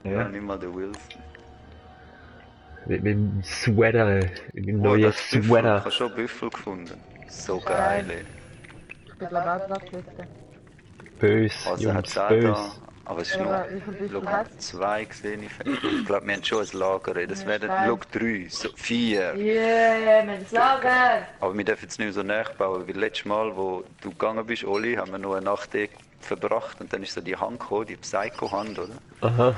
Ja, nicht mal der Wilson. Mit dem Sweater, mit dem Oh, neuen das Büffel. Ich Sweater. habe schon Büffel gefunden. So Ist geil, geil. ey. Ich bin glaube auch gerade dort. Bös, Also hat Jungs, es auch bös. da. Aber es ist Ja, nur, aber wie viele Büffel schau, hast du? 2 gesehen. Ich glaube, wir haben schon ein Lager, ey. Das Ja, ist wären, geil. schau, 3, so 4. Yeah, wir haben das Lager! Aber wir dürfen jetzt nicht mehr so nachbauen, weil letztes Mal, wo du gegangen bist, Oli, haben wir nur eine Nacht verbracht und dann ist so die Hand gekommen, die Psycho-Hand, oder? Aha.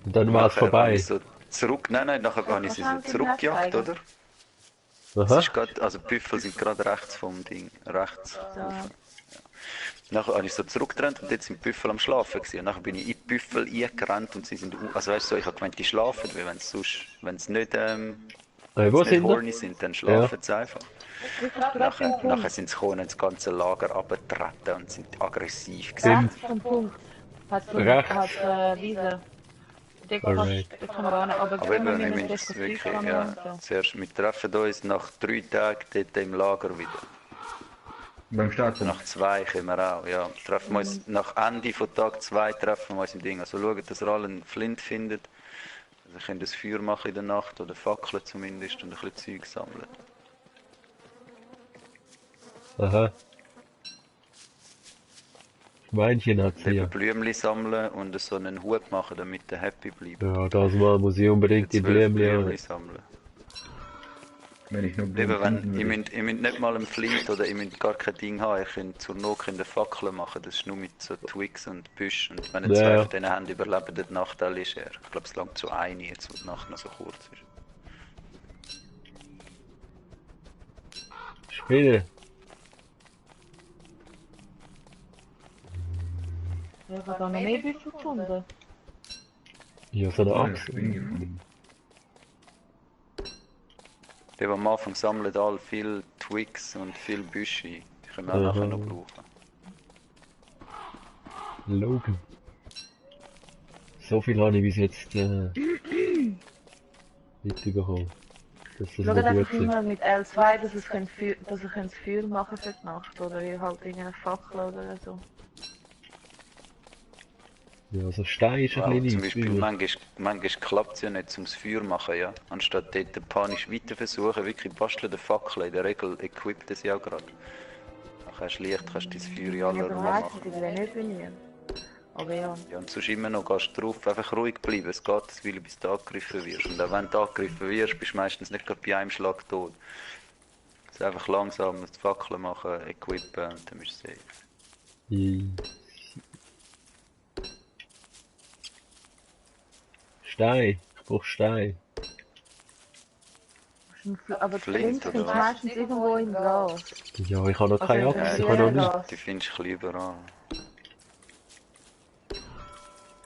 Und dann Und war es nachher habe vorbei. ich so nein, nachher habe ich sie so Kannst du mir zurückgejagt, zeigen? oder? Es Aha. ist gerade, also die Büffel sind gerade rechts vom Ding, rechts. So. Nachher habe ich so zurückgetrennt und jetzt sind die Büffel am Schlafen gewesen. Und nachher bin ich in die Büffel eingerannt und sie sind, also weißt du, so, ich habe gemeint, die schlafen, weil wenn sie nicht, Wo sind wir? horny sind, dann schlafen sie einfach. Ich frage gerade den Nachher Punkt. sind sie gekommen, das ganze Lager abgetreten und sind aggressiv gewesen. Rechts vom Punkt. Rechts. Hat Wiese. Den kann Alright. man gar nicht. Aber Aber können wir eben, ich mit meine, es wirklich, Respektive ja, zuerst, wir treffen uns nach 3 Tagen dort im Lager wieder. Beim Starten. Nach 2 können wir auch, ja. Treffen wir uns, nach Ende von Tag 2 treffen wir uns im Ding. Also schauen, dass ihr alle einen Flint findet. Also ihr könnt ein Feuer machen in der Nacht, oder Fackeln zumindest, und ein bisschen Zeug sammeln. Aha. Schweinchen hat sie Eben ja. Blümchen sammeln und so einen Hut machen, damit ihr happy bleibt. Ja, das mal muss ich unbedingt die 12 Blümchen Blümchen sammeln. Wenn ich nur Eben, Blumen wenn, finden ihr, würde. müsst, ihr müsst nicht mal einen Flint oder ihr müsst gar kein Ding haben. Ihr könnt zur Not eine Fackel machen. Das ist nur mit so Twigs und Büschen. Und wenn ihr Ja, zwei ja. von denen habt, überleben die Nacht alle leger. Ich glaube, es langt zu eine, jetzt wo die Nacht noch so kurz ist. Spiele. Ich habe da noch mehr Büffel gefunden. Ja, so eine Ja, Axt. ich bin gefunden. Die, die am Anfang sammeln alle viel Twigs und viel Büsche. Die können wir auch nachher noch brauchen. Logan. So viel habe ich bis jetzt mitbekommen. Dass das Schau noch gut einfach ist. immer mit L2, dass ich das Feuer machen für die Nacht. Oder ich halt irgendeine Fackel oder so. Ja, so Stein ist ein Wow, bisschen zum nice. Beispiel, manchmal klappt es ja nicht, um das Feuer zu machen, ja. Anstatt dort panisch weiter versuchen, wirklich basteln der Fackel. In der Regel equipt es ja auch gerade. Dann hast du Licht, kannst du dein Feuer in aller Ja, Ruhe aber weißt machen. du, ich will nicht trainieren. Aber ja. Ja, und sonst immer noch gehst du drauf, einfach ruhig bleiben. Es geht eine Weile, bis du angegriffen wirst. Und auch wenn du angegriffen wirst, bist du meistens nicht gerade bei einem Schlag tot. Also einfach langsam die Fackeln machen, equippen und dann bist du safe. Stein. Ich brauch Stein. Aber die Flint, Flint oder sind was? meistens irgendwo im Gras. Ja, ich habe noch keine Also, Axt. ja, Ich habe noch ja. nichts. Die findest du überall.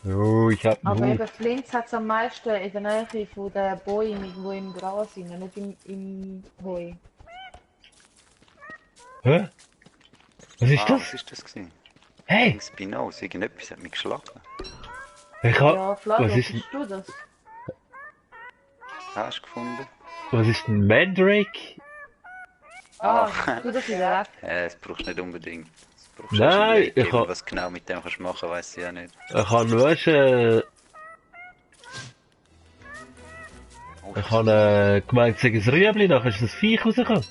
Oh, ich hab Aber einen eben Hut. Flint hat es am meisten in der Nähe von den Bäumen, die im Gras sind, nicht im Heu. Hä? Was ist das? Was ist das gewesen? Hey! Ein Spinoz, irgendetwas hat mich geschlagen. Ich hab... Ja, Flavio, was ist, bist du das? Hast du gefunden? was ist ein Mandrake? Ah, du das wieder weg. Das brauchst du nicht unbedingt. Das brauchst du Nein, erst im Late ich Game. hab- Was genau mit dem kannst du machen, weiss ich auch nicht. Ich habe, weißt ich habe gemeint, sag ein Rüebli, dann ist das Viech rausgekommen.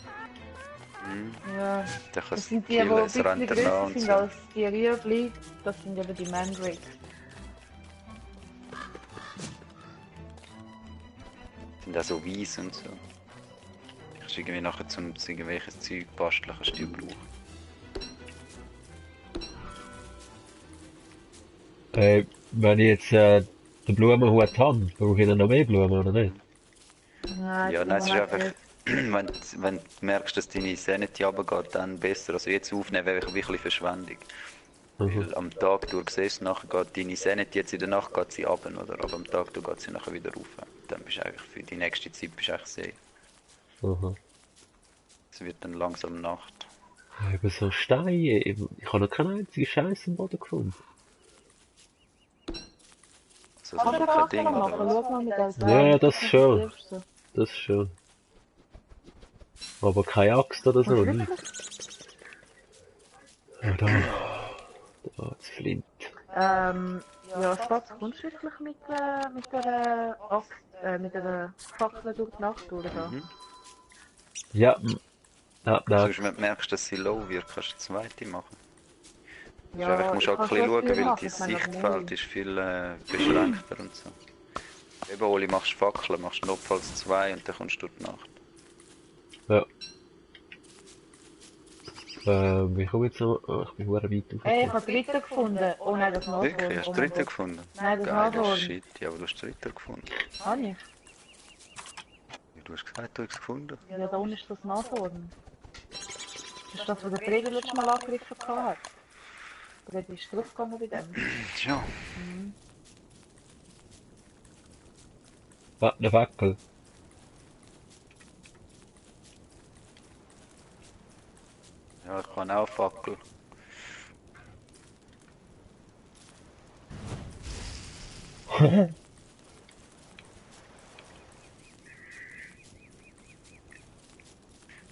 Ja, Da das kannst sind die, die killen, ein es bisschen rennt danach grösser und sind so. als die Rüebli. Das sind eben die Mandrakes. Sind auch so weiss und so. Kannst du irgendwie nachher zum irgendwelches Zeug basteln, kannst du die brauchen. Wenn ich jetzt den Blumenhut habe, brauche ich dann noch mehr Blumen, oder nicht? Ja, nein, es ist einfach, wenn du merkst, dass deine Sanity runtergeht, dann besser. Also jetzt aufnehmen wäre wirklich Verschwendung. Weil am Tag durch siehst du nachher geht deine Sanity, jetzt in der Nacht geht sie runter, oder? Aber am Tag durch geht sie nachher wieder rauf. Dann bist du eigentlich für die nächste Zeit bist du eigentlich safe. Aha. Es wird dann langsam Nacht. Eben so Steine, ich habe noch keinen einzigen Scheiß im Boden gefunden. Also so Kannst du kein das Ding, machen? oder was? Schau mal mit L2. Ja, das schon. hilft so. Das schon. Aber keine Axt oder so, nicht? Ja, da. Da, das Flint. Ja, Ja, Spatz, kommst du wirklich mit der Fackel durch die Nacht durch? Da? Ja, ab Sonst, nachts. wenn du merkst, dass sie low wird, kannst du eine zweite machen. Ja, Du musst ich auch kann ein bisschen schon schauen, viel weil machen, dein ich meine, Sichtfeld ist viel beschränkter und so. Eben, Oli, machst Fackeln, machst notfalls 2 und dann kommst du durch die Nacht. Ja. Wie komme ich jetzt noch? Oh, ich bin verdammt weit auf. Ey, ich habe Dritter gefunden. Oh nein, das Nashorn. Wirklich? Hast Oh du mein Dritter Gott. gefunden? Nein, das Geiler Nashorn. Shit. Ja, aber du hast Dritter gefunden. Habe ich? Ja, du hast gesagt, du hast es gefunden. Ja, da unten ist das Nashorn. Das ist das, was der Brede letztes Mal angegriffen hat. Der Brede ist zurückgegangen bei dem. Tja. Eine Fackel. Ja, ich kann auch Fackel.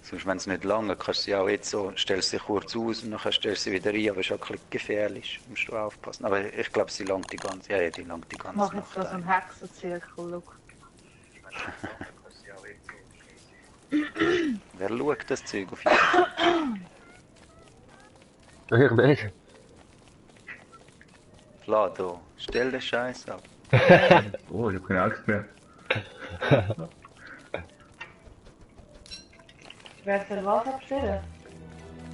Sonst, wenn es nicht lange, kannst du sie auch jetzt so, stellst sie kurz aus und dann stellst du sie wieder rein, aber es ist auch ein bisschen gefährlich, musst du aufpassen. Aber ich glaube, sie langt die ganze, ja, die langt die Ich ganze mache jetzt Nacht da so ein. einen Hexenzirkel, look. Wer schaut das Zeug auf YouTube? Ich nicht. Vlado, stell den Scheiß ab. Oh, ich hab keine Angst mehr. Wer soll was abstellen?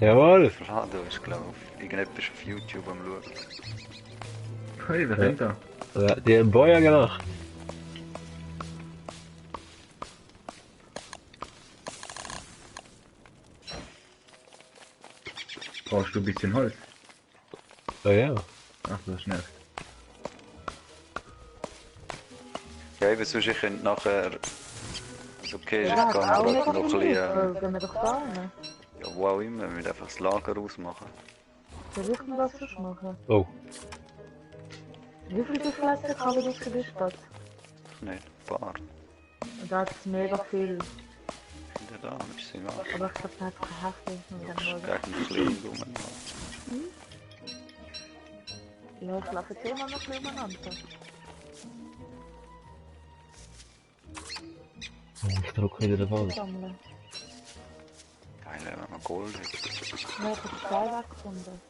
Jawohl. Vlado ist, glaube ich, irgendetwas auf YouTube am Schauen. Hey, wer rennt da? Ja, die haben Feuer gemacht. Brauchst du ein bisschen Holz? Oh ja. Ach, das nervt. Ja, eben sonst, ich könnte nachher... Also okay, ich Ja, kann auch gerade nicht noch ein bisschen... Gehen wir doch da rein. Ja, wo auch immer, wir müssen einfach das Lager ausmachen. Soll ich mir das sonst machen? Oh. Wie viele Büffel kann man durch die Stadt? Nicht, ein paar. Und da hat es mega viel. Ja, da ist sie egal. Aber ich glaube, da hat es keine Hefte. Gegen ein bisschen rum. Ja, ich laufe jetzt immer noch ein bisschen umeinander. Ich drücke wieder den Ball. Sammeln. Geil, wenn man Gold hat. Ja, ich habe den Stein weggefunden.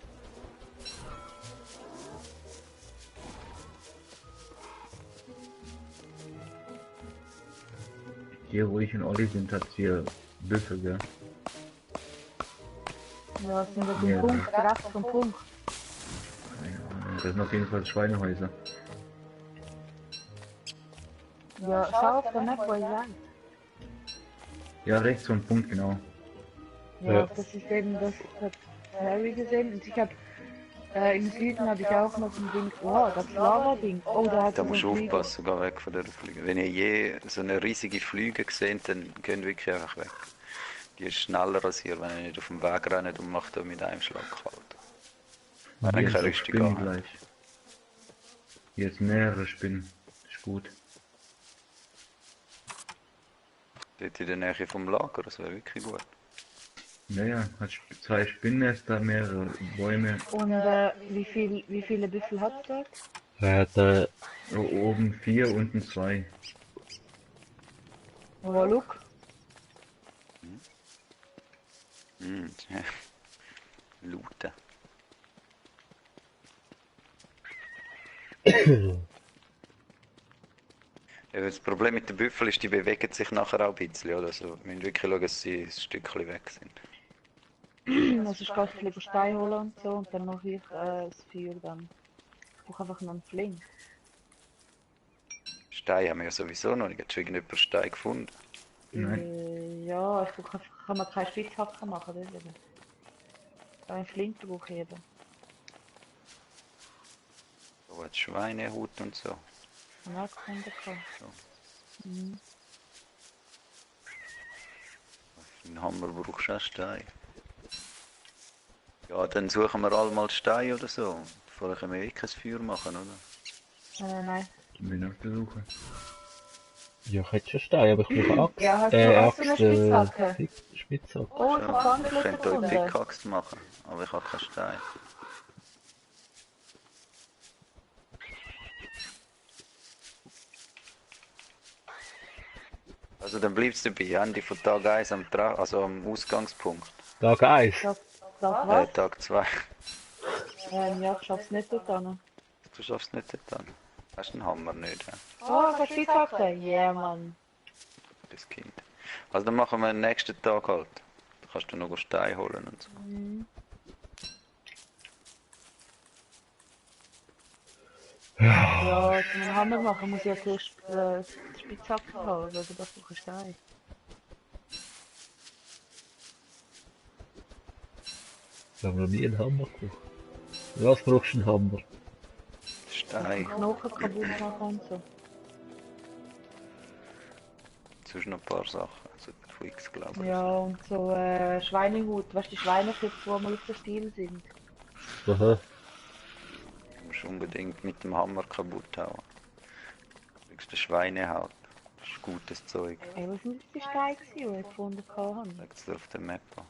Hier, wo ich und Olli sind, hat's hier Büffel, gell? Ja, es sind ja die Ja. Punkt, rechts vom Punkt. Das sind auf jeden Fall Schweinehäuser. Ja, schau auf der Map, wo ich seid. Ja, rechts vom Punkt, genau. Ja, Ja. das ist eben das, hat Harry gesehen. Und ich habe im Süden habe ich auch noch ein Ding. Oh, das Lava-Ding. Oh, da hat Da so musst du ein Flieger. aufpassen, geh weg von der Flüge. Wenn ihr je so eine riesige Flüge seht, dann gehen wirklich einfach weg. Die ist schneller als ihr, wenn ihr nicht auf dem Weg rennt und macht da mit einem Schlag kalt. Wenn Hier ihr ist keine eine Rüstung Spinne habt. gleich. Hier ist mehrere Spinnen. Ist gut. Dort in der Nähe vom Lager, das wäre wirklich gut. Naja, hat 2 Spinnennester, mehrere Bäume. Und wie viele Büffel hat es dort? Er hat Oben 4, unten 2. Oh, look. Ja. Looten. Ja, das Problem mit den Büffeln ist, die bewegen sich nachher auch ein bisschen. Oder? Also, wir müssen wirklich schauen, dass sie ein Stückchen weg sind. Also ich gehe lieber Stein holen und so und dann mache ich das Feuer dann. Ich brauche einfach noch einen Flink. Steine haben wir ja sowieso noch nicht. Hast du irgendjemand Stein gefunden? Nein. Ja, ich brauche einfach, kann man keine Spitzhacke machen, deswegen. Ein Flink brauche ich eben. So hat Schweinehut und so. Ja, gefunden kann. Mhm. Für einen Hammer brauchst du auch Stein. Ja, dann suchen wir alle mal Stein oder so. Vorher können wir wirklich ein Feuer machen, oder? Nein. Bin auf der Suche. ja, ich hätte schon Stein, aber ich brauche Axt. Ja, hast du eine Spitzhacke? Spitzhacke. Oh, ich habe ganz Ich Glück könnte euch gefunden. Pickaxe machen, aber ich habe keinen Stein. Also dann bleibst du dabei, Ende von Tag 1 also am Ausgangspunkt. Tag 1. Das was? Tag 2. Ja, ich schaff's nicht dort hin. Du schaffst nicht dann. Hast du den Hammer nicht, ja? Oh, kannst du Spitzhacke? Ja, Mann. Das Kind. Also dann machen wir den nächsten Tag halt. Da kannst du noch Stein holen und so. Ja, zum Hammer machen muss ich ja zuerst die Spitzhacke haben, weil das brauche ich Stein. Ich habe noch nie einen Hammer gebraucht. Was brauchst du einen Hammer? Stein. Knochen kaputt machen und so. Sonst noch ein paar Sachen. Also von X glaube ich. Ja, und so Schweinehut. Weißt du, die Schweineköpfe, die mal auf der Stil sind. Aha. Du musst unbedingt mit dem Hammer kaputt hauen. Du kriegst eine Schweinehaut. Das ist gutes Zeug. Ey, was sind das die Steine gewesen, die ich gefunden habe? Legst du auf der Map an.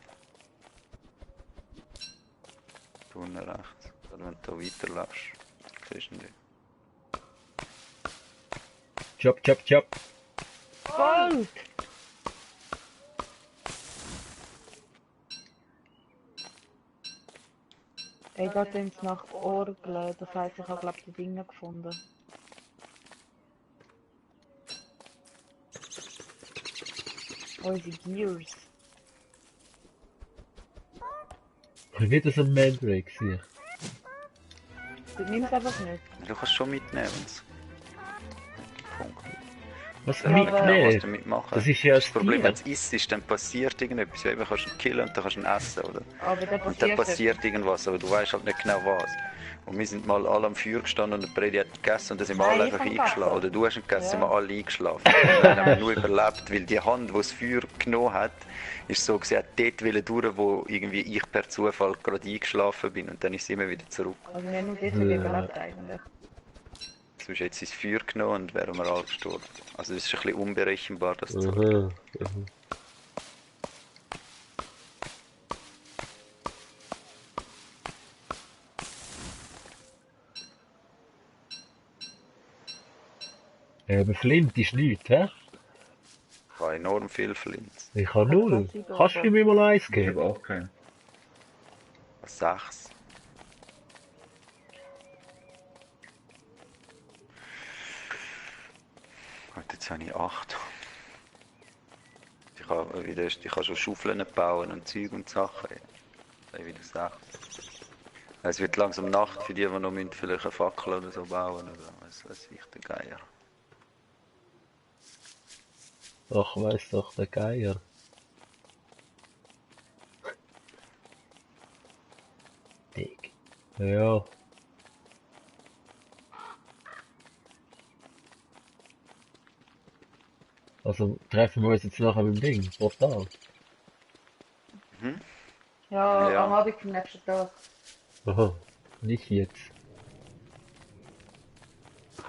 Da unten rechts. Oder wenn du da weiterläufst, siehst du ihn. Chop, chop, chop. Gold! Ey, da klingt es nach Orgeln. Das heisst, ich habe glaube die Dinge gefunden. Unsere Gears. Ich will das ein Mandrake sehen. Du nimmst einfach nicht. Du kannst schon mitnehmen. Punkt. Was Ja, Ja, was mitnehmen? damit machen. Das ist ja das Problem, wenn Tier. du isst, dann passiert irgendetwas. Ja, eben kannst du ihn killen und dann kannst du ihn essen, oder? Aber dann Und dann passiert passiert irgendwas, aber du weißt halt nicht genau was. Und wir sind mal alle am Feuer gestanden und der Brady hat gegessen und dann sind wir Nein, alle ich einfach hab eingeschlafen. gegessen. Oder du hast ihn gegessen, Ja. sind wir alle eingeschlafen. Und dann haben wir nur überlebt, weil die Hand, die das Feuer genommen hat, ist so gewesen, hat dort wollen durch, wo irgendwie ich per Zufall gerade eingeschlafen bin. Und dann ist sie immer wieder zurück. Also wir haben nur deswegen überlebt eigentlich. Sonst hätte sie das Feuer genommen und wären wir alle gestorben. Also es ist ein bisschen unberechenbar, das Zeug. Aha. Aha. Aber Flint ist nichts, hä? Ich habe enorm viel Flint. Ich habe null. Kannst du mir mal eins Ich geben? habe auch keinen. 6. Und jetzt habe ich 8. Ich kann schon Schaufeln bauen und Zeug und Sachen. Jetzt habe ich wieder 6. Es wird langsam Nacht für die noch müssen, vielleicht eine Fackel oder so bauen. Oder was weiß ich, der Geier. Ach, weiss doch, der Geier. Dick. Ja. Also treffen wir uns jetzt nachher beim Ding, Portal. Ja, Ja. am Abend vom nächsten Tag. Aha, nicht jetzt.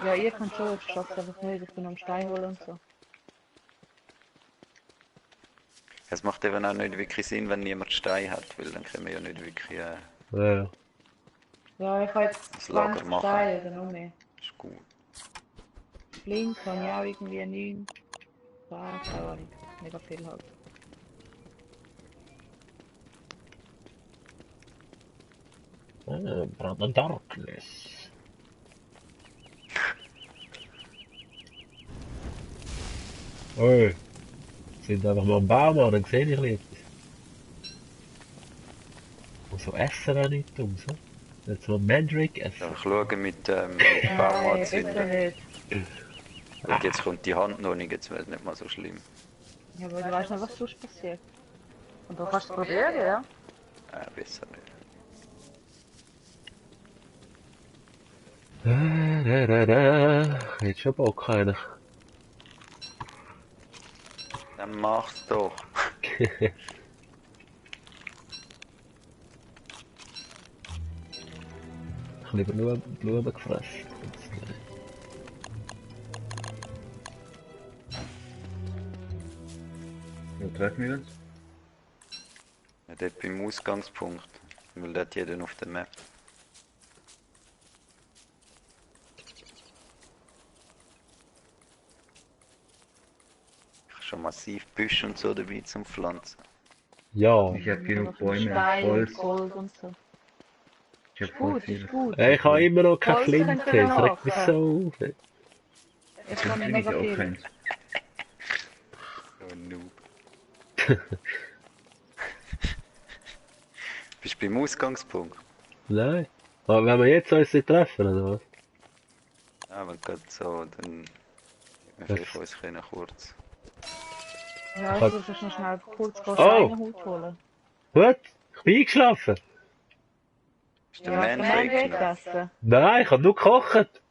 Ja, ihr könnt schon, ich schaff's einfach nicht, ich bin am Stein holen und so. Es macht eben auch nicht wirklich Sinn, wenn niemand Stein hat, weil dann können wir ja nicht wirklich Ja. Ja, ich habe jetzt das Lager 20 machen. Steine oder noch mehr. Ist gut. Flint habe ich auch irgendwie 9. Ja, keine Ahnung. Mega viel halt. Brother Darkness. Oi. Sind einfach mal am Baum an, dann sehe ich etwas. Und so essen auch nicht um, so. Jetzt mal Mandrake essen. Ja, ich schaue mit Baum Nein, bitte anzünden. nicht. Und jetzt kommt die Hand noch nicht, jetzt wäre es nicht mal so schlimm. Ja, aber du weißt nicht, was sonst passiert. Und du kannst es probieren, ja? Besser nicht. Jetzt schon Bock einer. Dann mach's doch. Ich habe lieber nur Blumen gefressen. Wo treffen wir uns? Ja, dort beim Ausgangspunkt. Weil dort jeder auf der Map. schon massiv Büsche und so dabei zum Pflanzen. Ja. Ich habe genug Stein Bäume, und Holz. Gold und so. Ich habe Ist voll gut, viel. ist gut. Ich habe immer noch keine Holz Flinte, könnt ihr das regt mich machen. so auf. Ich Dann kann bin ich mega auch viel. keins. Oh, Noob. Bist du beim Ausgangspunkt? Nein. Aber wenn wir jetzt uns nicht treffen, oder was? Ja, wenn gerade so, dann... Wir Das- vielleicht uns können kurz... Ja, ich Hat- muss noch schnell kurz Oh. Steinehut holen. Was? Ich bin eingeschlafen. Ist der Ja, Man hast du Break noch? gegessen? Nein, ich habe nur gekocht.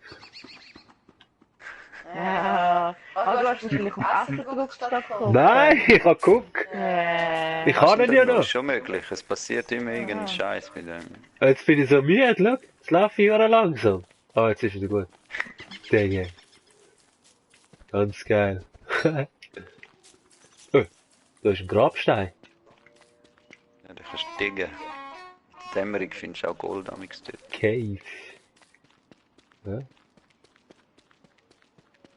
Ja. Aber du hast mich vielleicht auf Essen gedruckt statt kochen. Nein, ich habe geguckt. Ich Was kann denn ihn ja da? noch. Ist schon möglich, es passiert immer irgendein Scheiß bei dem. Jetzt bin ich so müde, schau. Jetzt laufe ich wieder langsam. Ah, jetzt ist wieder gut. Dinge. Ganz geil. Oh, da ist ein Grabstein. Ja, da kannst du diggen. In der Dämmerung findest du auch Gold amix dort. Cave. Ja.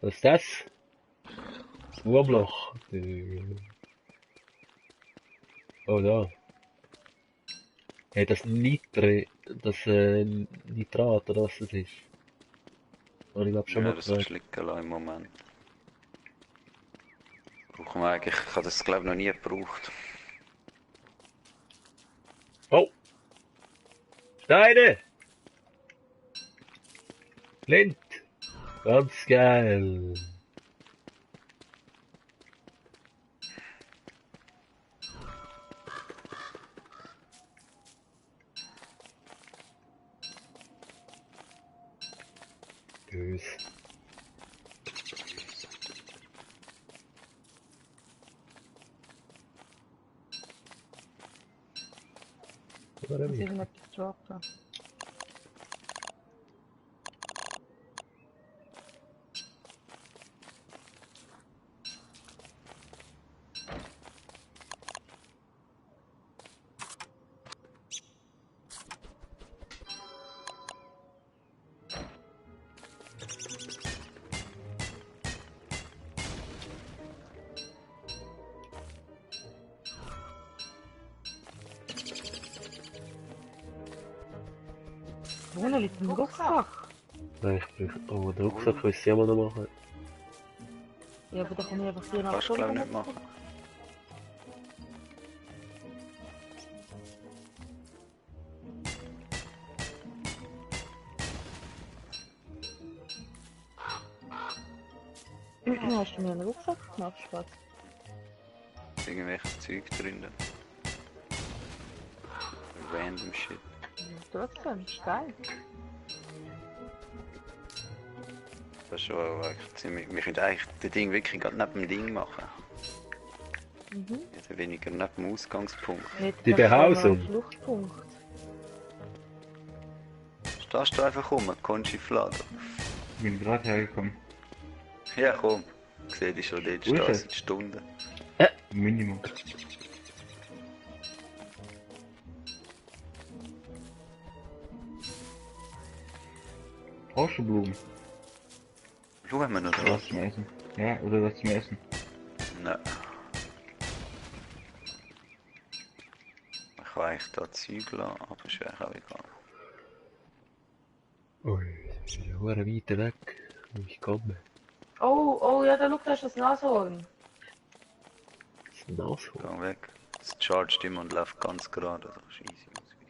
Was ist das? Wurmloch. Oh, da. Hey, das Nitrat, oder was das ist. Habe ich glaube schon Ja, mal das gefragt. ist liegen lassen im Moment. Brauchen wir eigentlich, ich habe das glaube ich noch nie gebraucht. Oh! Steine! Flint! Ganz geil! Tschüss. Oder Ich wie? muss irgendetwas droppen. Wo liegt ein Rucksack? Nein, ich brauche... Oh, den Rucksack müsste ich auch noch machen. Ja, aber da komme ich einfach hier nach Kannst du glaube ich nicht machen. Hast du mir einen Rucksack gemacht, Spaß? Irgendwelche Zeug drin. Random shit. Trotzdem, ist geil. Das ist schon eigentlich ziemlich... Wir können eigentlich das Ding wirklich gerade neben dem Ding machen. Also weniger neben dem Ausgangspunkt. Nicht, Die das ist Behausung. ein Fluchtpunkt. Stehst du einfach rum, Conchi Flader? Ich bin gerade hergekommen. Ja komm, ich sehe dich schon dort Wo ist stehen er? seit Stunden. Minimum. Brauchst du Blumen? Blumen oder Oder was was? zum Essen? Ja, oder was zum Essen? Nein. Ich kann eigentlich da Zeug lassen, aber ist eigentlich auch egal. Ui, das ist ja verdammt weit weg. Wo ich komme. Oh, ja, da schau, da ist das Nashorn. Das ist ein Nashorn. Geh weg. Es chargt immer und läuft ganz gerade, also ist easy ausweichen.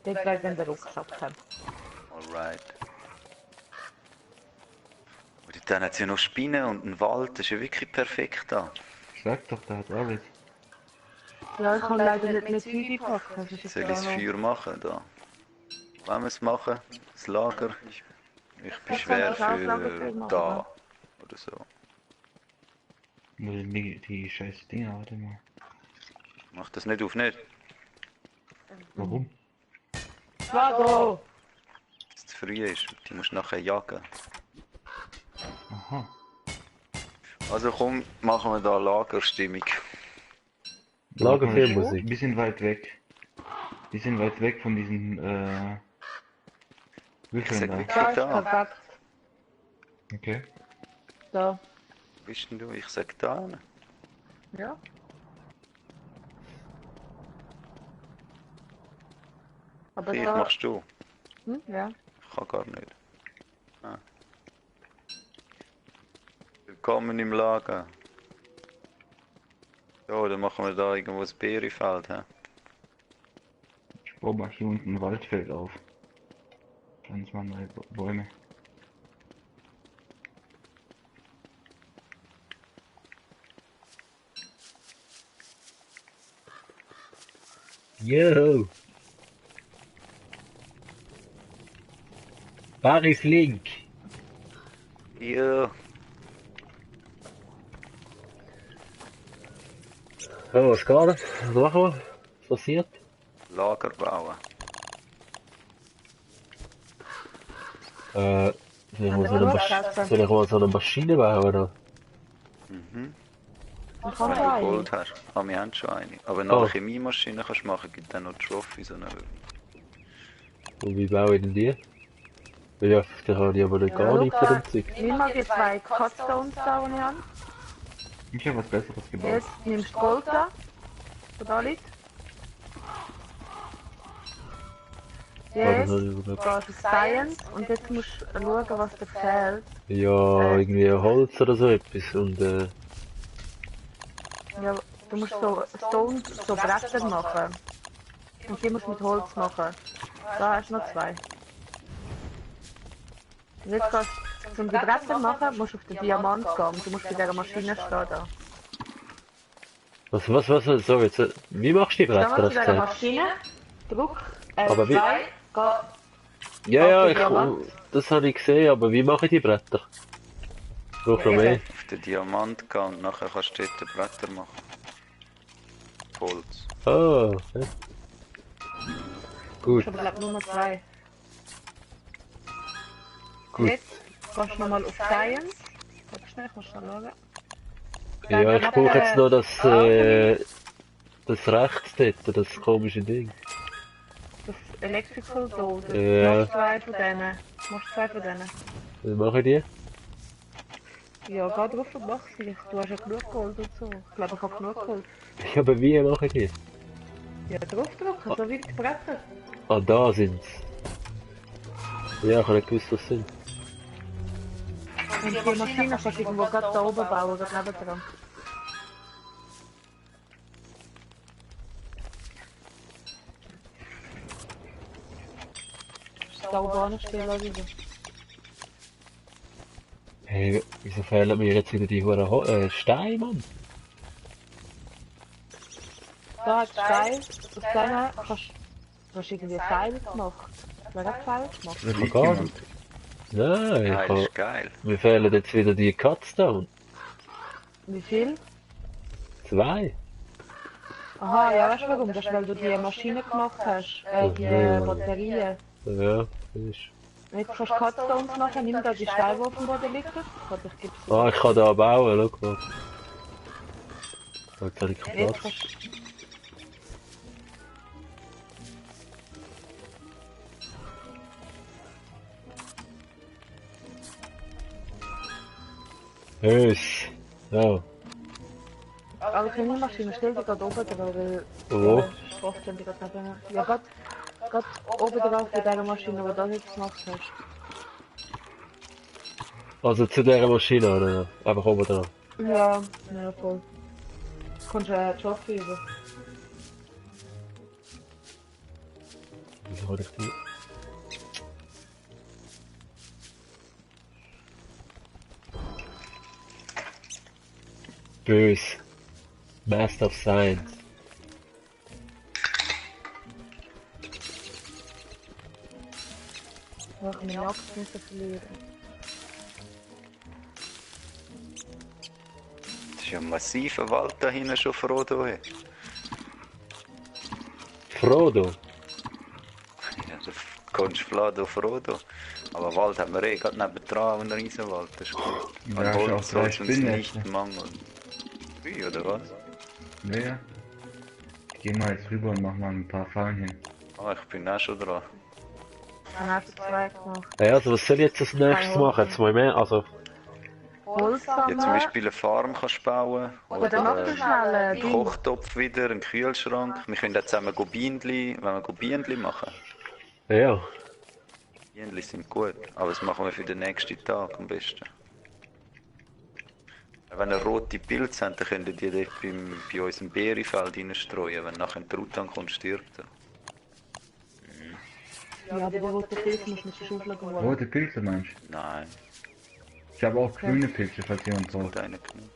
Dort bleibt dann der Rucksack haben. Alright. Und dann hat es ja noch Spinnen und einen Wald, das ist ja wirklich perfekt da. Sag doch, da hat alles. Ja, ich kann leider nicht mehr Züge packen. Das ist Soll ich jetzt das auch noch... Feuer machen da? Wollen wir es machen? Das Lager? Ich bin Das schwer kann ich auch Lagerfeuer für machen, da. ja. Oder so. Nur die scheiß Dinger, warte mal. Mach das nicht auf, nicht. Warum? Flago! Dass es zu früh ist. Die musst du nachher jagen. Aha. Also komm, machen wir da Lagerstimmung. Lagerfilmmusik. Wir sind weit weg. Wir sind weit weg von diesen Wie Ich viel sag da? wirklich Da ist da. perfekt. Okay. Da. Wo bist denn du? Ich sag da. Ja. Aber Okay, da. machst du. Hm, ja. Ich kann gar nicht. Ah. Willkommen im Lager. Ja, dann machen wir da irgendwo ein Beerefeld, hä? Ich baue hier unten ein Waldfeld auf. Ganz mal neue Bäume. Yo! Paris Link! Ja, Oh, was geht? Was machen wir? Was passiert? Lager bauen. Soll ich mal Also, soll ich mal so eine Maschine bauen, oder? Mhm. ich kann Wenn da du eine. Gold hast. Ah, wir haben schon eine. Aber Oh. eine Chemiemaschine kannst du machen, gibt dann noch die Trophy, so eine. Und wie baue ich denn die? Ja, da habe ich aber nicht gar nichts von dem Zeug. Nimm mal die 2 Cutstones da, die ich habe. Ich habe was Besseres gebaut. Jetzt nimmst du Gold da. Wo da liegt. Warte, Jetzt das habe ich überlegt. gehst du Science und jetzt musst du schauen, was dir fehlt. Ja, irgendwie Holz oder so etwas und Ja, du musst so Stone, so Bretter machen. Und die musst du mit Holz machen. Da hast du noch 2. Und jetzt kannst du, um die Bretter machen, musst du auf den Diamant gehen. Du musst bei dieser Maschine stehen da. was, sorry, jetzt, wie machst du die Steh Bretter, mal zu hast du dieser gesagt? Maschine, druck Aber wie- L2, geh Ja, auf ja, den ich, Diamant. das habe ich gesehen, aber wie mache ich die Bretter? Ich brauche noch mehr. Auf den Diamant gehen und nachher kannst du dort Blätter machen. Holz. Ah, okay. Gut, Ich habe glaube nur noch 2. gut. Jetzt gehst du nochmal auf Science. Warte schnell, kannst du schauen. Ja, ich brauche jetzt noch das, das rechts dort, das komische Ding. Das Electrical Dose. Ja. Machst 2 von denen. Machst 2 von denen. Wie mache ich die? Ja, geh drauf und mach sie. Du hast ja genug Gold und so. Ich glaube, ich habe genug Gold. Ja, aber wie mache ich die? Ja, draufdrücken, so wie die Bretter. Ah, da sind's. Ja, ich habe nicht gewusst, was das sind. Und die Maschine kannst du irgendwo gerade da oben bauen, gerade nebendran. Da oben stehen lassen. Hey, wieso fehlen mir jetzt wieder die hohen Steine, Mann? Da hat Stein. Aus denen kannst du irgendwie Seil gemacht. Wer hat Seil gemacht? Das Ich gar nicht. Nein, Ah, das ist geil. mir fehlen jetzt wieder die Cutstone. Wie viel? 2. Aha, ja, weißt du warum? Das ist, weil du die Maschine gemacht hast. Die Batterien. Ja, ist. Jetzt kannst du Cutstones machen, nimm da die Steine, die auf dem Boden liegen. Warte, ich gebe sie. Ah, ich kann da bauen, schau mal. Jetzt habe ich keinen Jetzt Platz. kannst du... Hös. Ja. Aber die Maschine stellt die gerade oben drauf, weil... Wo? Stoff stellt die gerade neben mir. Ja, gerade oben drauf bei dieser Maschine, die du das jetzt gemacht hast. Also zu dieser Maschine, oder? Einfach oben dran. Ja, ja, voll. Du kannst einen Job üben. Wieso habe ich die? Bös. Master of Science. Ja, ich meine Axt müssen verlieren. Das ist ja ein massiver Wald da hinten schon, Frodo. Hey. Frodo. Ja, der Konstflado Frodo. Aber Wald haben wir eh gerade nebendran, ein Riesenwald. Das ist gut. Ja, An ist auch Holz soll es uns Spinnen. nicht mangeln. Wie, oder was? Ja, ja. Ich geh mal jetzt rüber und mach mal ein paar Fallen hin. Ah, ich bin auch schon dran. Dann hast du 2 gemacht. Ja, also was soll ich jetzt als nächstes machen? Jetzt mal mehr, also... Holz Ja, zum sammeln. Beispiel eine Farm kannst du bauen. Oder mach Oder du schnell einen Ding. Kochtopf wieder, einen Kühlschrank. Wir können auch zusammen Bienenli, wenn wir Bienenli machen. Ja. Bienenli sind gut, aber das machen wir für den nächsten Tag am besten. Wenn ihr rote Pilze habt, dann könnt ihr die dort bei uns im Beerifeld reinstreuen. Wenn nachher ein Truthahn kommt, stirbt er. Ja, aber der rote Pilz muss mit der Schaufel holen. Rote Pilze meinst du? Nein, Ich habe auch grüne Pilze, falls jemand braucht. gut einer genommen.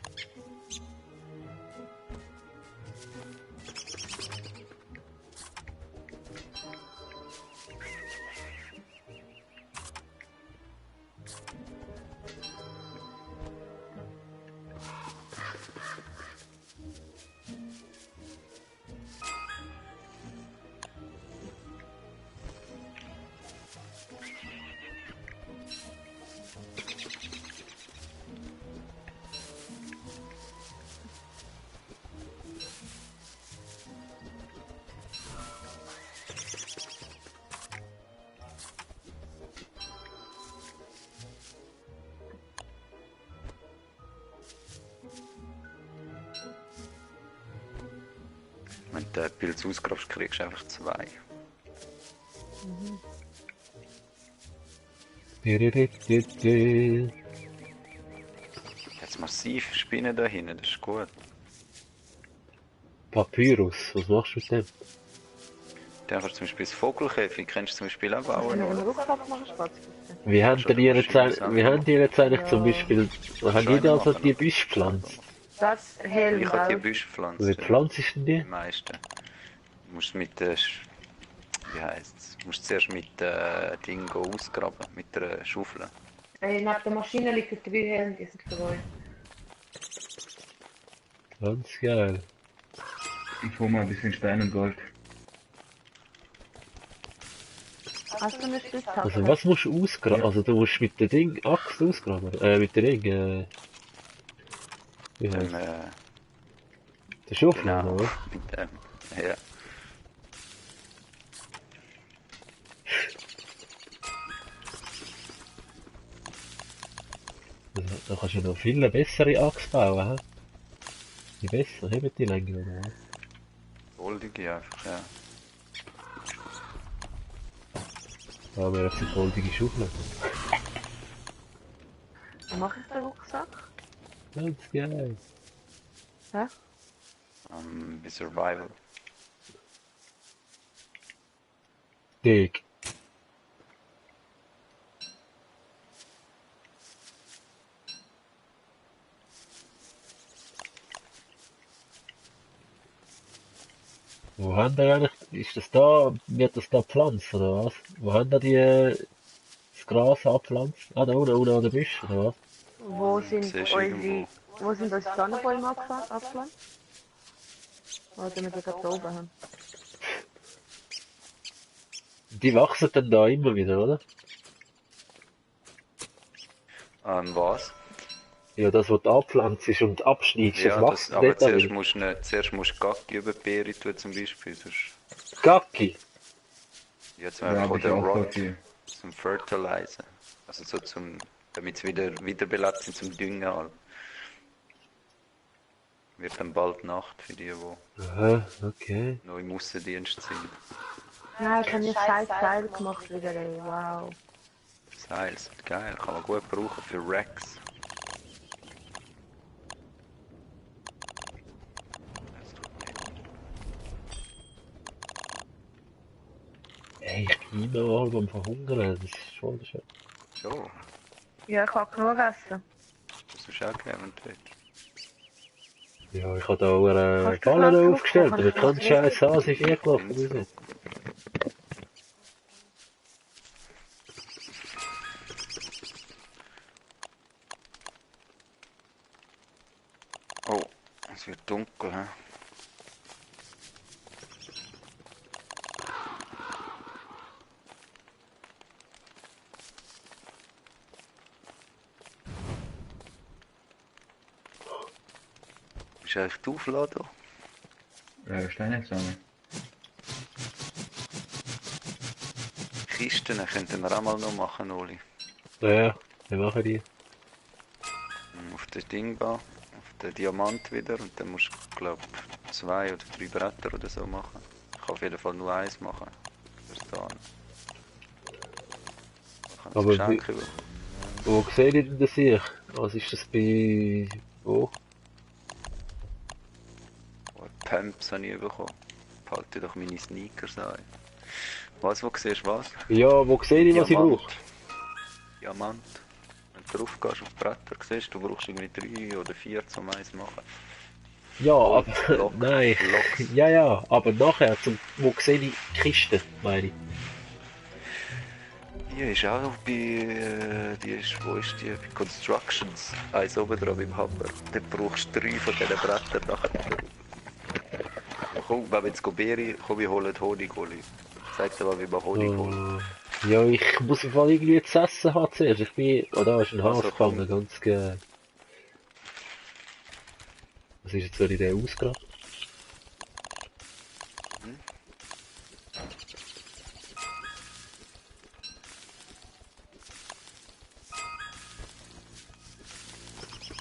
Wenn du den Pilz ausgrabst, kriegst du einfach 2. Jetzt massiv Spinnen da hinten, das ist gut. Papyrus, was machst du mit dem? Dann kannst du zum Beispiel das Vogelkäfig, kennst du zum Beispiel auch bauen, Wenn du einen oder? Rucksack machst, geht's bitte. Wie haben die jetzt eigentlich zum Beispiel... Haben die da also die Büsche gepflanzt? Das Helm, Ich habe die gell? Büsche gepflanzt. Wie Ja. pflanzt denn die? Die meisten. Du musst mit der... Wie heisst's? Du musst zuerst mit Ding ausgraben, mit der Schaufel. Neben der Maschine liegen 3 Helme, die sind für euch. Ganz geil. Ich hole mal ein bisschen Stein und Gold. Hast du eine Spitzhacke? Also was musst du ausgraben? Also du musst mit der Ding Axt ausgraben. Mit der Ding, wie heißt der Schaufel, Genau. oder? Mit dem. Ja. Da kannst du noch viel bessere Axt bauen, hä? Die besser, haben die länger, oder was? Goldige einfach, ja. Da haben wir jetzt eine goldige Schaufel. Wie mache ich den Rucksack? Ganz geil. Hä? Bei Survival. Dick. Wo haben die eigentlich, ist das da, wird das da gepflanzt, oder was? Wo haben die das Gras abpflanzt? Ah, da unten an der Büsche, oder was? Wo sind Siehst du unsere... irgendwo? Wo sind unsere Sonnenbäume abgepflanzt? Oder wir die gerade oben haben? Die wachsen dann da immer wieder, oder? Was? Ja, das, was du abpflanzt und abschneidest, Ja, das das, wächst aber dort auch zuerst wieder. musst du nicht, zuerst musst du Gacki über die Beere tun zum Beispiel, sonst... Gacki. Ja, zum Da Beispiel habe ich oder auch voll Rot, viel. zum Fertilizen. Also so zum, damit sie wiederbelebt sind zum Düngen halt. Wird dann bald Nacht für die, die Aha, okay. noch im Aussendienst sind. Nein, ich habe mir scheiß Teil gemacht wieder, ey. Wow. Seil sind geil, kann man gut brauchen für Rex. Das tut mir Ey, ich bin immer mal beim Verhungern, das ist schon schön. so. Ja, ich kann genug essen. Das ist auch geben, wenn du willst. Ja, ich habe da auch eine Kannst du Falle das aufgestellt, machen? aber kein Scheiß an, sie ist eingelaufen. Findest du? Oder? Oh, es wird dunkel, hä? Ist eigentlich die Aufladung? Steine sammeln. Kisten könnten wir auch mal noch machen, Oli. Ja, wir machen die. Auf das Ding bauen, auf den Diamant wieder und dann musst du, glaube ich, 2 oder 3 Bretter oder so machen. Ich kann auf jeden Fall nur eins machen. Verstehen. Ich kann das Aber Geschenk bekommen. wo sehe ich denn das hier? Was ist das bei... wo? Oh, Pumps habe ich bekommen. Behalte doch meine Sneakers ein. Was, wo siehst du was? Ja, wo sehe ich, was ich Diamant. brauche? Diamant. Wenn du drauf gehst auf Bretter, siehst du, brauchst irgendwie 3 oder 4 zum eins machen. Ja, Gold, aber... Block, nein. Blocks. Ja, aber nachher, wo sehe ich die Kiste, meine ich? Die ist auch bei, die ist, wo ist die? Bei Constructions. Eins oben dran beim Hammer. Dann brauchst du 3 von diesen Brettern nachher. Komm, wenn wir jetzt Beere, komm, wir holen Honig, Oli. Zeig dir mal, wie man Honig holt. Ja, ich muss im Fall irgendwie zu essen haben zuerst. Ich bin... oh, da ist ein Also, Hase gefangen, ganz geil. Was ist jetzt, soll ich den ausgraben?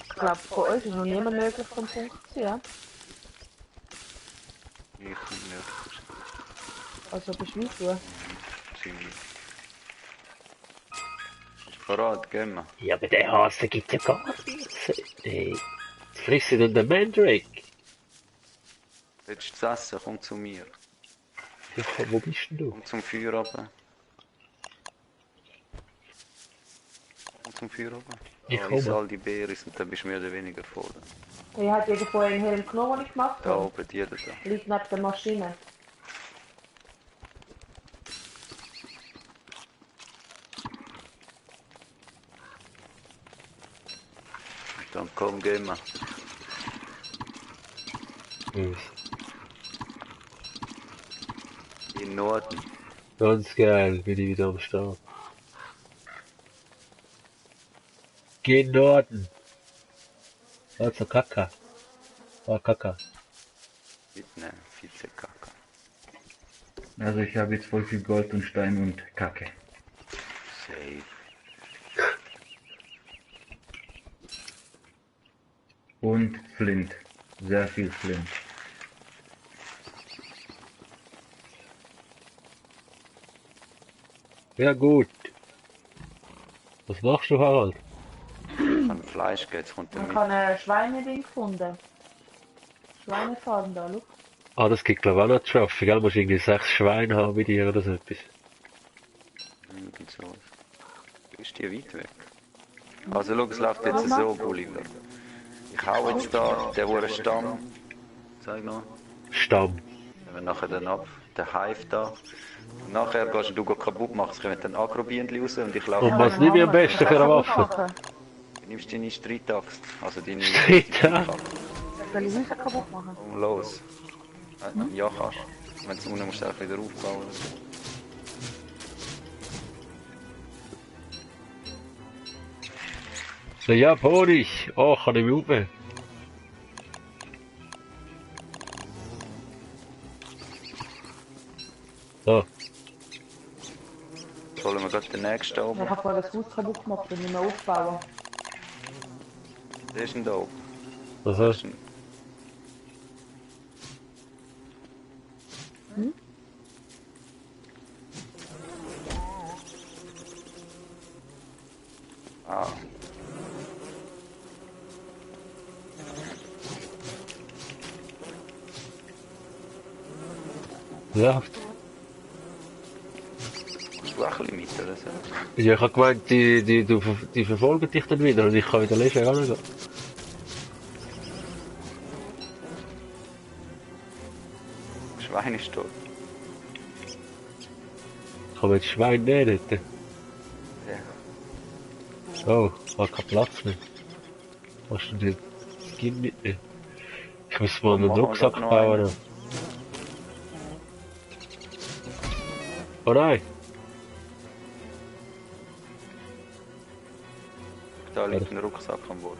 Ich glaube, von uns ist noch niemand möglich vom Punkt zu ziehen. Ja? Ich bin nicht. Also bist du weit. Ziemlich. Ist parat, gehen wir. Ja, aber der Hase gibt ja gar nichts. Ey, jetzt frisst dann den Mandrake. Willst du zu essen? Komm zu mir. Ja, wo bist denn du? Komm zum Feuer runter. Komm zum Feuer runter. Ich Iss komme. all die Beeren und dann bist du mehr oder weniger voll. Ich hat jeder von einen Helm genommen, den ich gemacht Da habe. oben, jeder da. Liegt neben der Maschine. Dann komm, gehen wir. Yes. In Norden. Ganz geil, bin ich wieder am Start. Geh in Norden. Also Kaka. Ah, Kaka. Mitnehmen, Vizekacke. Also ich habe jetzt voll viel Gold und Stein und Kacke. Safe. Und Flint. Sehr viel Flint. Ja gut. Was machst du, Harald? An Fleisch geht, jetzt kommt der Man mit. kann ein Schweineding gefunden. Schweinefarm da, schau. Ah, das gibt glaube ich auch noch zu schaffen, gell? Du musst irgendwie 6 Schweine haben bei dir oder so etwas. Irgend so. Ist die weit weg? Also schau, es läuft jetzt so, Gulliver. Ich hau jetzt da den hohen Stamm. Zeig noch. Stamm. Nehmen wir nachher dann ab. Den Hive da. Und nachher gehst du kaputt machen. Es kommen dann Agrobienen raus und ich laufe. Und was nimm ich am besten für eine Waffe? Du nimmst deine Streitaxt. Also deine Streitaxt? Soll ich Häuser kaputt machen? Und los. Ja, kannst. Wenn du unten musst du einfach wieder aufbauen. So, ja, Honig. Oh, kann ich mich aufnehmen. So, Sollen wir gerade den nächsten Ich oben? habe vorher das Haus kaputt gemacht und nicht mehr aufbauen. Der ist denn da oben. aha. Das ist ein... Ah, Ja. musst du auch ein bisschen mit, oder so? Ja, ich hab gemeint, die verfolgen dich dann wieder und ich kann wieder lesen, gar nicht. Schwein ist tot. Ich kann mir das Schwein nehmen dort. Ja. Oh, ich habe keinen Platz mehr. Hast du den Skin mitnehmen? Ich muss mal einen Machen wir Rucksack grad noch bauen. einen. Oh nein! Da liegt ein Rucksack am Boden.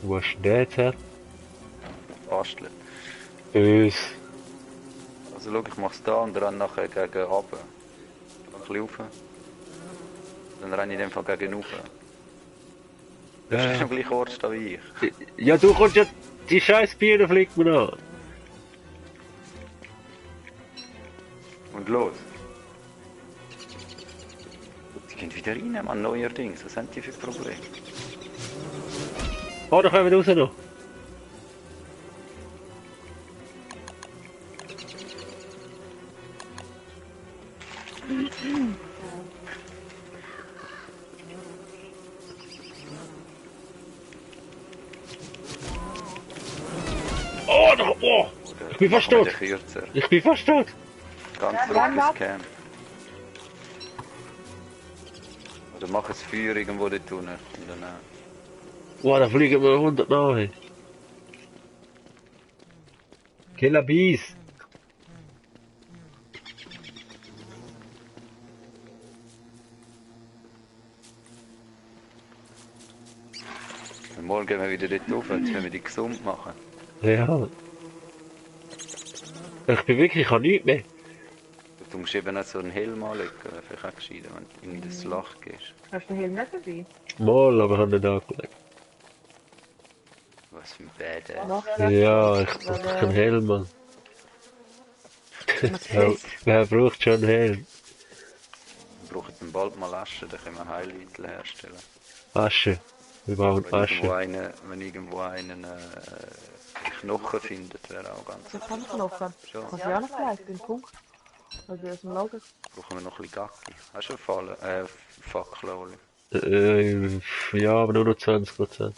Wo hast du den jetzt her? Basteln. Bös. Also schau, ich mach's da und dann nachher gegen runter. bisschen rauf. Dann renne ich in dem Fall gegen rauf. Du Ja. bist am gleichen Ort stehen wie ich. Ja, du kommst ja... Die scheiß Biene fliegt mir an. Und los. Die gehen wieder rein, Mann, neuerdings. Was haben die für Probleme? Oh, da kommen wir raus noch. Oh, da, oh! Ich bin fast tot. Kürzer. Ich bin fast tot. Ganz Ja, zurück dann ins was? Camp. Oder mach ein Feuer irgendwo dort unten. Und dann, Boah, da fliegen wir 100 nahe. Killer Bees. morgen gehen wir wieder dort rauf, jetzt müssen wir die gesund machen. Ja. Ich bin wirklich, ich habe nichts mehr. Du musst eben auch so einen Helm anlegen, vielleicht auch gescheiter, wenn du in das Loch gehst. Hast du den Helm nicht dabei? Mal, aber ich habe nicht angelegt. Was für ein Badass. Noch Ja, ich brauche keinen Helm, Mann. Wer braucht schon einen Helm? Wir brauchen dann bald mal Asche, dann können wir Heilmittel herstellen. Asche. Wir brauchen Asche. Wenn irgendwo einen Knochen findet, wäre auch ganz Das kann ich noch. Kannst schon. du ja noch gleich, den Punkt. Also aus dem Lager. Brauchen wir noch ein bisschen Gacki. Hast du Fackel, Oli? Ja, aber nur noch 20%. Na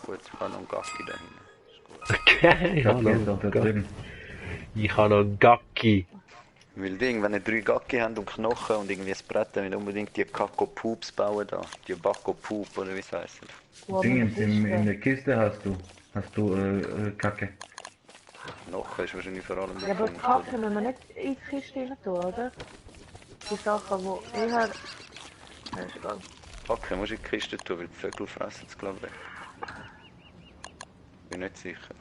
gut, ich habe noch einen Gacki da hinten. Ist gut. Okay, ich habe Geht noch doch da einen drüben. Gacki. Ich habe noch einen Gacki. Weil Ding, wenn ihr 3 Gacki habt und Knochen und irgendwie ein Brett, dann müsst ihr unbedingt die Kakko-Poops bauen da. Die Backo-Poop oder wie es heisst. Dingens, in der Kiste hast du Kacke. Knochen ist wahrscheinlich vor allem Ja, aber Punkt, Kacke oder? müssen wir nicht in die Kiste rein tun, oder? Die Sachen, die eher... Ja, ist egal. Kacke musst du in die Kiste tun, weil die Vögel fressen es glaube ich. Bin nicht sicher.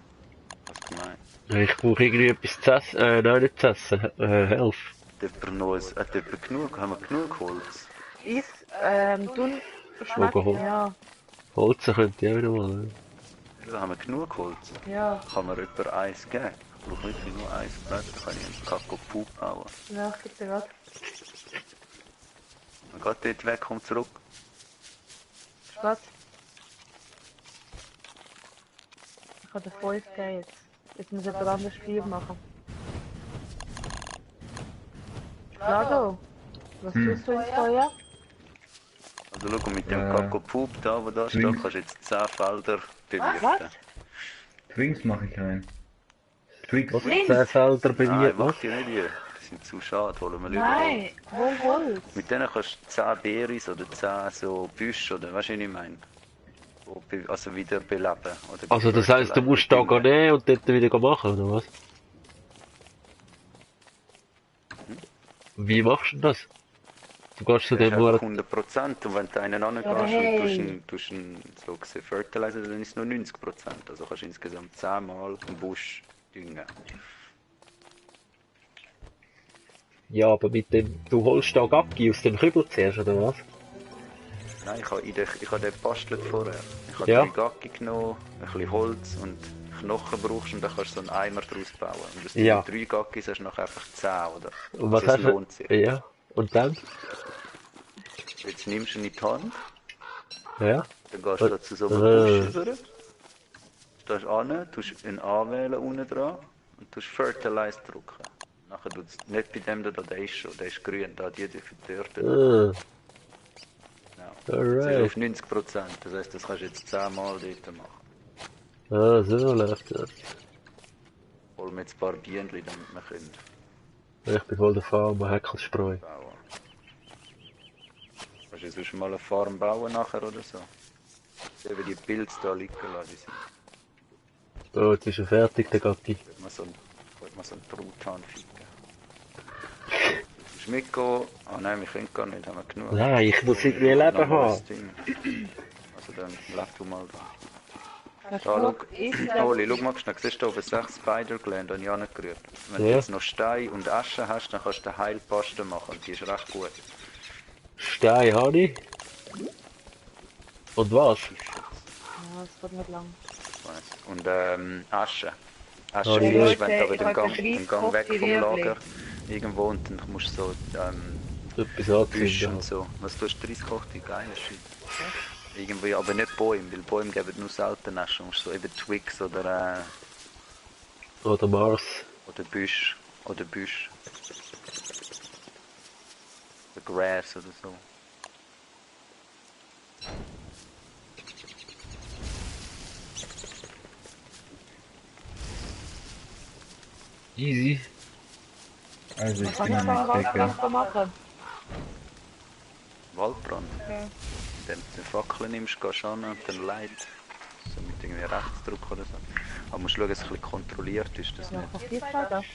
Was gemeint? Ich brauche irgendwie etwas zu essen. Nein, nicht zu essen. Helf. Hat jemand genug? Haben wir genug Holz? Tun... Oberholz. Ja, Holzen könnte ich auch wieder mal. Ja, haben wir genug Holz? ja. Kann mir jemand eins geben? Ich brauche wirklich nur eins Brett, dann kann ich einen Kakao-Pup bauen. Ja, ich gebe dir was. Man geht dort weg, kommt zurück. Was? Ich habe den 5 gegeben jetzt. Jetzt muss ich ein anderes Spiel machen. Lado, was tust du ins Feuer? Also schau, mit dem Äh, Kakao-Pup da, wo da steht, Twinks. kannst du jetzt 10 Felder bewirten. Was? Twinks mache ich rein. Twinks. Was? 10 Felder Nein, bewirkt, was? mach die nicht hier. Die sind zu schade, holen wir lieber Nein, Holz. hol Holz. Mit denen kannst du 10 Beeris oder 10 so Büsche, oder weißt du, was ich meine? Also wieder beleben. Oder Also das heisst, du musst da gehen nehmen und dort wieder machen, oder was? Wie machst du denn das? Du gehst zu Das ist dem nur... einfach 100% und wenn du einen angehst Ja, und hey. tust ihn so gesehen fertilizer, dann ist es nur 90%. Also kannst du insgesamt 10 Mal einen Busch düngen. Ja, aber mit dem... Du holst da Gacki aus dem Kübel zuerst, oder was? Nein, ich habe den gebastelt vorher. Ich habe Ja. 3 Gacki genommen, ein bisschen Holz und Knochen brauchst und dann kannst du so einen Eimer daraus bauen. Und aus Ja. diesen 3 Gackis hast du nachher einfach 10, oder? Und was Also hast es du... lohnt sich. Ja. Und dann? Jetzt nimmst du ihn in die Hand, Ja. dann gehst du da zu so einem Busch Äh. rüber. Da an, tust ihn anwählen unten dran und tust Fertilize drücken. Nachher tut es nicht bei dem da, der ist schon, der ist grün, da hat jeder für die Dörte. Ah, Ja. Das ist alright. auf 90%, das heisst, das kannst du jetzt 10 Mal dort machen. Ah, so läuft das. Holen wir jetzt ein paar Bienen, damit wir können Ich bin voll der Farmer, Häckelspreu. bauen. Kannst du sonst mal eine Farm bauen nachher oder so? Sehen wir die Pilze da liegen lassen, die sind. Oh, jetzt ist er fertig, der Gacki. Wird man so einen Truthahn ficken. Willst du mitgehen? Ah nein, wir können gar nicht, haben wir genug. Nein, ich muss irgendwie Leben Normales haben. Ding. Also dann bleib du mal da. Hast Da, du schau. genug Easy Oli, Level? schau mal schnell, siehst du oben 6 Spider-Gland, habe ich angerührt. Wenn du Ja. jetzt noch Stein und Asche hast, dann kannst du den Heilposten machen und die ist recht gut. Stein habe ich. Und was? Ja, es geht nicht lang. Und Asche. Asche Habe ich Ja, findest nicht. du, Leute, wenn du aber ich habe etwa 30 den Gang weg kochte vom Lager Rüebli. irgendwo und dann musst du so Etwas Büsche anzünden. und so. Was tust du 30 kochte? Geiler Shit. Irgendwie, aber nicht Bäume, weil Bäume geben nur selten Asche. Du musst so eben Twigs Oder Mars. oder Büsch. Oder Büsch. Oder Grass oder so. Easy. Also ich Was kann bin ich da am am Entdecken. Waldbrand machen? Waldbrand. Okay. Wenn du die Fackel nimmst, gehst du an und dann Light. So mit irgendwie Rechtsdruck oder so. Aber musst schauen, dass es ein bisschen kontrolliert ist, das Ja, nicht. kapiert das?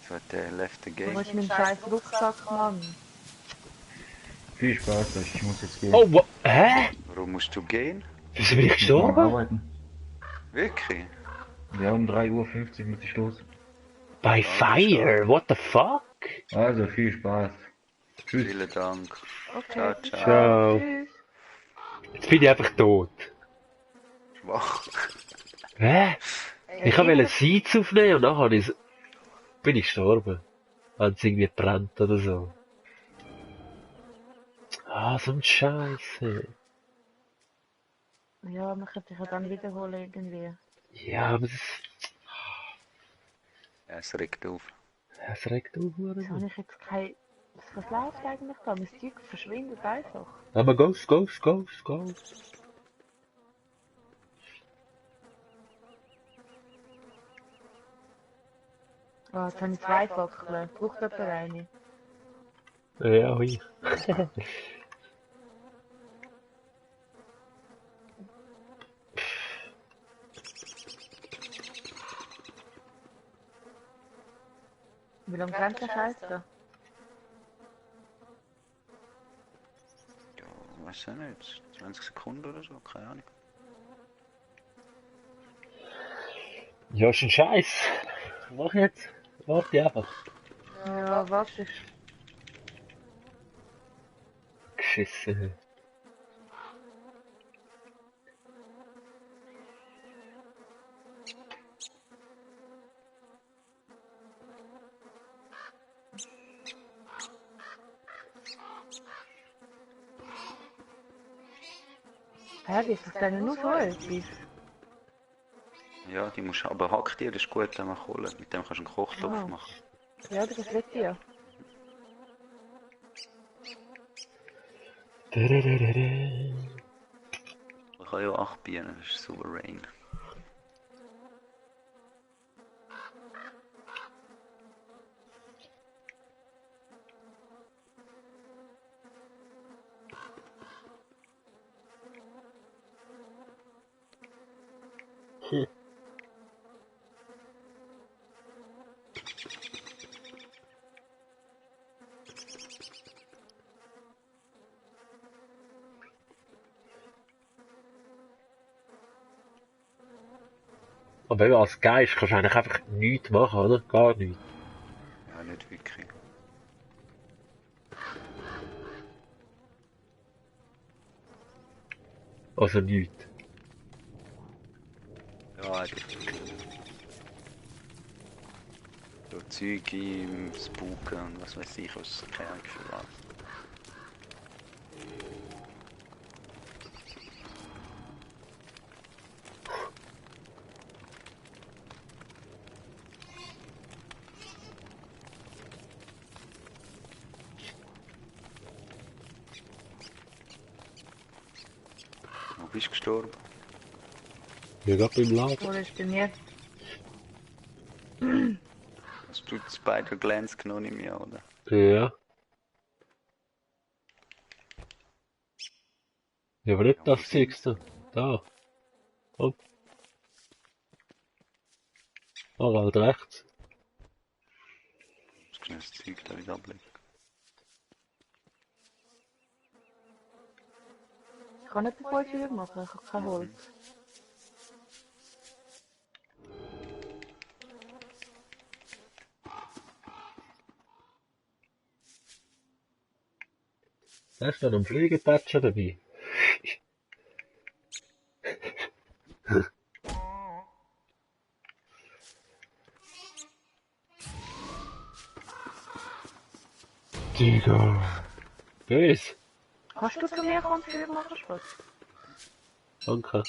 So hat der left the Wo game. ist mein scheiß Rucksack, Mann? Viel Spaß, ich muss jetzt gehen. Oh, hä? Warum musst du gehen? Wieso bin ich Ich muss morgen gestorben? arbeiten. Wirklich? Ja, um 3:50 Uhr muss ich los. By fire? What the fuck? Also viel Spaß. Tschüss. Vielen Dank. Okay, Ciao, ciao. Ciao. Tschüss. Jetzt bin ich einfach tot. Schwach. Hä? Ich wollte Seeds aufnehmen und nachher bin ich gestorben. Haben sie irgendwie gebrannt oder so. Ah, so ein Scheiße. Ja, man könnte sich ja dann wiederholen irgendwie. Ja, aber Ja, es regt auf. es regt auf, Jetzt oder? habe ich jetzt kein... Was läuft eigentlich da? Mein Zeug verschwindet einfach. Aber Ghost. Ah, jetzt habe ich 2 Fackeln. Braucht jemand eine? Ja, hui. Wie lange brennt der Scheiß da? Ja, weiß ich nicht. 20 Sekunden oder so, keine Ahnung. Ja, ist ein Scheiß. Was mach ich jetzt? Warte einfach. Ja, warte. Geschissen. Hä, wie ist das denn nur so etwas? Ja, die musst aber hack dir, das ist gut, wenn man Kohle. Mit dem kannst du einen Kochtopf Ah. machen. Ja, das wird ja. Ich habe ja 8 Bienen, das ist souverän. Aber eben als Geist kannst du eigentlich einfach nichts machen, oder? Gar nichts. Ja, nicht wirklich. Also nichts. Ja, eigentlich. So Zeug im Spooken und was weiß ich, was keine Ahnung für was. Wo bist du gestorben? Ja, gerade beim Laden. Oder ist bei mir? Hast du die Spider-Glance genommen in mir, oder? Ja. Ja, aber nicht das Zeugs da. Da. Hopp. Ah, halt rechts. schnell das Zeug da wieder ablegen. Ich kann nicht bevor ich Feuer machen, ich habe kein Holz. Hast du noch einen Fliegentätscher dabei? Digga. Böse. Kannst du zu mir kommen, Feuer machen, Spatz? Danke.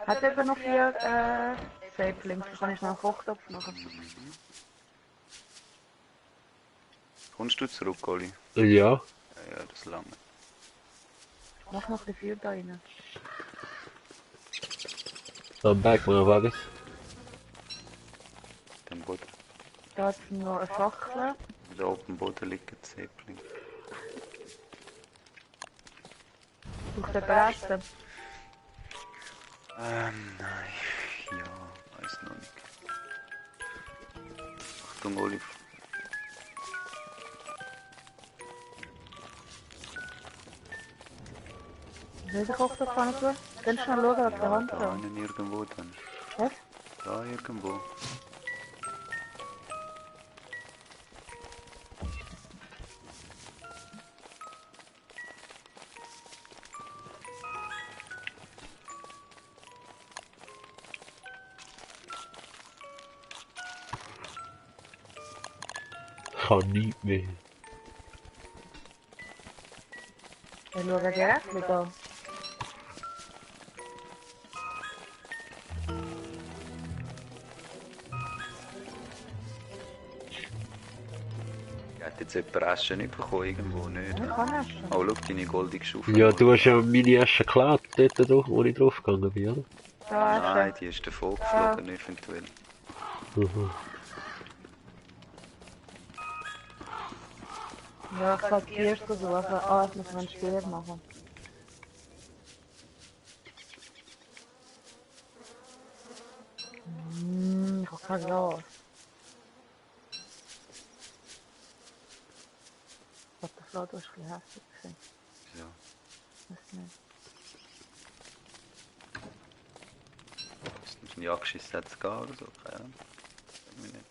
Hat eben noch 4 Saplings, dann kann ich noch einen Kochtopf machen. Kommst du zurück, Oli? Ja. Ja, das lange. Mach noch ein bisschen Feuer da rein. Dann back mal was. Dem Boden. Da ist noch eine Fackel. Da auf dem Boden liegt ein Zäpfling. Braucht jemand Essen? Nein. Ja, weiß noch nicht. Achtung, Oli. Welchen Kochtopf kann ich tun? Kannst du mal schauen, ob der Hand Da dran einen irgendwo dann. Was? Da irgendwo. Kann nicht mehr. Ich schaue direkt mit an. Hat jetzt jemand Essen nicht bekommen? Irgendwo nicht. Ich kann essen. Oh, schau, deine goldige Schaufel. Ja, du hast ja meine Asche geklaut, dort drauf, wo ich draufgegangen bin, oder? Da Nein, Essen. die ist davon geflogen, eventuell. Mhm. Ja, ich kann die erste suchen. Ah, ich muss noch ein Spiel machen. Ich habe kein Glas. Ich glaube, der Fladen ist ein bisschen hässlich gewesen. Ja. Weiß nicht. Ist ein Jagdgeschiss jetzt gehen oder so? Keine Ahnung. Weiß ich nicht.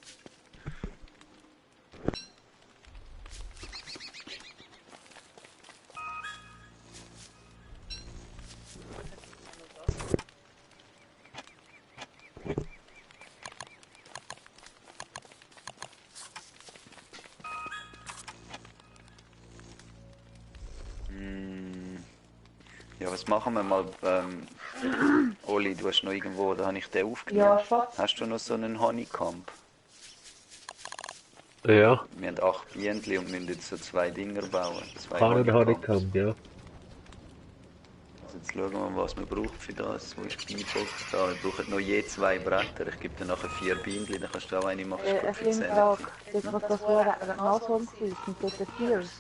Ja, was machen wir mal? Oli, du hast noch irgendwo, da habe ich den aufgenommen. Ja, Schatz. Hast du noch so einen Honeycomb? Ja, Wir haben 8 Bienen und müssen jetzt so 2 Dinger bauen. 2 kann ich Honeycombs. gehabt, ja. Also jetzt schauen wir mal, was man braucht für das. Wo ist die Bienenbox da? Wir brauchen noch je 2 Bretter. Ich gebe dir nachher 4 Bienen, dann kannst du auch eine machen. Eine kleine Frage. Das, was das wäre, ein Nashorn gewesen, sind dort Tiers.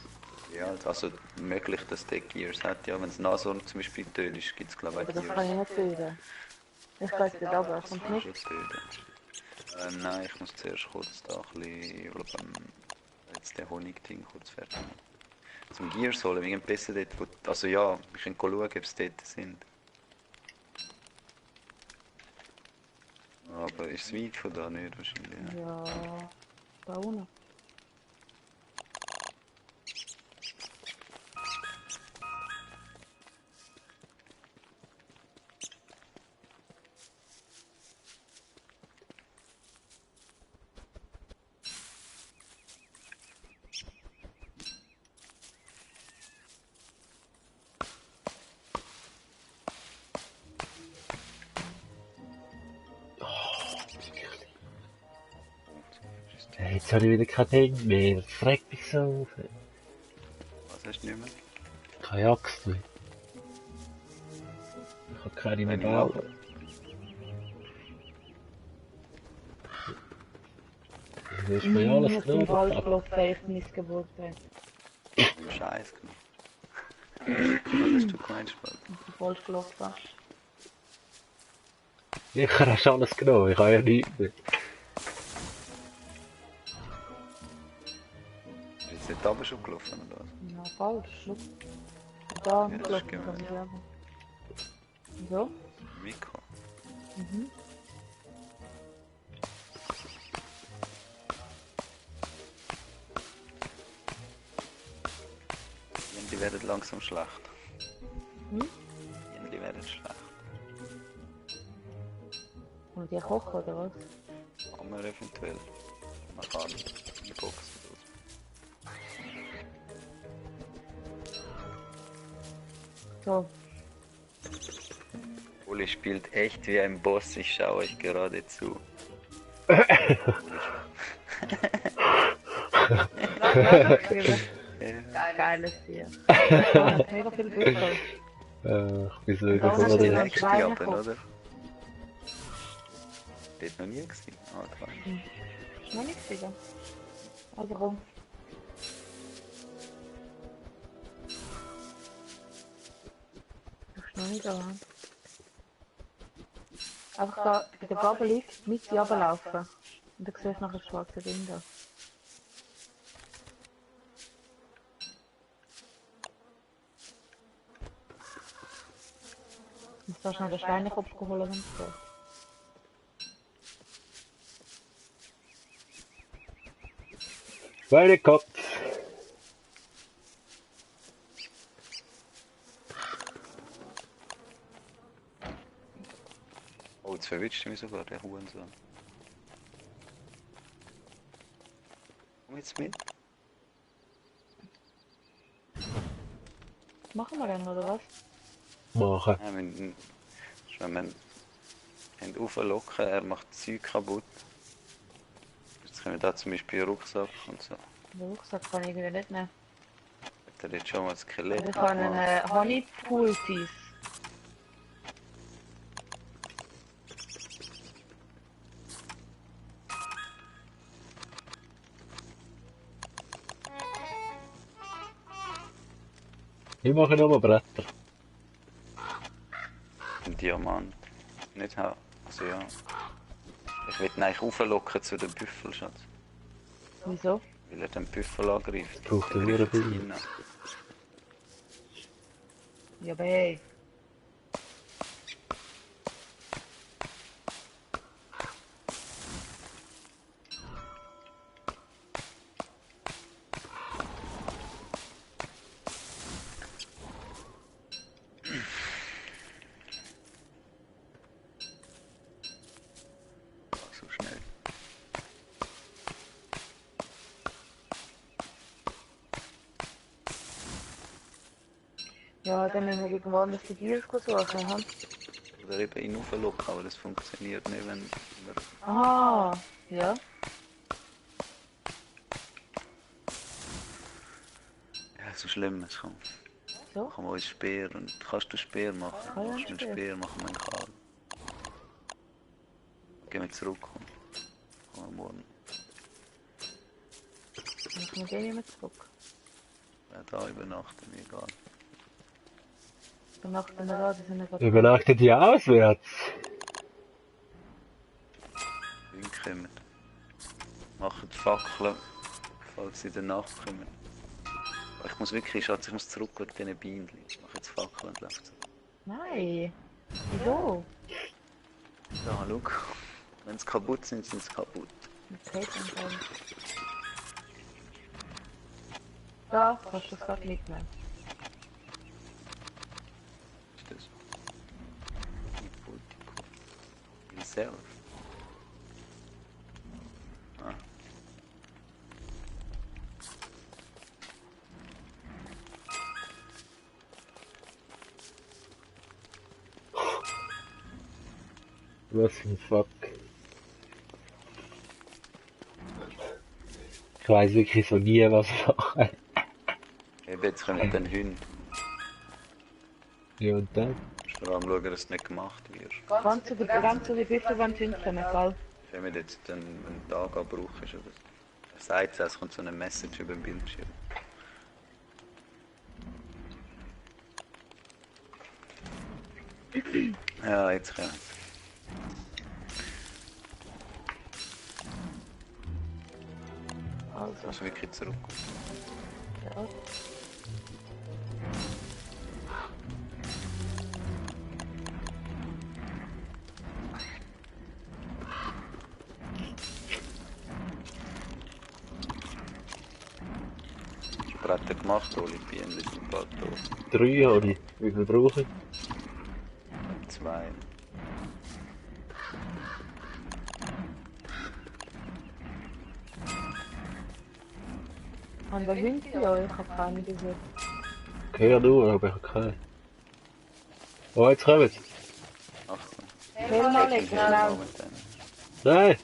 Ja, also möglich, dass der Gears hat. Ja, wenn es Nashorn zum Beispiel tötet, ist, gibt es glaube ich Aber das Gears. kann ich nicht töten. Ich weiß nicht, aber es kommt nicht. Nein, ich muss zuerst kurz da ein bisschen, jetzt den Honigding kurz fertig machen. Zum Gears holen, wir gehen besser dort, wo, also ja, wir können schauen, ob es dort sind. Aber ist es weit von da nicht wahrscheinlich? Ja. Ja, da unten. Hey, jetzt habe ich wieder kein Ding mehr. Das fragt mich so auf. Was hast du nicht mehr? Keine Axt mehr. Ich habe keine mehr Wenn ich bauen. mache. Du hast mir alles Ich bin genommen. Waldblock safe missgebaut. Du Scheiß genommen. Was hast du gemeint, Spalt? Waldblock da. Ich hast alles genommen, ich habe ja nichts mehr. Ist dort aber schon gelaufen, oder was? Ja, falsch. Schau. Da Ja, das ist gelaufen gemein. kann ich sagen. So? Mikro. Mhm. Die werden langsam schlecht. Hm? Die werden schlecht. Und die kochen oder was? Kann man eventuell. Man kann einboxen. So. Uli spielt echt wie ein Boss, ich schaue euch gerade zu. Geiles Tier. Ja, mega viel Büffel. Ich bin so Da Das ist hast du der noch nächste Schweine Abend, geguckt. oder? Dort noch nie gewesen. Ah, klar. Ist noch nicht wieder. Also komm. Ist noch nicht da. Einfach da bei der Gabel liegt, mit die runterlaufen. Und dann siehst du nachher das schwarze Ding da. Jetzt hast du noch den Schweinekopf geholt und so. Schweinekopf. Oh, jetzt verwitscht mich sogar, der Hurensohn. Komm jetzt mit. Machen wir dann, oder was? Machen. Ja, wenn wir ihn auflocken, er macht Zeug kaputt. Jetzt können wir da zum Beispiel einen Rucksack und so. Den Rucksack kann ich irgendwie nicht nehmen. Hat er jetzt schon mal ein Skelett Ich kann gemacht? einen Honeypool sein. Ich mache nur Bretter. Ein Diamant. Nicht haben. Also ja. Ich will ihn eigentlich auflocken zu den Büffel, Schatz. Wieso? Weil er den Büffel angreift. Braucht Dann er greift nur sie ein ihn an. Ja, aber hey. So schnell. Ja, dann müssen wir irgendwo anders die Deals suchen. Hm? Oder eben ihn auflocken, aber das funktioniert nicht, wenn wir... Ah, ja. Ja, so schlimm es kommt. So. Machen wir uns Speer und kannst du Speer machen? Ah ja, Machst du einen Speer. Speer, machen wir einen Kabel. Gehen wir zurück und kommen wir morgen. Dann können wir den nicht mehr zurück. Ja, da übernachten, mir egal. Dann macht man da, die sind ja gerade... Übernachtet ihr auswärts? Hinkommen. Machen die Fackeln, falls sie in der Nacht kommen. Aber ich muss wirklich, Schatz, ich muss zurück mit diesen Bienen. Ich mache jetzt Fackeln und laufe zurück. Nein. Wieso? Da, schau. Wenn sie kaputt sind, sind sie kaputt. Okay, dann kann. Da, kannst du das gerade mitnehmen. Was ist das? Politico. Himself. Ah. Was für ein Fuck. Ich weiß wirklich so nie, was ich mache. Eben, jetzt kommen dann Hunde. Ja, und dann? Musst vor allem schauen, dass es nicht gemacht wird. Ganz so die Büffel, wenn sie hinkommen, gell? Wenn wir jetzt dann einen Tag Abbruch ist oder so. Er sagt es kommt so eine Message über den Bildschirm. Ja, jetzt kommen sie. Also. Also wirklich zurück. Ja. Bretter gemacht, Oli, Bienen sind bald tot. 3 habe ich. Wie viel brauche ich? 2. Haben wir Hündchen? Ja, ich habe keine gesehen. Okay, du, aber ich habe keine. Oh, jetzt kommen sie. Achtung. Helm legen, schnell. Momentan. Nein,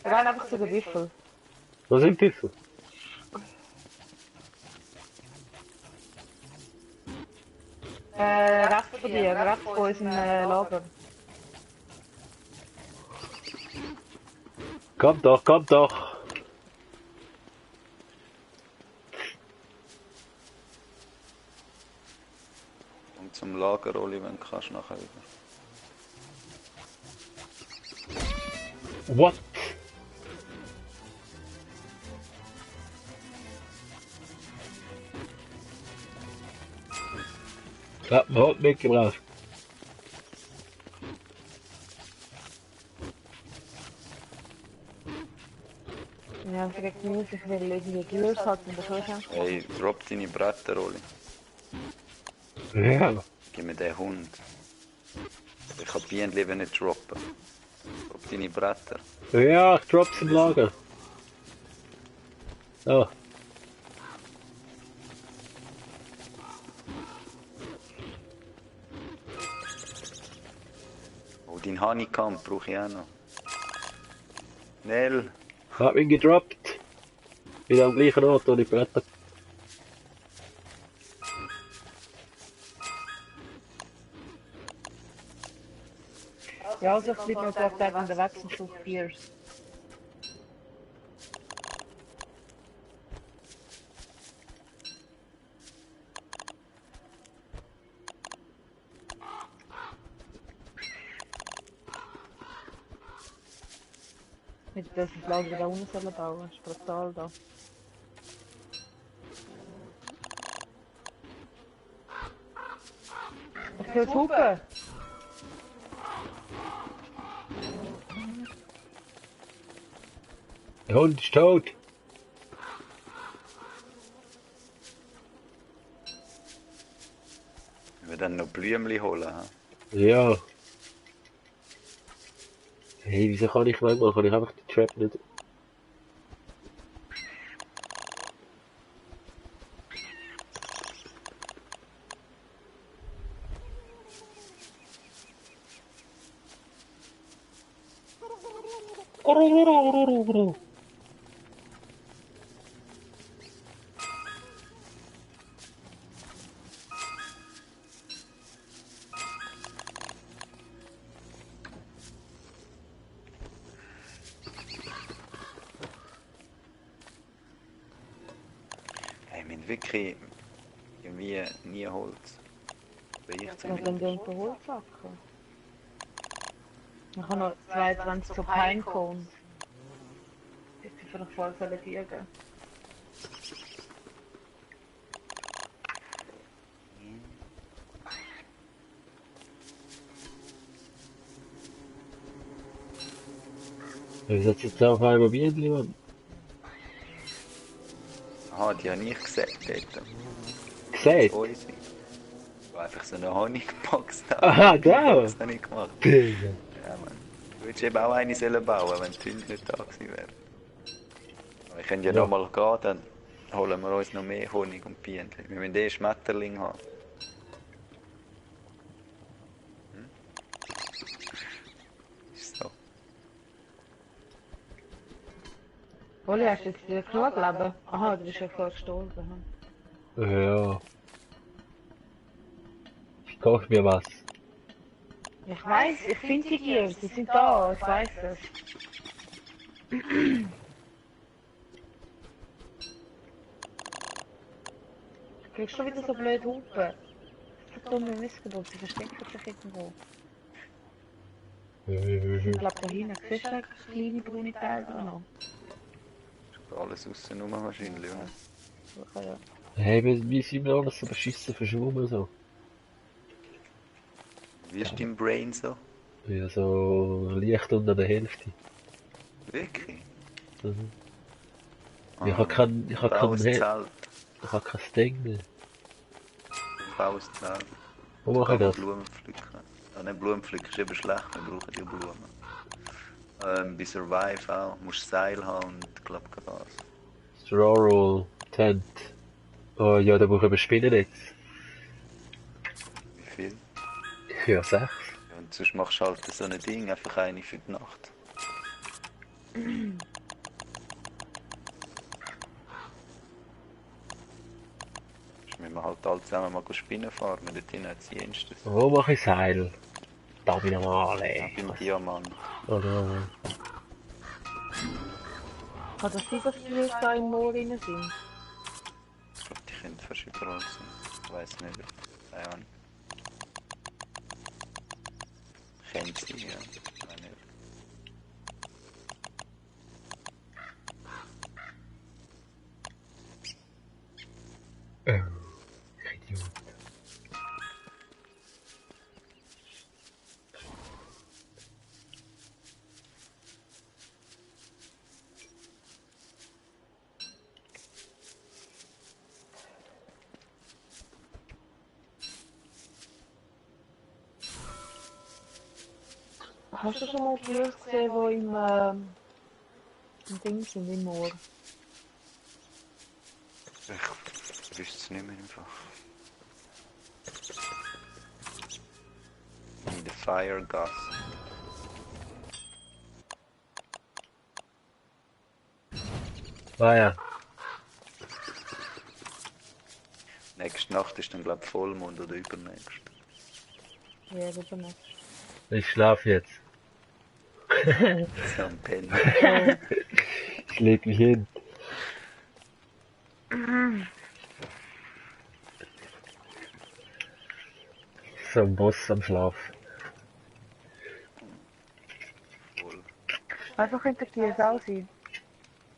Renn einfach zu den Würfel. wo sind die Pfiffer? Rechts von dir, rechts von unserem Lager. Komm doch, komm doch. Und zum Lager, Oli, wenn du kannst, nachher wieder. What? Ich hab einen Hund mitgebracht. Ja, vielleicht muss ich will irgendwie gelöst halten, das ist schon. Hey, drop deine Bretter, Oli. Ja. Gib mir den Hund. Ich kann Bienen lieber nicht droppen. Drop deine Bretter. Ja, ich drop's im Lager. Oh, Oh, dein Honeycomb brauche ich auch noch. Nell. ich hab ihn gedroppt. Wieder am gleichen Ort, wo die Bretter. Ja, also ich bleibe noch 2 Tage unterwegs und suche Biers. Mit das Lager da unten sollen bauen, ist brutal da. Ich will hupen! Der Hund ist tot. Wir dann noch Blümchen holen. He? Ja. Hey, wieso kann ich manchmal, kann ich einfach die Trap nicht... Hey, wir haben wirklich irgendwie nie Holz. Bin ich Ja, dann zumindest. gehen wir Holzsacken. Ich habe noch 22 so Pinecones. Das ist vielleicht voll verlegen. Wieso hat jetzt auf einmal Bienen, Mann? Aha, die habe ich gesehen dort. Gesehen? Unsere. Wo einfach so eine Honigbox da. Aha, Die da. Box habe ich gemacht. Digga. Ja, Mann. Du würdest eben auch eine sollen bauen, wenn die Hunde nicht da gewesen wären. Aber wir können ja, Ja. nochmal gehen, dann holen wir uns noch mehr Honig und Bienen. Wir müssen eh Schmetterling haben. Ist so. Oli, hast du jetzt wieder genug Leben? Aha, du bist ja voll gestorben. Ja. Ich koche mir was. Ich weiß, ich finde die hier, sie sind da, ich weiß es. Kriegst du wieder so blöd Hupen? So dumme Missgeburt, sie verstecken sich irgendwo. Ich glaube da hinten, siehst du eigentlich kleine braune Teile noch? Alles aussen rum wahrscheinlich, oder? Sicher, ja. Hey, wie sind wir alles so beschissen verschwommen so? Wie ist dein Brain so? Ja, so leicht unter der Hälfte. Wirklich? Mhm. Ah, Ich hab kein, ich hab kein, blaues Zelt. ich hab kein Ding mehr. Blaues Zelt. Wo Da mache ich kann man das? Blumen pflücken. Ja, nicht Blumen pflücken ist eben schlecht, wir brauchen die Blumen. Bei Survive auch, musst Seil haben und ich glaube Gras. Straw Roll, Tent. Oh ja, da brauche ich eben Spinnennetz. Wie viel? Ja, 6. Ja, und sonst machst du halt so ein Ding, einfach eine für die Nacht. Sonst müssen wir halt alle zusammen mal Spinnen farmen, dort hinten hat es jenstes. Wo mache ich Seil? Da bin ich mal, Ja, ey. beim Diamant. Oh nein. Kann das sein, dass die da im Moor drin sind? Ich glaube, die können fast überall sein. Ich weiß nicht. Keine Ahnung. Kennt sie, ja. Nein, nicht. Ich Idiot. Hast du schon mal Tiere gesehen, die im Ding sind, im Moor? Ich wüsste es nicht mehr einfach. In der Firegas. Ah ja. Nächste Nacht ist dann glaube ich Vollmond oder übernächst. Ja, lieber nicht. Ich schlafe jetzt. So ein Pen. Ich leg mich hin. So ein Boss am Schlaf. Voll. Weißt du, könnte die jetzt auch sein?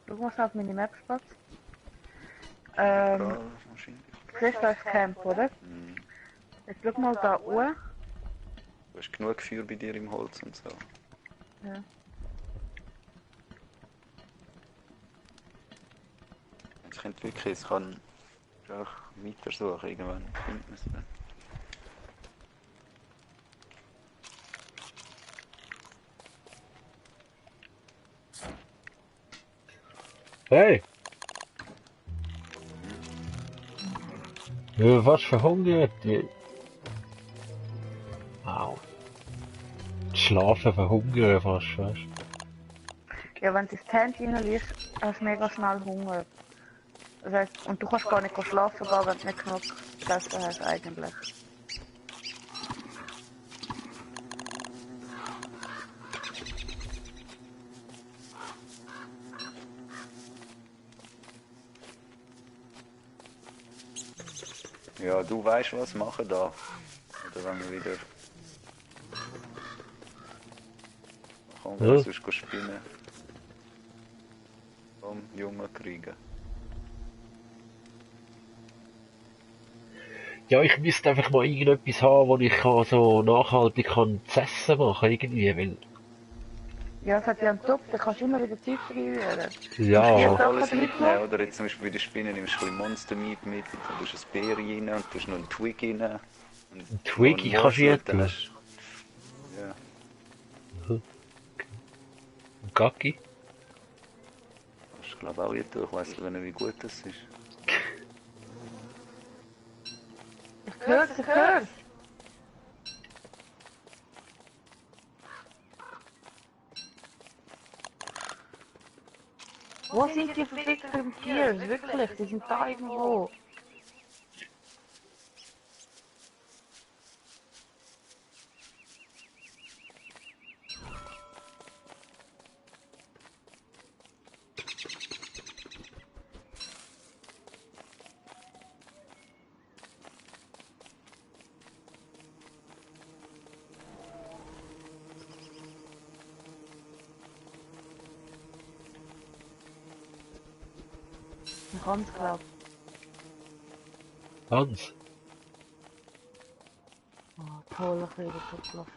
Schau mal schnell auf meine Maps, Schatz. Egal, wahrscheinlich. Siehst du das Camp, oder? Mhm. Jetzt schau mal da oben. Du hast genug Feuer bei dir im Holz und so. Ja. Ich könnte wirklich, es kann einfach weiter suchen, irgendwann findet man es dann. Hey! Ja, was verhungert? Au. Schlafen verhungern fast, weißt du? Ja, wenn du ins Tent reinliest, hast du mega schnell Hunger. Das heisst, und du kannst gar nicht schlafen gehen, wenn du nicht genug gegessen hast, eigentlich. Ja, du weißt was machen da. Oder wenn wir wieder. Komm, Ja. sonst gehen spinnen. Komm, Junge kriegen. Ja, ich müsste einfach mal irgendetwas haben, wo ich kann so nachhaltig kann zu essen machen, irgendwie, weil, Ja, es hat ja einen Topf, da kannst du immer wieder Zeug reinrühren. ja, Kannst du alles Sachen mitnehmen, oder? Jetzt zum Beispiel bei den Spinnen nimmst du ein bisschen Monster Meat mit, dann tust du ein Beer rein und tust noch einen Twig rein. Und ein Twiggy noch einen kannst du Moorfruit, nicht dann tun. hast du. Ja, Ein Gacki. kannst du glaube auch nicht tun. Ich weiss nicht, wie gut das ist. Ich hör's, ich hör's. Wo sind die verfickten Tiere? Wirklich, die sind da irgendwo. Hans, glaub. Hans. Oh, toll, ich wieder gelaufen.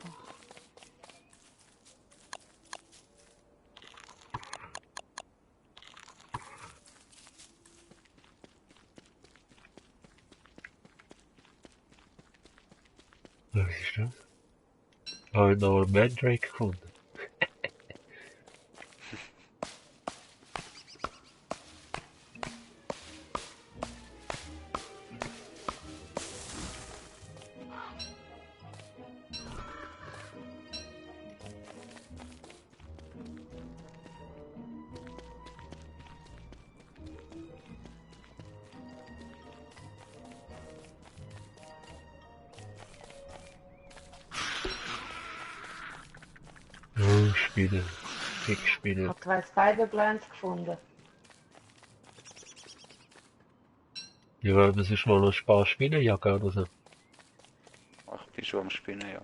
Was ist das? Habe ich noch einen Mandrake gefunden. Oh, Spiele. Ich Fickspiele. habe 2 Spider-Plants gefunden. Ja, das ist mal noch ein paar Spinnen jagen oder so. Ach, ich bin schon am Spinnen, ja.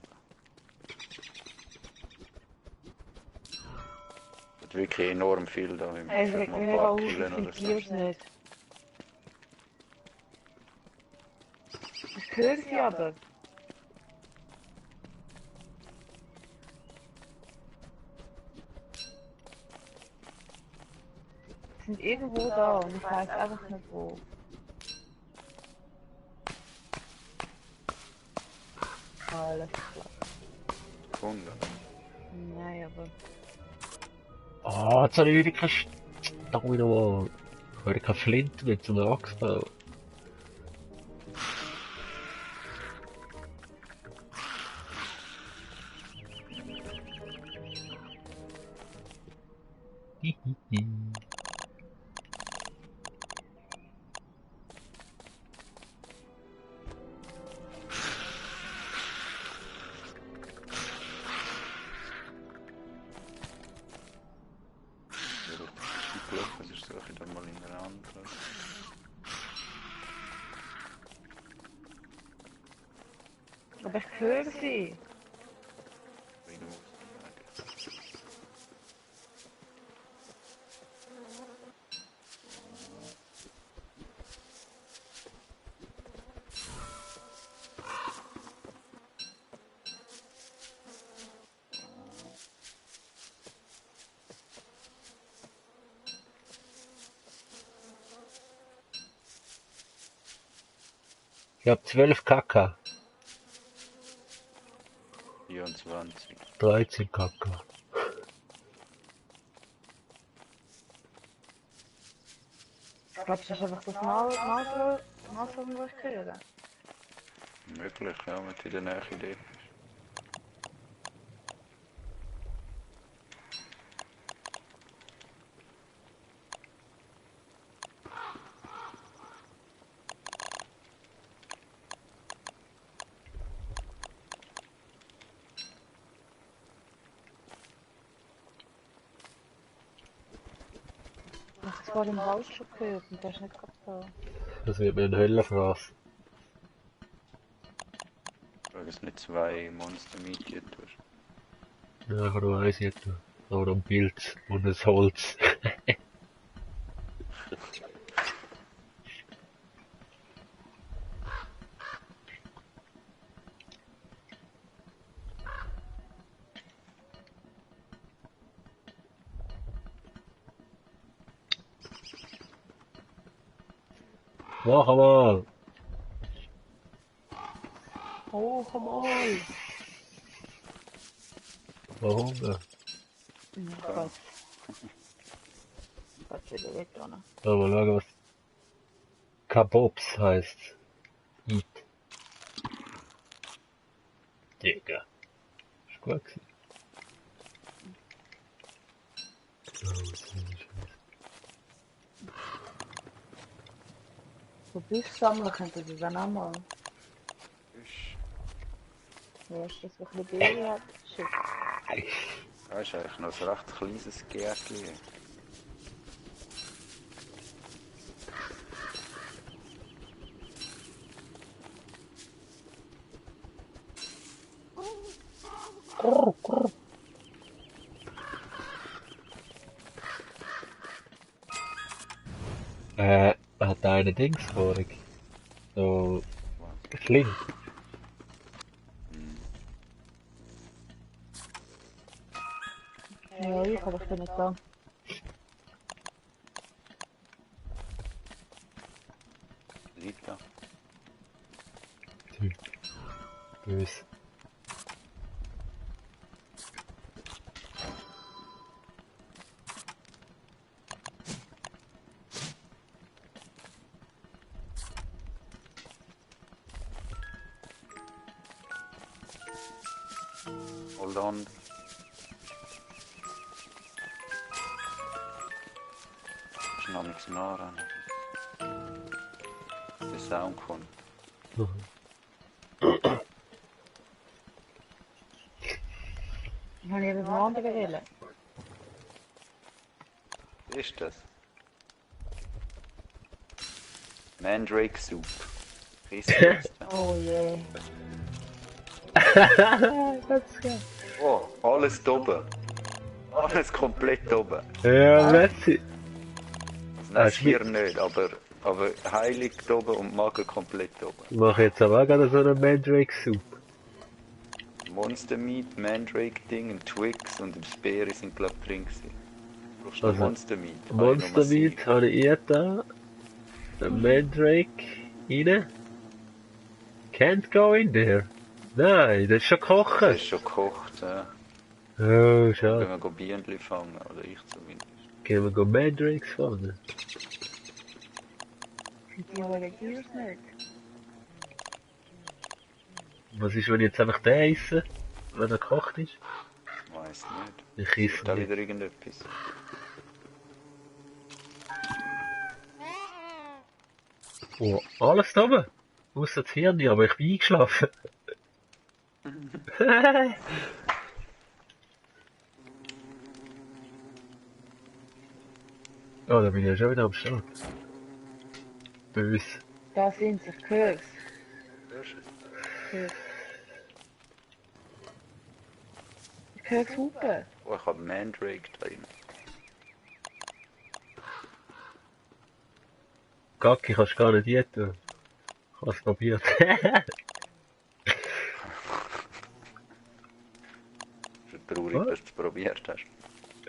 Hat wirklich enorm viel da. Ich Es muss regt mal mich ein mega paar auf, ich killen finde oder die so. Tiers nicht. Ich höre sie aber. Sie sind irgendwo da und ich weiß einfach nicht wo. Alles klar. Gefunden. Nein, aber... Ah, jetzt habe ich wieder kein... Da wieder mal... Wieder kein Flint mit zum Axt bauen. Hihihi. Ja, richtig gelaufen, sonst suche ich dann mal in einer anderen. Aber ich höre sie. Ich hab 12 Kaka. 24. 13 Kaka. Ich glaube, das ist einfach das Nashorn, was ich höre. Möglich, ja, wenn du in der Nähe Idee. Ich habe es vor dem Haus schon gehört und der ist nicht gerade da. Das wird mir ein Höllenfraß. Weil es nicht 2 Monster mietiert hast. Ja, du weiss ich nicht. Oder ein Bild und ein Holz. Mach mal! Oh, komm mal! Warum? Ja, Gott. Gott wieder weg, oder? Mal schauen, was Kabobs heißt. Eat. Digga. Ist gut gewesen. Oh, was ist das? So Büsch sammeln könnte sie dann auch mal. Weißt du, dass wir ein bisschen Beere hat? Shit. Ja, ist eigentlich noch ein recht kleines Gärtchen. kleinen Dings vorig. So... Flint. Ja, ich habe das nicht da. Liegt da. Böse. Hold on. Ist noch nichts nah ran. Der Sound kommt. Ich habe hier das andere wählen. Ist das? Mandrake Soup. Riss jetzt. Oh je. Das ist geil. Oh, alles da oben. Alles komplett da oben. Ja, merci. Das hier nicht, aber heilig da oben und Magen komplett da oben. Ich mache jetzt aber auch gerade so einen Mandrake-Soup. Monster Meat, Mandrake Ding, ein Twix und ein Speere sind glaub ich drin gewesen. Brauchst du noch Also, Monster Meat? Monster Meat habe ich hier da. Ein Mandrake rein. Can't go in there. Nein, das ist schon Das gekocht. ist schon gekocht, ja. Oh, schade. Können wir Bienen fangen, oder ich zumindest. Gehen wir Mandrakes fangen. Die reagieren nicht. Was ist, wenn ich jetzt einfach den esse? Wenn er gekocht ist? Weiß nicht. Ich esse Da nicht. wieder irgendetwas. Oh, alles da oben. Ausser das Hirn, aber ich bin eingeschlafen. Oh, da bin ich ja schon wieder am Start. Böse. Da sind sie, ich höre es. Ich höre es hupen. Oh, ich habe Mandrake drin. Gacki kannst du gar nicht tun. Ich habe es probiert. Schon traurig, Was? dass du es probiert hast.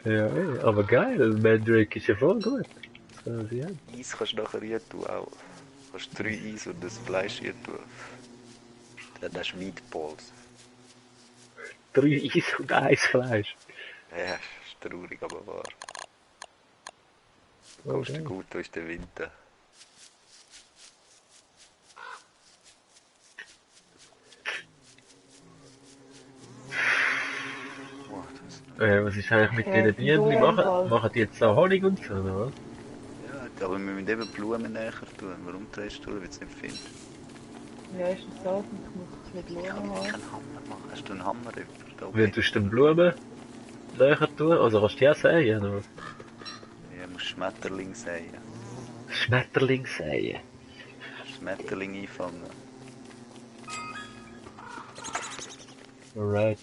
Ja, ey, aber geil, das Mandrake ist ja voll gut. Das kann ich haben. Eis kannst du nachher hier tun auch. Du kannst 3 Eis und das Fleisch hier tun. Dann hast du Meatballs. 3 Eis und 1 Fleisch. Ja, ist traurig, aber wahr. Du Oh, kommst geil. gut durch den Winter. Oh, Was ist eigentlich mit Ja, diesen Bienen? Blumenwald. Machen die jetzt auch Honig und so, oder was? ja, aber wir müssen eben Blumen näher tun. Warum drehst du, wenn du es nicht findest? Ja, ist das so? Ich muss es mit Ich Blumen kann haben. keinen Hammer machen. Hast du einen Hammer? Da Wie tust du den Blumen näher tun? Also kannst du die auch säen, oder was? Ja, du musst Schmetterling säen. Schmetterling säen. Schmetterling einfangen. Alright.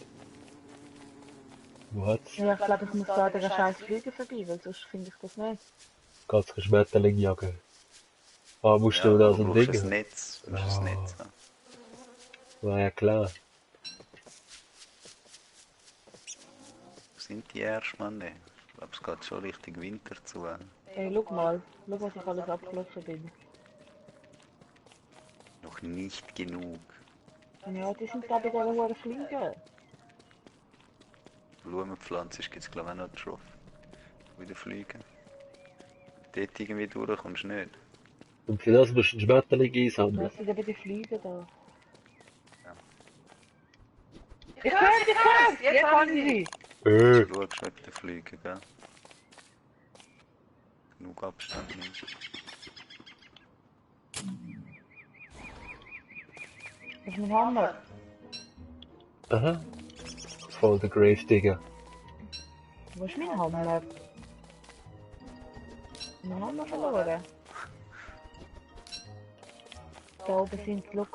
Wo hat's? Ja, ich glaube, ich muss da an der scheiß Flüge vorbei, weil sonst finde ich das nicht. Kannst du Schmetterling jagen? Ah, musst Ja, du da du so ein brauchst Ding ein haben? Netz. Du musst ein Netz haben. War ja klar. Wo sind die erst, Mann? Ich glaube, es geht schon richtig Winter zu. Ey, schau mal. Schau, was ich alles abgelaufen bin. Noch nicht genug. Ja, die sind da bei dieser hohen Fliege. Blumenpflanzen gibt es, glaube ich, auch noch drauf. Wieder fliegen. Dort irgendwie durch kommst du nicht. Und für das musst du einen Schmetterling einsammeln. Das sind eben die Fliegen da. Ja. Ich höre Jetzt kann ich sie! Du schaust wegen der Fliegen, gell? Genug Abstand nimmst. Das ist mein Hammer. Aha. Voll der Grave-Digger. Wo ist mein Hammer? Mein Hammer verloren. Da oben sind sie, schau.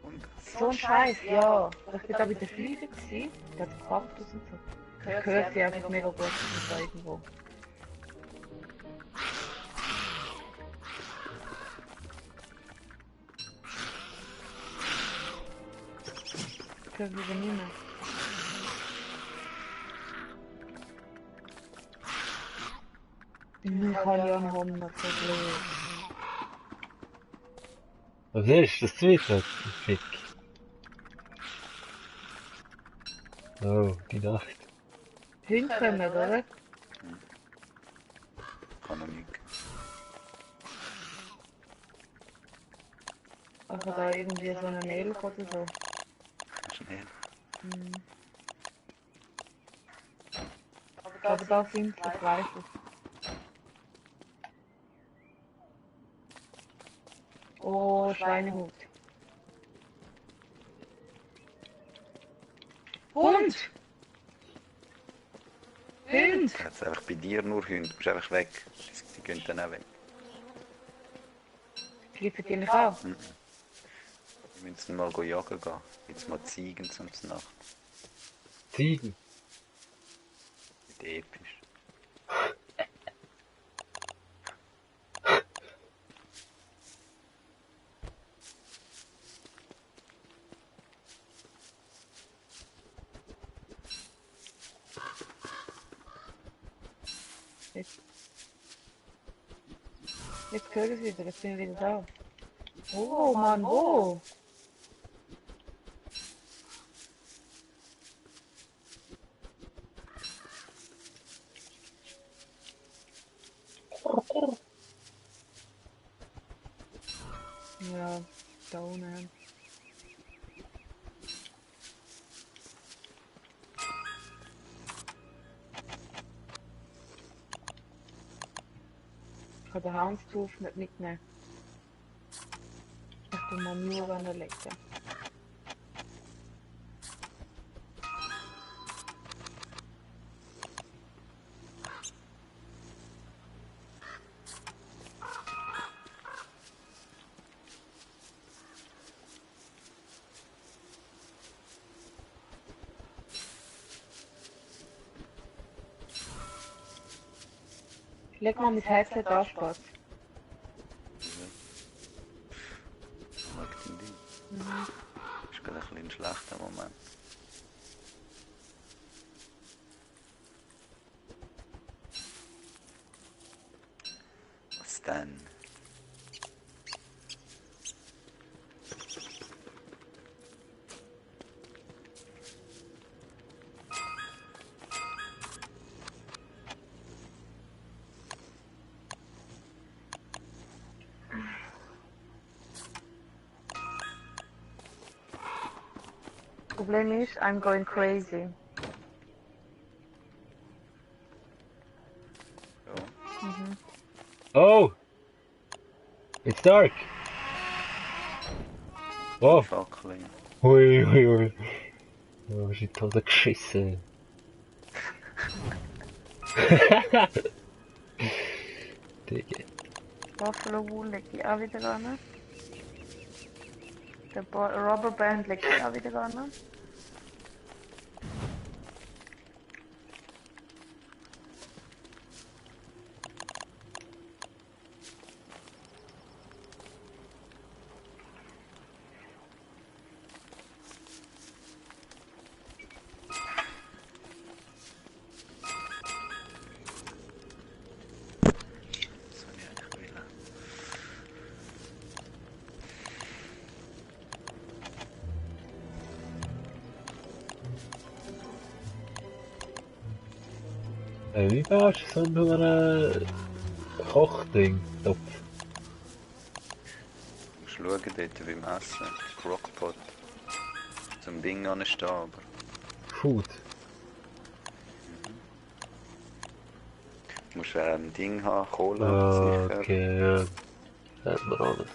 Und So ein Scheiß, ja. Ich bin da bei den Fliegen gewesen. Da hat es Kaktus und so. Ich höre sie einfach mega gut von da irgendwo. gehört wieder nicht mehr. Ich habe ja einen Hunger, so blöd. Was ist das zweite? Fick. Oh, die Nacht. Hunde kommen, oder? Kann noch nicht. Also da irgendwie so eine Elch oder so. Schnell. Aber da sind sie, ich weiss es. Oh, Schweinehut. Hund! Hund! Jetzt einfach bei dir nur Hunde, du bist einfach weg. Die gehen dann auch weg. Greifen die nicht an? Wir müssen mal jagen gehen. Jetzt mal Ziegen zum Nacht. Ziegen. Nicht episch. Jetzt höre ich es wieder, jetzt bin ich wieder da. Oh Mann, wo? Ja, da unten. Ich kann den Houndstooth nicht mitnehmen. Ich tue mal nur legen. Leg mal mein Headset an, Spaß. Mag dein Ding. Ist gerade ein bisschen ein schlechter Moment. Was denn? Problem ist, I'm going crazy. Ja. Oh! It's dark! Oh! Fackeln. Hui, hui, hui. Oh, shit, hat er geschissen. Digga. Buffalo Wool legt die auch wieder ran. Der Rubberband legt die auch wieder ran. Das soll ich eigentlich wollen. Wie baust du so einen Kochding? Topf? Du musst schauen dort beim Essen. Crockpot. Zum Ding anstehen, aber Food. du musst ein Ding haben, Cola, Ah, sicher. okay, ja. Hat man alles.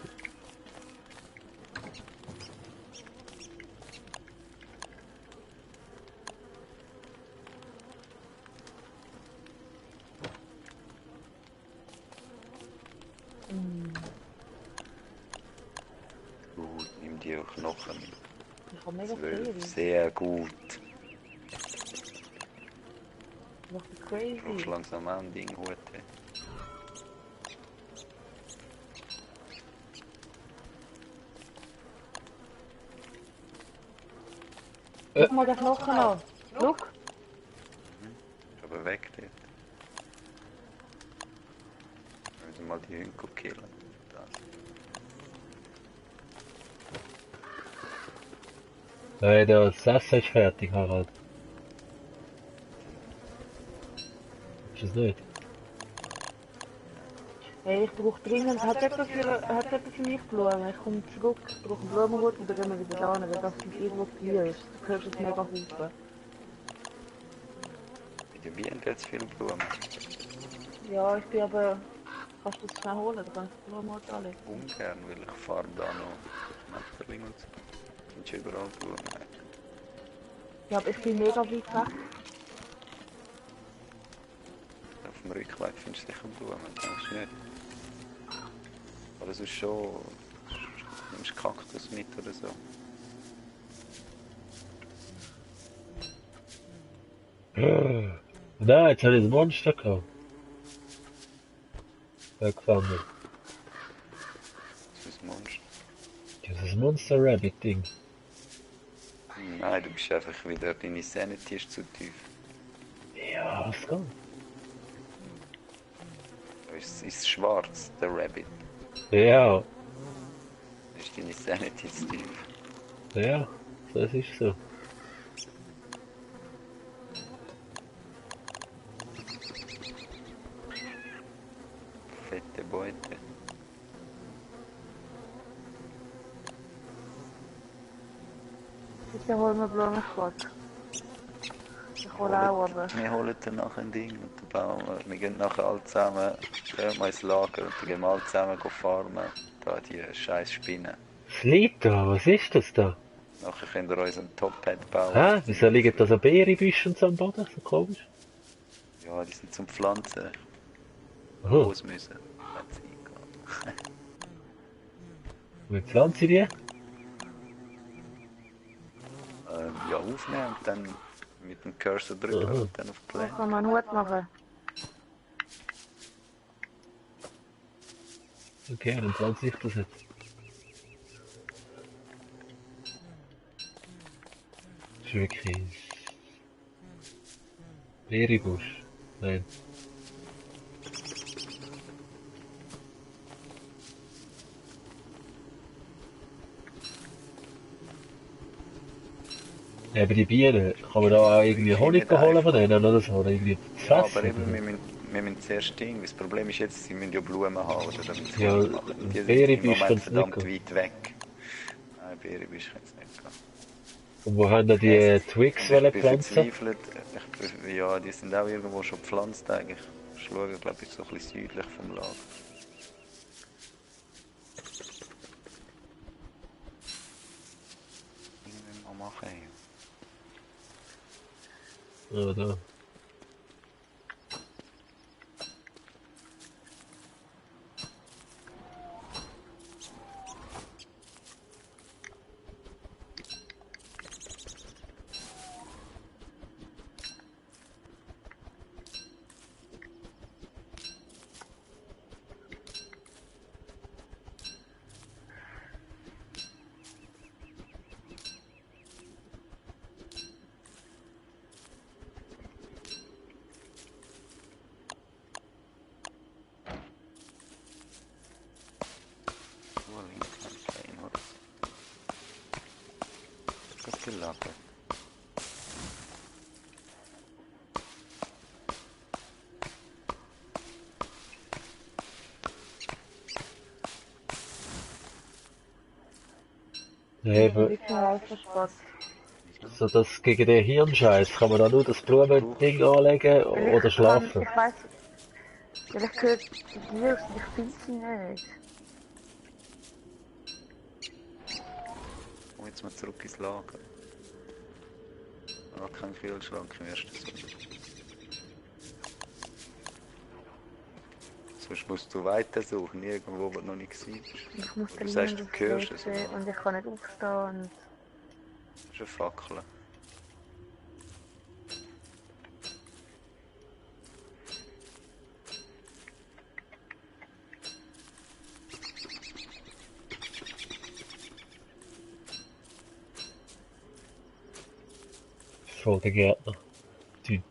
Gut, nimm dir Knochen mit. Ich habe mega 12. viel. Sehr gut. Ich mache Du crazy. brauchst langsam auch ein Ding, Hut. Schau mal den Knochen an. Schau. Ist aber weg dort. Wir müssen mal die Hunde killen. Das. Nein, das Essen ist fertig, Harald. Ist es nicht? Hey, ich brauche dringend. Hat jemand für mich Blumen? Ich komme zurück, ich brauche einen Blumenhut und dann gehen wir wieder da, weil das irgendwo hier ist. Du hörst es mega Haufen. Bei den Bienen gibt es viele Blumen. Ja, ich bin aber... Kannst du das schnell holen? Dann kannst du die Blumenhut anlegen. Ungern, weil ich fahre da noch Schmetterlinge und so. Findest du überall Blumen? Ja, aber ich bin mega weit weg. Auf dem Rückweg findest du sicher Blumen, denkst du nicht? Aber sonst schon... Nimmst Kaktus mit oder so. Nein, jetzt habe ich das Monster gehabt. Gefangen. Das ist ein Monster. Dieses Monster Rabbit Ding. Nein, du bist einfach wieder... Deine Sanity ist zu tief. Ja, was geht? Ist schwarz, der Rabbit. Ja, Ist deine Sanity zu tief. ja, das ist so. Fette Beute. Bitte hol mir Blumenquad. Ich hole auch, aber... Wir holen dann nachher ein Ding und dann bauen wir. Wir gehen nachher alle zusammen ins Lager und dann gehen wir alle zusammen farmen. Da die scheiß Spinnen. Was liegt da? Was ist das da? Nachher könnt ihr uns einen Top-Hat bauen. Hä? Wieso liegen da so Beerenbüsche und so am Boden? So komisch. Ja, die sind zum Pflanzen. Aha. Los müssen. Wenn's eingehen. Wie pflanze ich die? Ja, aufnehmen und dann mit dem Cursor drücken Aha. und dann auf Ich Play. kann mir einen Hut machen. Okay, dann pflanze ich das jetzt. Das ist wirklich... Beerenbusch. Nein. Eben die Bienen, kann man da auch irgendwie Honig holen von denen oder so? Oder irgendwie Ja, Fressen? aber eben, oder? wir müssen zuerst Ding. Das Problem ist jetzt, sie müssen ja Blumen haben, oder? Damit sie Ja, Honig machen. Und die sind im Beerenbüsche Moment können's nicht verdammt gehen. weit weg. Nein, Beerenbüsche können es nicht gehen. Und wo haben da die Twigs Ich wollen bin pflanzen? verzweifelt. Ja, die sind auch irgendwo schon gepflanzt eigentlich. Ich schaue, glaube ich, so ein bisschen südlich vom Lager. Irgendwie mal machen. Ja, da. So, links ein klein, oder? Das gelagert. Ja, Ich eben, bin Spaß. so das gegen den Hirnscheiß, kann man da nur das Blumending anlegen oder schlafen? Ich weiss, vielleicht gehört die Virus und ich finde sie nicht. Komm jetzt mal zurück ins Lager. Ah, kein Kühlschrank im ersten Sommer. Sonst musst du weiter suchen, irgendwo, wo du noch nicht siehst. Ich muss Du sagst, du dringend hörst aufs es, WC aber und ich kann nicht aufstehen. Und das ist eine Fackel. voll der Gärtner-Typ.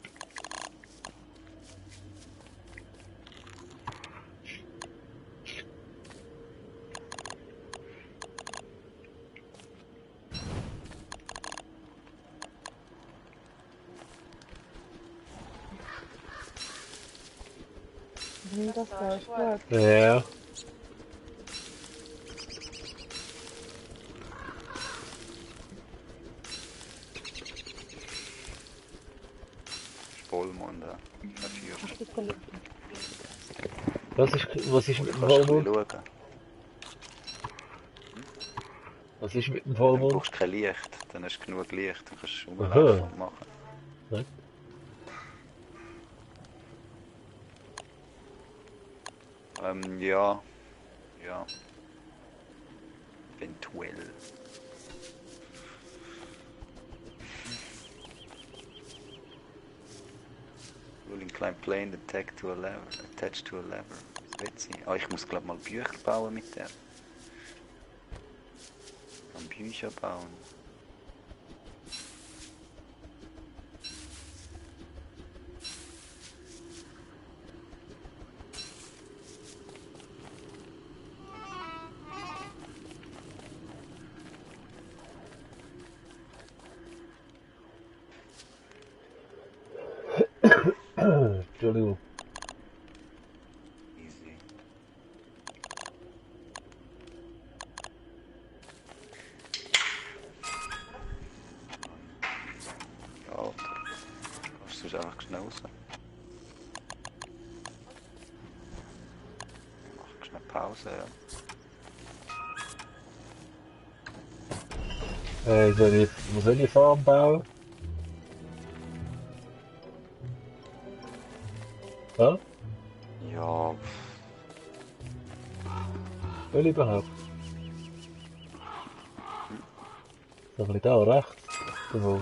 Das war gut. Ja. Vollmond, ja. Dafür. Was ist mit dem Kannst du ein Vollmond? bisschen schauen. Was ist mit dem Dann Vollmond? brauchst du kein Licht, dann hast du genug Licht, dann kannst du Aha. rumlaufen und machen. Nein. Ja. Ja. Eventuell. Will incline plane attack to a lever, attached to a lever. Was will sie? Ah, ich muss glaube mal Bücher bauen mit der. Am Bücher bauen. Entschuldigung. Easy. Ja, kannst du einfach schnell raus. Mach schnell Pause, ja. Wo soll ich Farm bauen? Ja? Ja, Will ich überhaupt? So ein bisschen da rechts. Wo?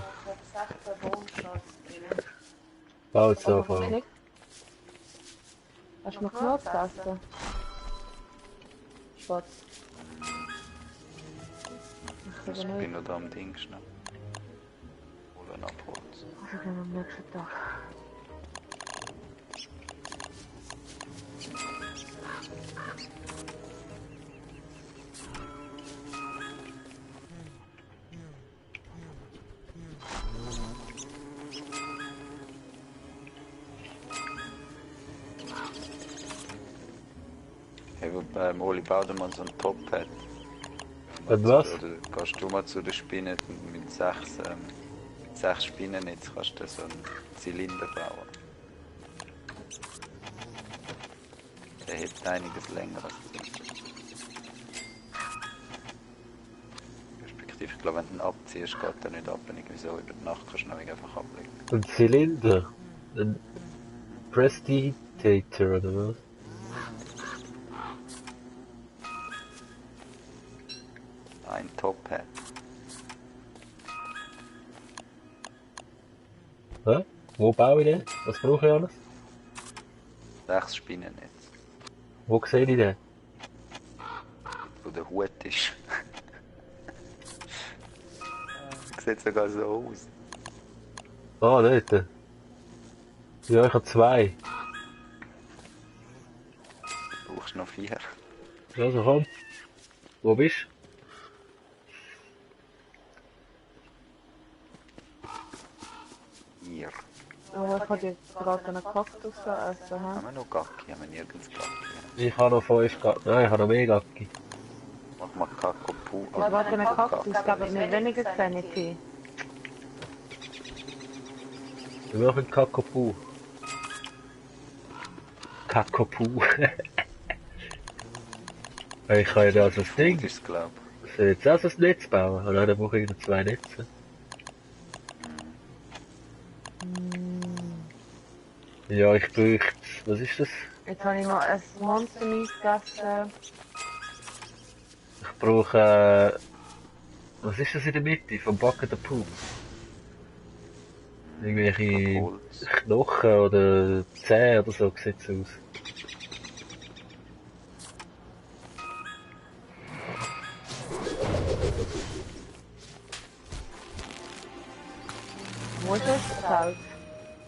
Bau jetzt so vor. Hast du noch Knotaste? Schwarz. ich bin noch da am Ding schnell. Oder abholen. Also dann am nächsten Tag. Hey, Oli, bau dir mal so ein Top-Pad. Und was? Oder gehst du mal zu den Spinnen mit sechs Spinnennetz kannst du so einen Zylinder bauen. Der hebt einiges länger als du. Respektive, ich glaube, wenn du ihn abziehst, geht er nicht ab. Wenn irgendwie so über die Nacht kannst du ihn einfach ablegen. Ein Zylinder? Ein Prestidigitator oder was? Ein Top-Hat. Hä? Wo baue ich den? Was brauche ich alles? 6 Spinnennetz. Wo sehe ich den? Wo der Hut ist. Sieht sogar so aus. Ah, dort. Ja, ich habe 2. Du brauchst noch 4. Also komm. Wo bist du? Hier. Oh, ich habe jetzt gerade einen Kaktus essen. Haben wir noch Gacki? Haben wir nirgends Gacki? Ich habe noch 5 Gacki. Nein, ich habe noch mehr Gacki. Mach mal Kakao-Pu. Ja, warte, einen Kaktus geben mir weniger Sanity. Wir machen Kakapu. Kakapu. Ich kann ja da so ein Ding. Das ist glaub. Soll ich jetzt auch so ein Netz bauen? Oder dann brauche ich noch 2 Netze. Ja, ich bräuchte. Was ist das? Jetzt habe ich noch ein Monster-Eis gegessen. Ich brauche. Was ist das in der Mitte? Vom Backen der Pooh? Irgendwelche Holz. Knochen oder Zähne oder so sieht es aus. Wo ist unser Zelt?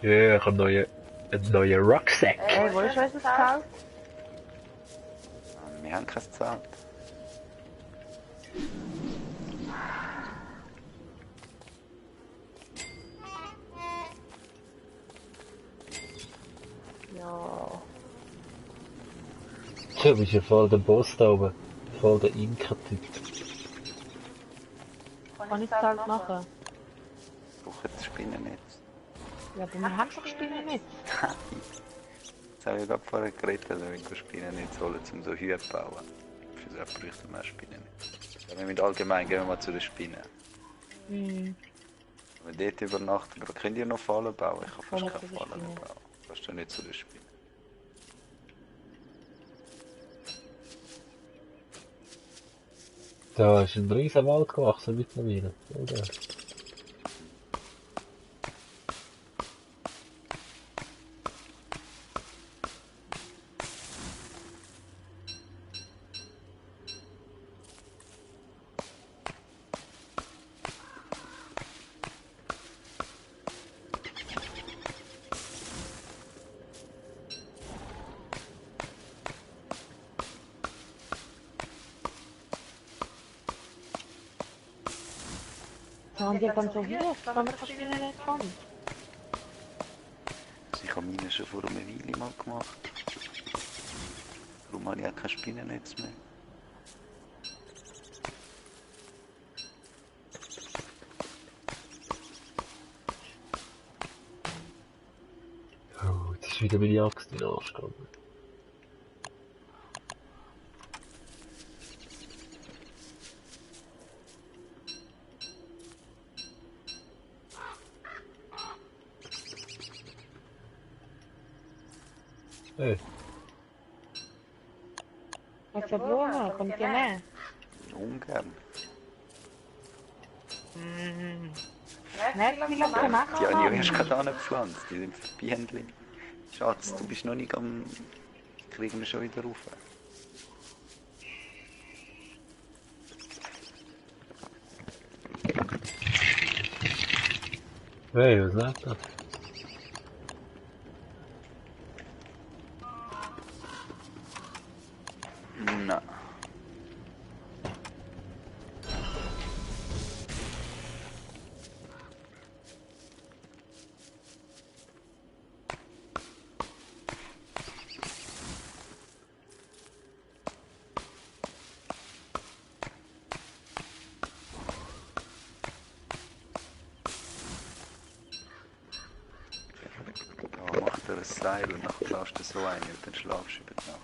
Ja, ich habe einen neuen Rucksack. Ey, wo ist unser Zelt? Wir haben kein Zelt. Ja. Du bist ja voll der Boss da oben. Voll der Inka-Typ. Kann ich das Zelt machen? Ich brauche das Spinnennetz. Ja, aber wir haben schon Spinnen mit. Jetzt habe ich gerade vorher geredet, dass wir Spinnennetz holen, um so Hüte zu bauen. Für das bräuchten wir Spinnennetz. Aber mit allgemein gehen wir mal zu den Spinnen. Hm. Wenn wir dort übernachten, könnt ihr noch Fallen bauen? Ich kann fast Fallen keine zu den Fallen mehr Spinnen. bauen. Kannst du nicht zu den Spinnen. Da ist ein riesen Wald gewachsen mittlerweile. Oder? Da haben die dann so hier, wenn wir keine Spinnen nicht haben. Also ich habe meine schon vor einer Weile mal gemacht. Darum habe ich auch kein Spinnennetz mehr. Oh, jetzt ist wieder meine Axt in den Arsch gegangen. Hey, Was für Blumen? Kommt ihr nehmen? Ungern. Nicht viel auf der Nacht Die habe ich haben. erst gerade angepflanzt. Die sind für Bienen. Schatz, du bist noch nicht am... Kriegen wir schon wieder rauf. hey, was sagt das? Nein. Da macht er ein Seil und dann lässt du so ein und dann schlafst du über die Nacht.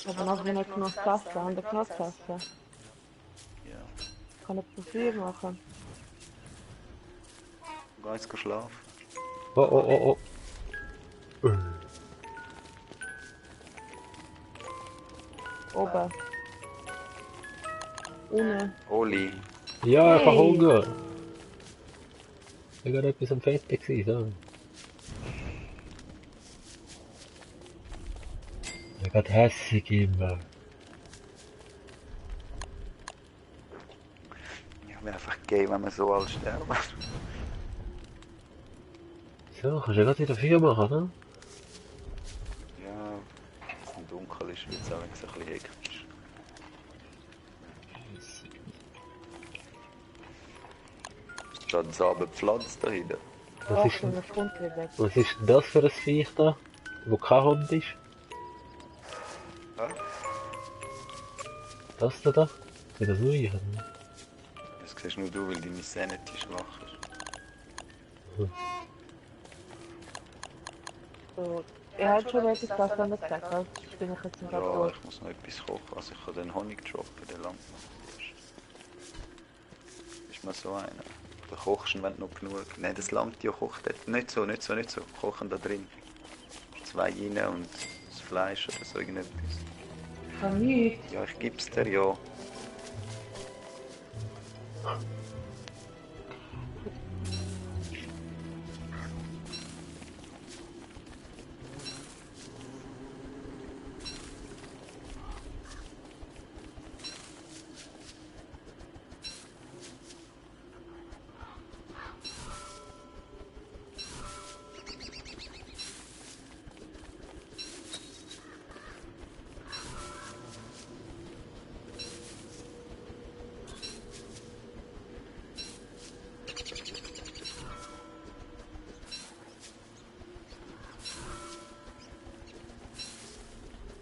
Aber noch wenn ich noch Tasse an der Knottasse. Ja. Kann ich Profil machen. Geh jetzt schlafen. Oh, oh, oh, oh. Oben. Unten. Oli. Ja, ich habe Hey. Hunger. Ich habe etwas am Fette gewesen, so. Ich habe hässig immer. Ja, wäre einfach geil, wenn wir so alle sterben. So, kannst du ja gerade wieder 4 machen, ne? Ja, wenn es im Dunkeln ist, wird es auch ein bisschen hektisch. Statt Sabelpflanz da hinten. Was Ach, ist, so eine Stunde weg. was ist denn das für ein Viech da, wo kein Hund ist? Ja? Das da? Das ist das Neue, ne? Das siehst nur du, weil deine Sanity schwach ist. So. Er hat schon wirklich das an der Zeit. Also bin ich jetzt gerade Ja, durch. ich muss noch etwas kochen. Also ich kann den Honig droppen, den Lamp. Ist mal so einer. Du kochst, wenn du noch genug... Nein, das Lamp, die kocht dort. Nicht so. Kochen da drin. 2 rein und Fleisch oder so irgendetwas. Ich kann nichts. Ja, ich geb's dir ja.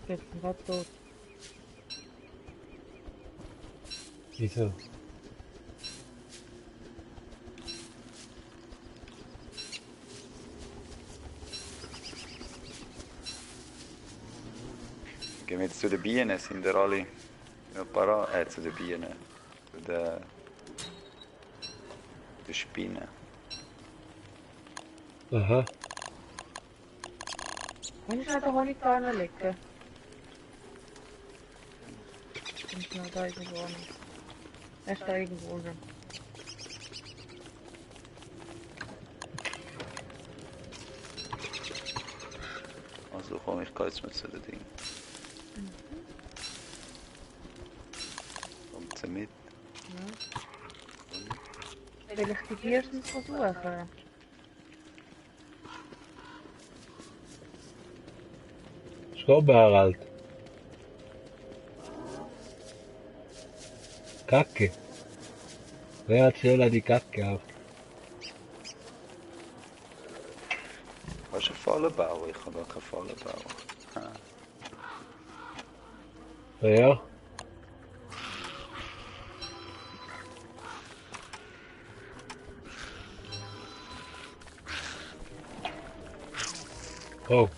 Jetzt bin gerade tot. Wieso? Gehen wir jetzt zu den Bienen, sind wir alle ja, parat? Zu den Bienen. Zu den Spinnen. Aha. Kannst du den Honig da legen? Und noch da irgendwo nicht. Er ist da irgendwo schon. Also komm, ich gehe jetzt mal zu den Dingen. Kommt sie mit? Ja. Will ich die Tierchen versuchen? Komm, Harald. Kacke. Wer hat schneller die Kacke auf? Kannst du eine Falle bauen? Ich kann gar keine Falle bauen. Ja. Oh.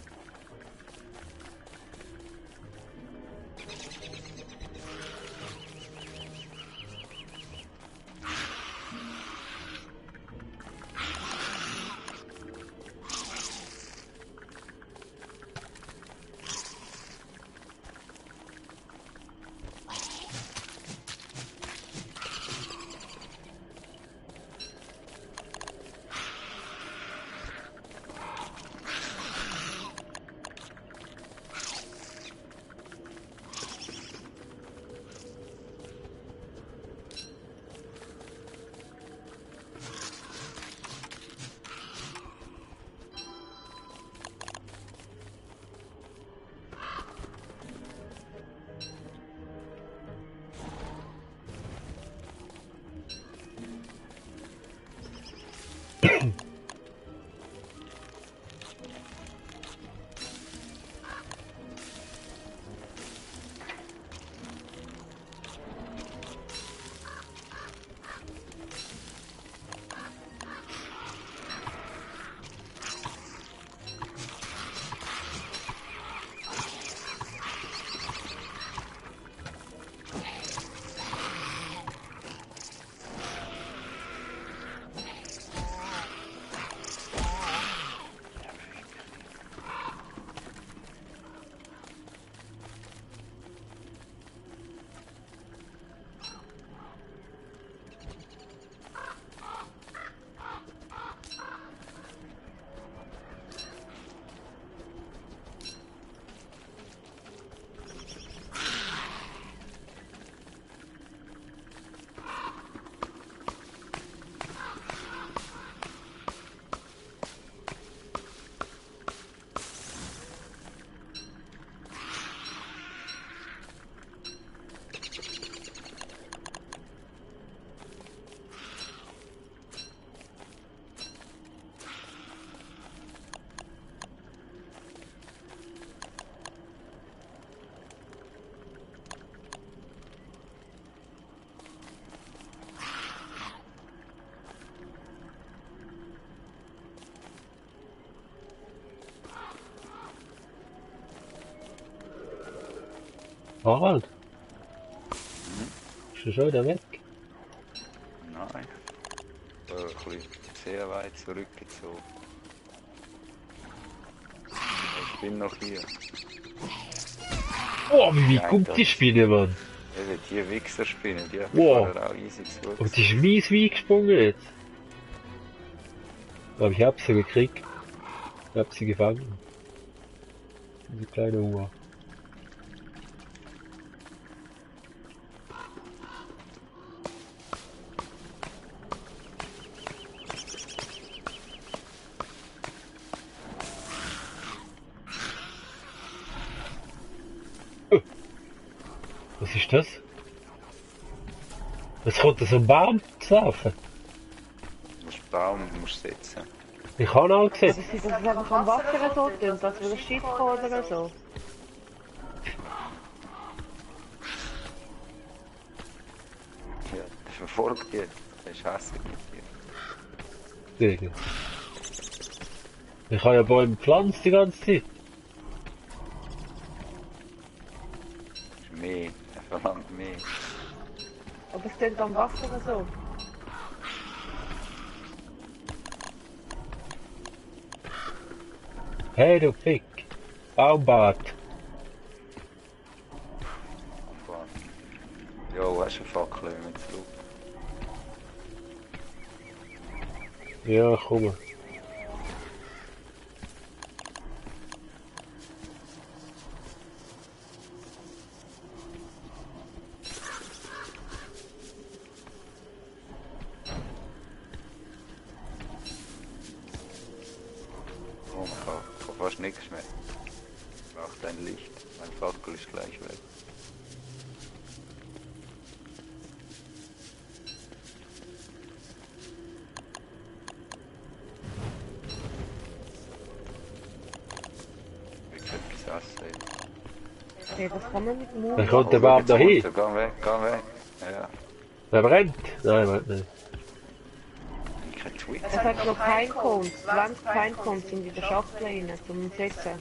Harald? Bist du schon wieder weg? Nein. Ein bisschen sehr weit zurückgezogen. Ich bin noch hier. Oh, wie Ja, kommt das- die Spinne, Mann? Eben, die Wichserspinnen, die hat Wow. vorher auch easy gesucht. Und die ist mies wie gesprungen jetzt. Aber ich hab sie gekriegt. Ich hab sie gefangen. Diese kleine Uhr. Was ist das? Es kommt so ein Baum zu laufen. Du musst Baum musst setzen. Ich habe ihn auch Oder gesehen. sie das einfach am Wasser so tun, dass wir ein Schiff kommen oder so. Ja, der verfolgt jetzt. Der ist hässlich mit dir. Deswegen. Ich habe ja Bäume gepflanzt die ganze Zeit. Das ist mehr. Er verlangt mehr. Aber es tut am Wasser so. Hey du Fick. Baumbart. Ja, hast du eine Fackel, wenn wir zurück. Ja, komm. Oh, man kann fast nichts mehr. Braucht ein Licht. Mein Fackel ist gleich weg. Wie gesagt, etwas essen. Okay, das kann man mit dem Mund Dann kommt der Oh, schau Baum jetzt da hin. runter. Geh weg, geh weg. Ja, Der brennt. Nein, warte nicht. kein Tweet. Es hat noch Pinecones, 20 Pinecones sind in der Schachtel rein, zum Setzen.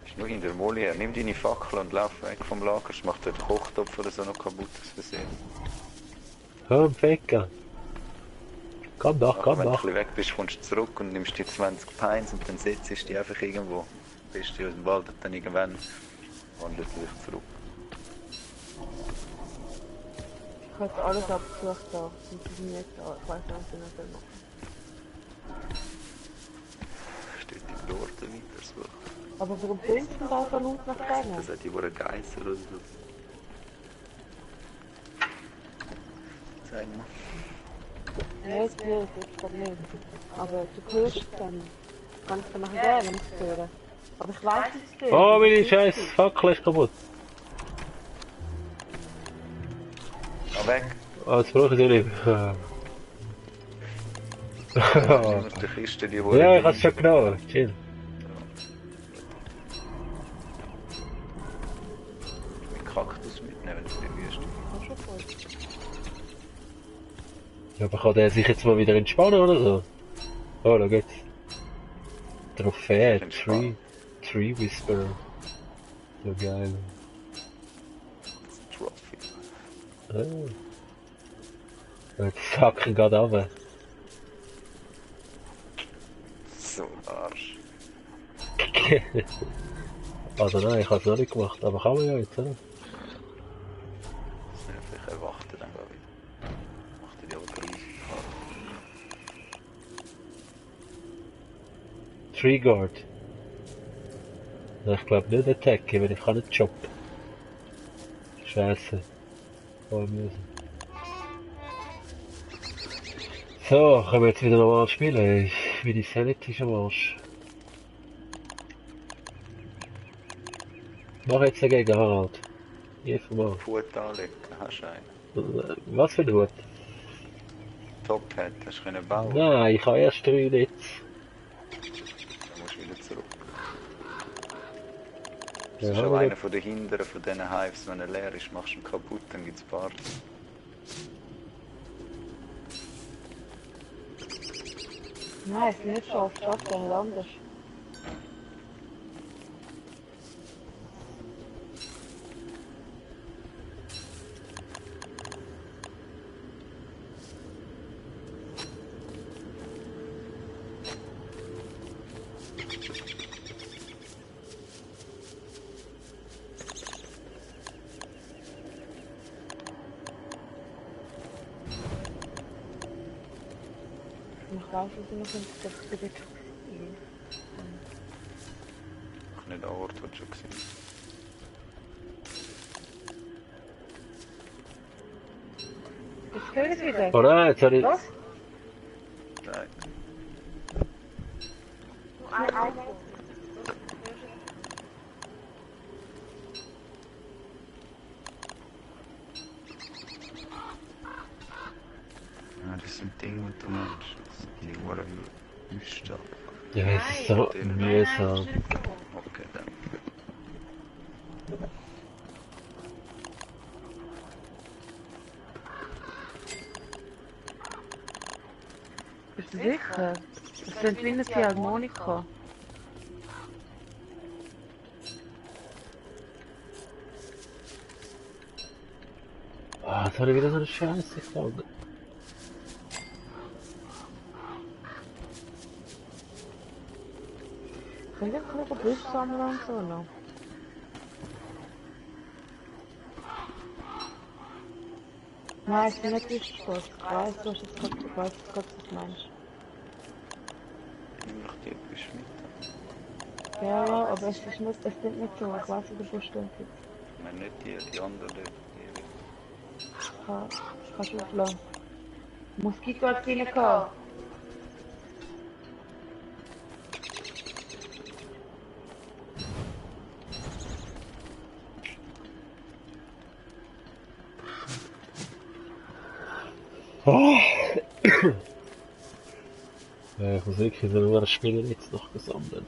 Ist nur in der Molly her. Nimm deine Fackel und lauf weg vom Lager. Es macht den Kochtopf oder so noch kaputt, das Versehen. Hör im Ficker. Komm doch, Aber komm wenn du ein doch. bisschen weg bist, kommst du zurück und nimmst die 20 Pines und dann setzt du die einfach irgendwo. Bist du aus dem Wald und dann irgendwann wandelt du dich zurück. Ich habe jetzt alles abgesucht da. Und sie sind jetzt da. Ich weiß nicht, was ich noch machen. Steht die Lorte weiter so. Aber warum tönt denn da so laut nach denen? Das hat die wohl Geißel oder so. Zeig mal. Ja, ich höre es jetzt gerade nicht. Aber du hörst es dann. Kann ich dann nachher gehen, wenn ich es höre. Aber ich weiß es nicht. Oh, meine scheiß Fackel ist kaputt. Ah, weg! Oh, jetzt brauche ich sie nicht. Nimm die Kiste, die wohl. Ja, ich hab's schon genommen. Chill. Mit Kaktus mitnehmen, wenn du die Wüste. Das ist schon gut. Ja, aber kann der sich jetzt mal wieder entspannen oder so? Oh, da geht's. Trophäe, Entspannen. Tree Whisperer. So geil. Trophy. Oh. Jetzt sacken gerade runter. So ein Arsch. Also nein, ich hab's noch nicht gemacht, aber kann man ja jetzt, oder? Vielleicht erwacht er dann gar wieder. Macht er die aber grusig. Tree Guard. Ich glaube nicht attacken, weil ich kann nicht choppen. Scheiße. Voll müssen. So, können wir jetzt wieder normal spielen. Meine Sanity ist am Arsch. Mach jetzt dagegen, Harald. Jedes Mal. Hut anlegen, hast du einen. Was für ein Hut? Top hat, hast du können bauen. Nein, ich habe erst 3 jetzt. Dann musst du wieder zurück. Ja, Das ist auch aber- einer von den hinteren von diesen Hives, wenn er leer ist, machst du ihn kaputt, dann gibt's Party. Nein, es ist nicht so oft, das ist nicht anders. Weißt du, noch ein bisschen Ich nicht an Ort, wo du schon gesehen. Jetzt hören Sie wieder. Oder? Jetzt habe ich... Was? Nein. Ein iPhone. Ja, das sind Dinge, die du meinst. Das sind die Uhren Wüste. Ja, es ist so mühsam. Okay, dann. Bist du sicher? Das sind wie eine Ziehharmonika. Ah, jetzt habe ich wieder so eine Scheiße gefunden. Können wir noch Bus sammeln und so noch? Nein, ich bin nicht Buschkurs. Ich weiss, du hast jetzt gerade, ich weiss jetzt gerade, was du meinst. Nimm doch die Büsche mit. Ja, ja, aber es ist nicht, es klingt nicht so. Ich weiss, wie der Bus stimmt jetzt. Ich meine nicht die anderen, die. Kannst du auflassen. Moskito hat keine gehabt. Ah. Ja, ich muss wirklich nur ein Spiel jetzt noch sammeln.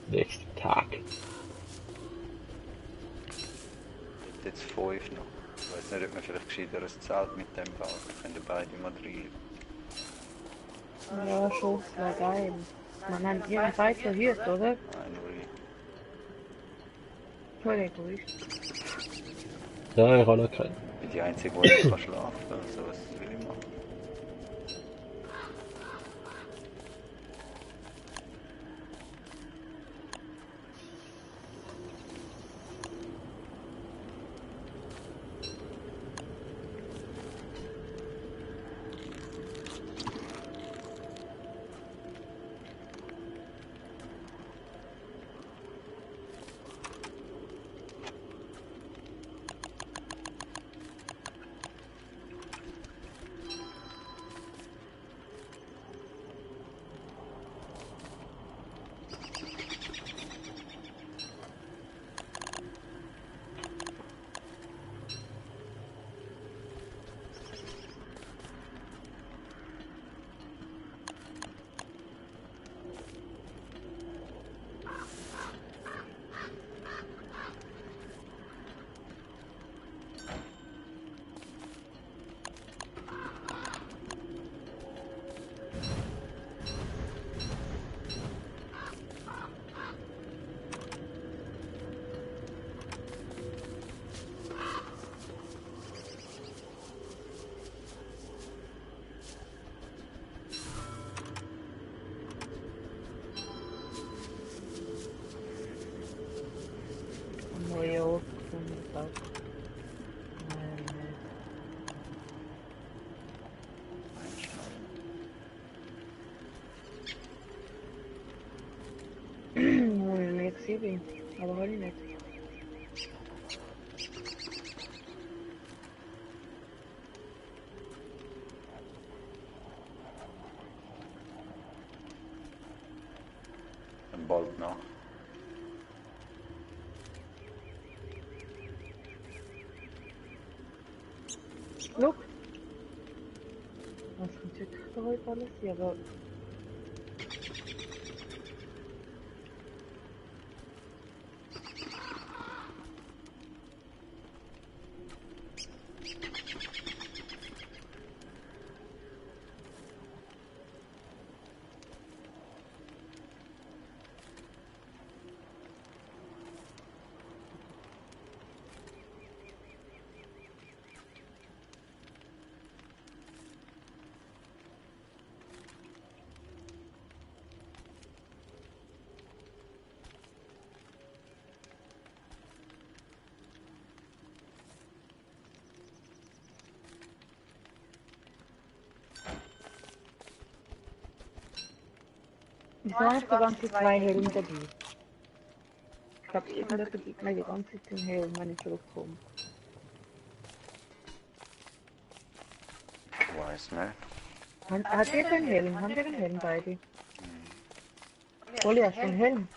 Nächsten Tag. Jetzt 5 noch. Ich weiß nicht, ob man vielleicht gescheiter ein Zelt mit dem baut. Da können beide mal rein. Ja, schon, das wäre geil. Man hat hier einen beide verhütet, oder? Nein, nur ich. Voll egoist. Ja, ich habe noch keinen. Ich bin die Einzige, die nicht schlafen kann. Also, was will ich machen? Neue Ort gefunden, das auch. Wo ich nicht gesehen bin. Aber habe ich nicht. Dann bald nach. Look! Was kommt wirklich da heute alles hier? Aber Wieso habe ich die ganze Zeit 2 Helme dabei? Ich glaube, irgendjemand gibt mir die ganze Zeit den Helm, wenn ich zurückkomme. Ich weiß nicht. Hat ihr einen Helm? Haben ihr einen Helm beide? Oli, hast du einen Helm?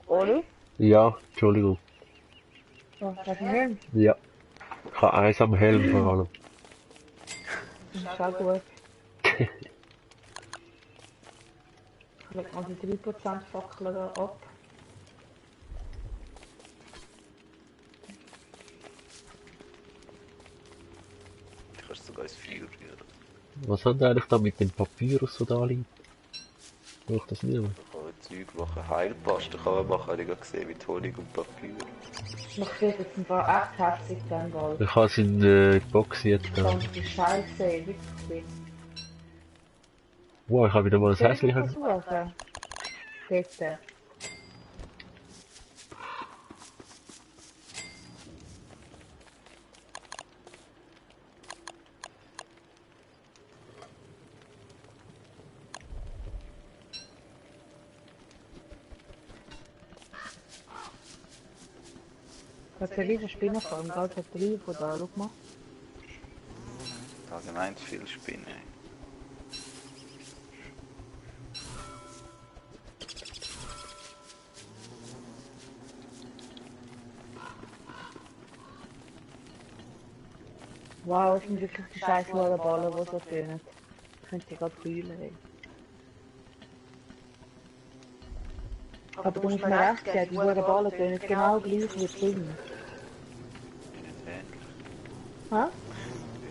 Oli? Ja, Entschuldigung. Ja, hast du einen Helm? Ja. Ich habe eins am Helm vor allem. Das ist auch gut. Ich leg mal die 3% Fackel da ab. Du kannst sogar ins Feuer rühren. Was haben die eigentlich da mit dem Papyrus, der da liegt? Braucht das niemand? Ich kann Zeug machen. Heilpaste kann man machen, habe ich gerade gesehen, mit Honig und Papier. Noch steht jetzt ein paar echt heftig dann bald. Ich habe es in die Box jetzt da. Ganze Scheiße, wirklich. Wow, ich habe wieder mal ein Soll ich hässliches. versuchen? Bitte. Das ist eine riesige Spinnenfarm, gell? Das hat 3 von da, schau mal. Allgemein zu viel Spinnen. Wow, es sind wirklich die scheiß Ballen, die so tönen. Ich könnte gerade heulen, ey. Aber du musst mir recht geben, die Ballen tönen genau gleich wie die Kinder. Nicht ähnlich. Hä?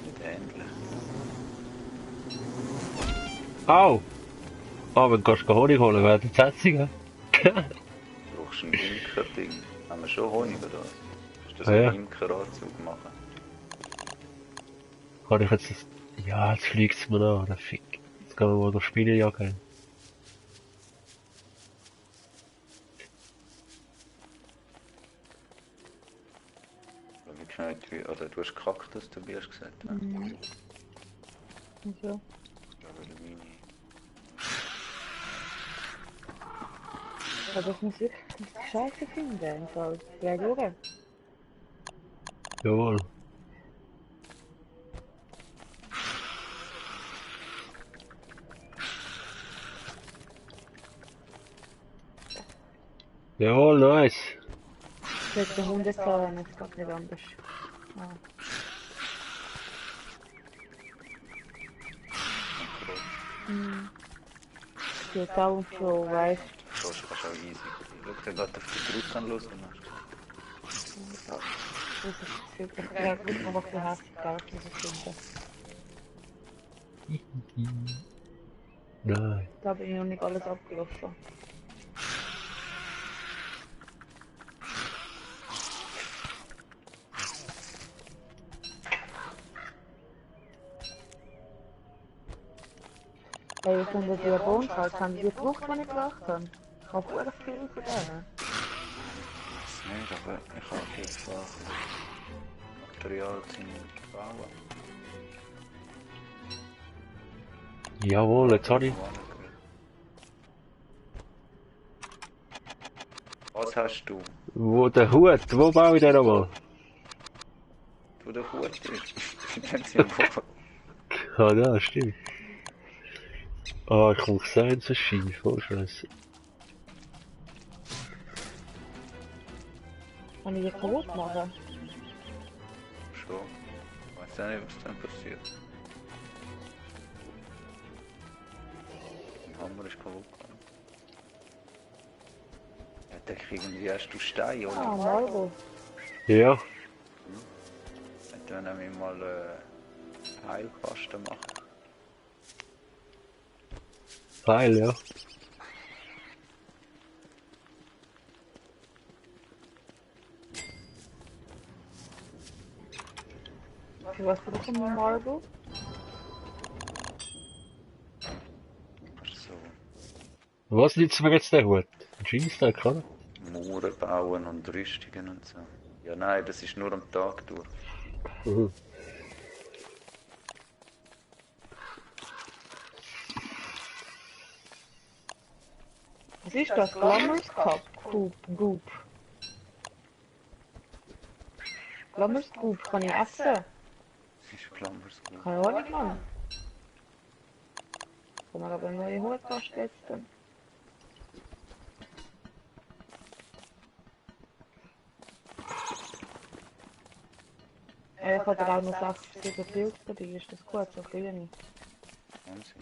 Nicht ähnlich. Au! Ah, wenn du kannst Honig holen, wäre das hässlich. Du brauchst ein Imker-Ding. Haben wir schon Honig oder was? Kannst du so Ah, ja. einen Imkeranzug machen? Kann ich jetzt das... Ja, jetzt fliegt es mir an, der Fick. Jetzt gehen wir mal durch Spiele jagen. Oder wie geschneit wie... Oder du hast Kaktus dabei, hast du gesagt. Ja. Mhm. Und so. Ja, weil meine... Aber das muss wirklich die Scheiße finden, im Fall. Ja, durch. Jawohl. Jawohl, nice. Das ist der Hundezahn, es geht nicht anders. Ah. Mhm. Die hat auch und so, weißt So ist auch easy. Schau, der geht auf die Brust an los und dann... du. Das ist super. Ja, guck mal, was für heftig aus finden. Nein. Da bin ich noch nicht alles abgelaufen. Hey, ich finde die Bonschals, haben die gebraucht, die ich gebracht habe? Ich habe sehr viel von denen. Nicht, aber ich habe auf jeden Fall Material zum Bauen. Jawohl, jetzt habe ich... Was hast du? Wo der Hut? Wo baue ich den nochmal? Du der Hut ist. Dann sind wir Ah, da, stimmt. Ah, ich muss sein, so schief, oh Scheiße. Kann ich die kaputt machen? schon. Ich weiß auch nicht, was dann passiert. Der Hammer ist kaputt gegangen. Ja, der irgendwie hast du Stein, oder? Ah, Marble. Ja, Dann nämlich mal Heilkasten machen. Teil, ja. Für was brauchen wir Marble? So Was nützt mir jetzt der Hut? Ein Jeansdeck, oder? Mauern bauen und Rüstungen und so. Ja nein, das ist nur am Tag durch. Mhm. Was ist das? Glamours Cup? Goop. Glamours Goop kann ich essen? Ist Klammers gut. Keine Ahnung, Mann. Kann man aber eine neue Huttasche jetzt dann. Ich hatte auch noch 6, 7 Pilze dabei, ist das gut, so kleine? Wahnsinn.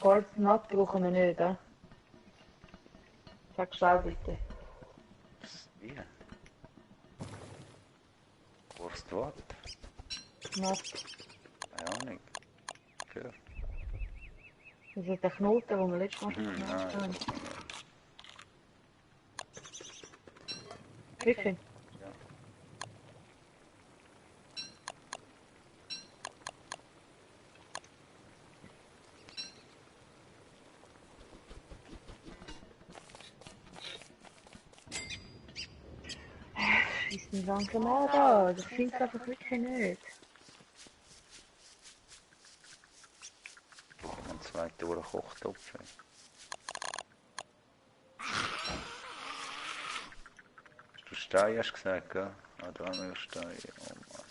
Gold Nut brauchen wir nicht, eh? Sag schnell bitte. Wie? Wurst was? Nut. Keine Ahnung. Gehört. Das ist der Knoten, den wir letztes Mal schon Mhm, gemacht haben. nein. Wirklich? Ja. Ist nicht langsam an da, das findet einfach wirklich nicht. Brauchen wir einen zweiten oder Kochtopf. Hast du Stein hast gesagt, gell? Ah, da haben wir Stein. Oh Mann.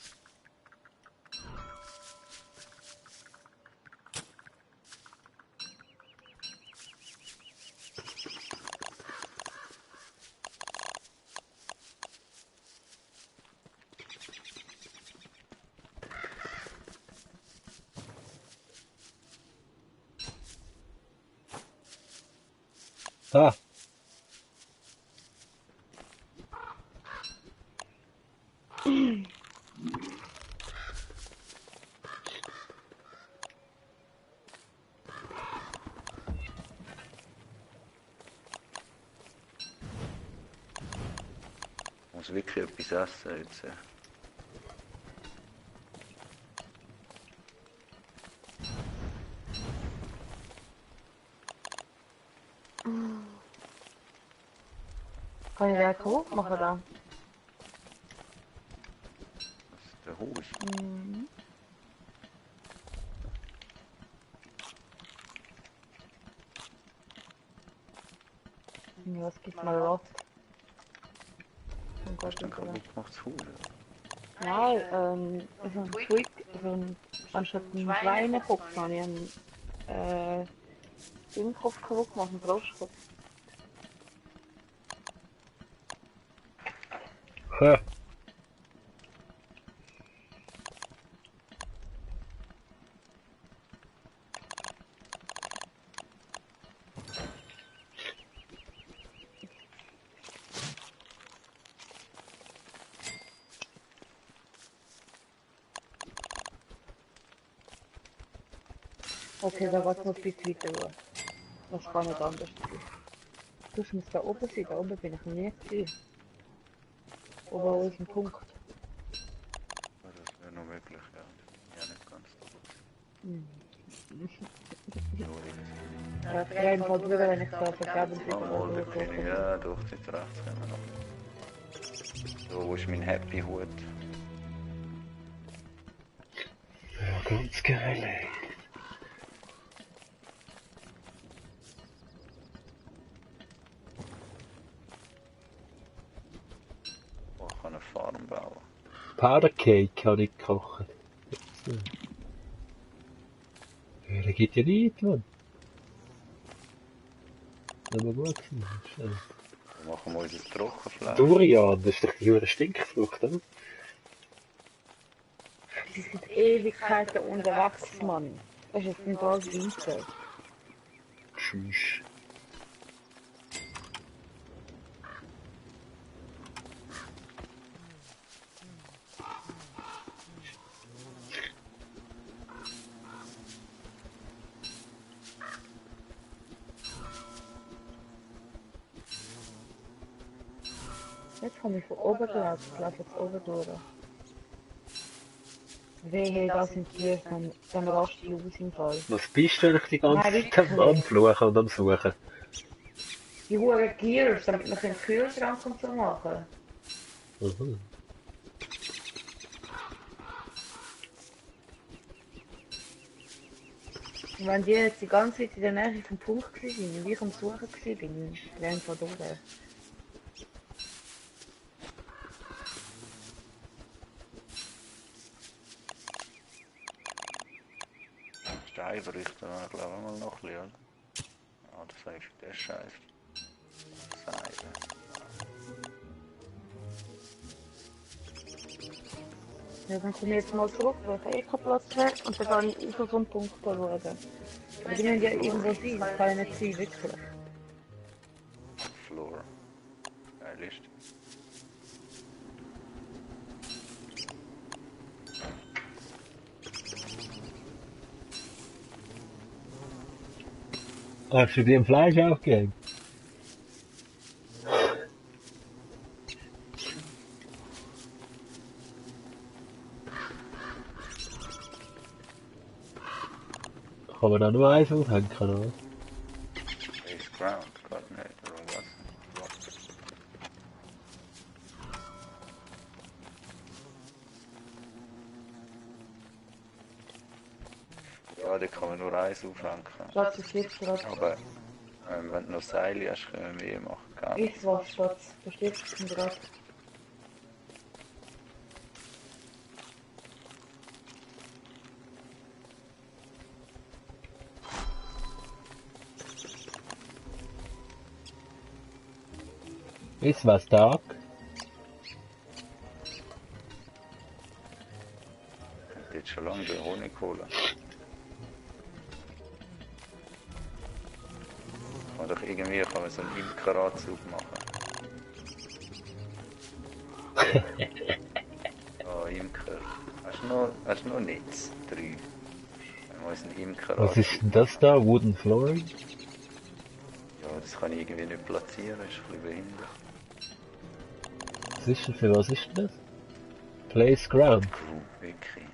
Ah, Ich muss wirklich etwas essen jetzt. Kann ich den kaputt machen dann? Das ist der Haus. Mhm. Ja, es gibt mal was. Oh Gott, Hast du dann bitte. kaputt gemacht, das Haus? Nein, so ein Twig, so ein, anstatt einen Schweinekopf habe ich einen, Dingkopf kaputt gemacht, einen Brustkopf. hä. Okay, da geht noch ein bisschen weiter hoch. Das kann nicht anders sein. Das muss da oben sein, da oben bin ich noch nie gewesen. Oben an unserem Punkt. Ja, das wäre noch möglich, ja. Ja, nicht ganz. Hm. Sorry. Ja, ich freue mich halt drüber, wenn ich da vergebens Oh, wieder mal, da hochkomme. kann ich, ja, doch, dort rechts können wir noch. So, wo ist mein Happy Hut? Ja, ganz geil, ey. Oh, ich kann eine Farm bauen. Powder Cake habe ich gekocht. Ja, der geht ja nicht, Mann. Das war gut gewesen. Schön. Dann machen wir unser Trockenfleisch. Durian, das ist doch die hure Stinkfrucht, oder? Die sind Ewigkeiten unterwegs, Mann. Das ist ein Tag weiter. Tschüss. Jetzt komme ich von oben gelaufen, ich laufe jetzt oben durch. Wehe, das sind Tiere, dann raste ich aus im Fall. Was bist du eigentlich die ganze Nein, Zeit am wirklich. Fluchen und am Suchen? Die hohen Gears, damit man den Kühlschrank und so machen. Mhm. Und wenn die jetzt die ganze Zeit in der Nähe vom Punkt waren und ich am Suchen war, wären sie durch. Steinbrüche, da glaube ich mal noch ein bisschen, oder? Ah, das heißt, der Scheiß. Seile. Ja, dann komme ich jetzt mal zurück, weil ich eh keinen Platz habe und dann gehe ich auf so einen Punkt schauen. Aber die müssen ja irgendwo sein, das kann ja nicht sein, wirklich. Floor. Geil ist. Hast du dir im Fleisch aufgegeben? Kann man da nur eins aufhängen, oder? Base Ground, geht nicht, oder was? Ja, da kann man nur eins aufhängen. Platz ist jetzt gerade. Aber wenn du noch Seile hast, können wir mehr machen. Gar nicht. Ist was, Platz. Da steht es gerade. Ist was da? Ich hätte jetzt schon lange den Honig holen. Oder irgendwie kann man so einen Imkeranzug machen. Oh, Imker. Hast du noch nichts? 3. Man muss einen Imkeranzug. Was ist denn das da? Wooden Flooring? Ja, das kann ich irgendwie nicht platzieren, ist ein bisschen behindert. Was ist denn für was ist denn das? Place Ground. Wirklich.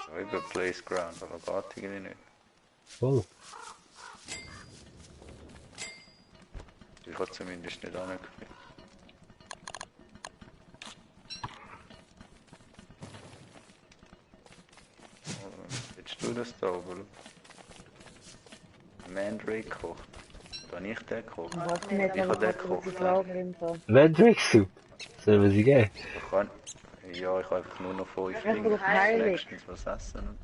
Ja, über Place Ground, aber geht irgendwie nicht. Oh. Ich habe zumindest nicht angekriegt. Willst du das da oben? Mandrake kocht. Oder habe ich den gekocht? Und was mir jetzt Ich noch habe den kurz auf die gekocht. Lagerin da. Mandrake Soup. Sollen wir sie geben? Ich kann, ja, ich habe einfach nur noch 5 Ja, Dinge. gut, heilig. Nächstens was essen und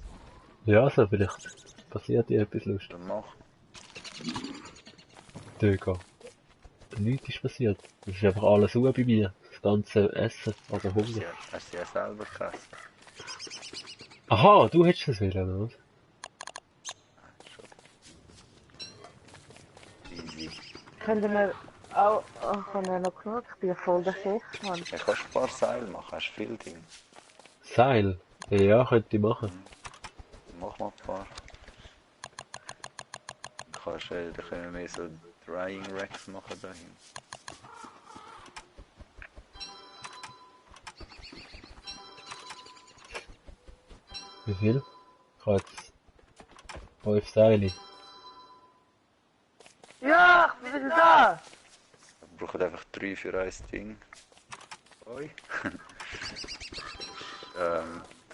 Ja, so vielleicht passiert dir etwas Lust. dann mach. Digga. Nichts ist passiert. Das ist einfach alles Ruhe bei mir. Das ganze Essen, also Hunger. Hast du ja selber gegessen? Aha, du hättest das wollen, oder was? Easy. Könnten wir auch, können wir noch genug? Ich bin ja voll der Chef, Mann. Ja, kannst ein paar Seile machen, hast viel Dinge. Seil? Ja, könnte ich machen. Mach mal ein paar. Da können wir mehr so Drying Racks machen dahin. Wie viel? Ich habe jetzt 5 Seile. Ja, ich bin wieder da! Wir brauchen einfach 3 für ein Ding. Oi.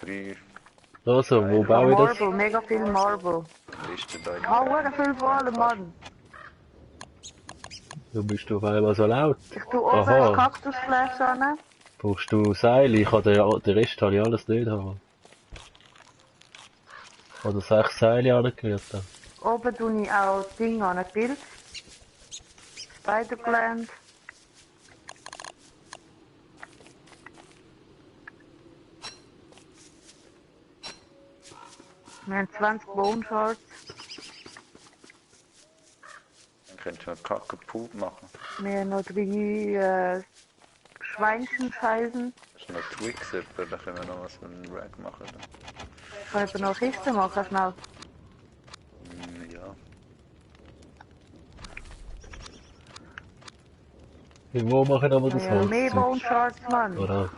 3 Also, wo baue ich das? Marble, mega viel Marble. Listen da. Ich habe sehr viel vor allem, Mann. Du bist auf einmal so laut. Ich tue oben Aha. ein Kaktusfleisch an. Brauchst du Seile? Ich habe den Rest habe ich alles nicht haben. Oder 6 Seile angerührt. Oben tue ich auch Dinge an, ein Bild. Spider-Gland. Wir haben 20 Bone Shards. Dann könntest du einen Kacke-Poop machen. Wir haben noch 3 Schweinchenscheißen. Ist noch Twix etwa, da können wir noch was von einem Rack machen. Ich kann eben noch Kiste machen, schnell. Ja. Wo machen wir das Ja, mehr Holz? Bone Shards, Mann. Oder?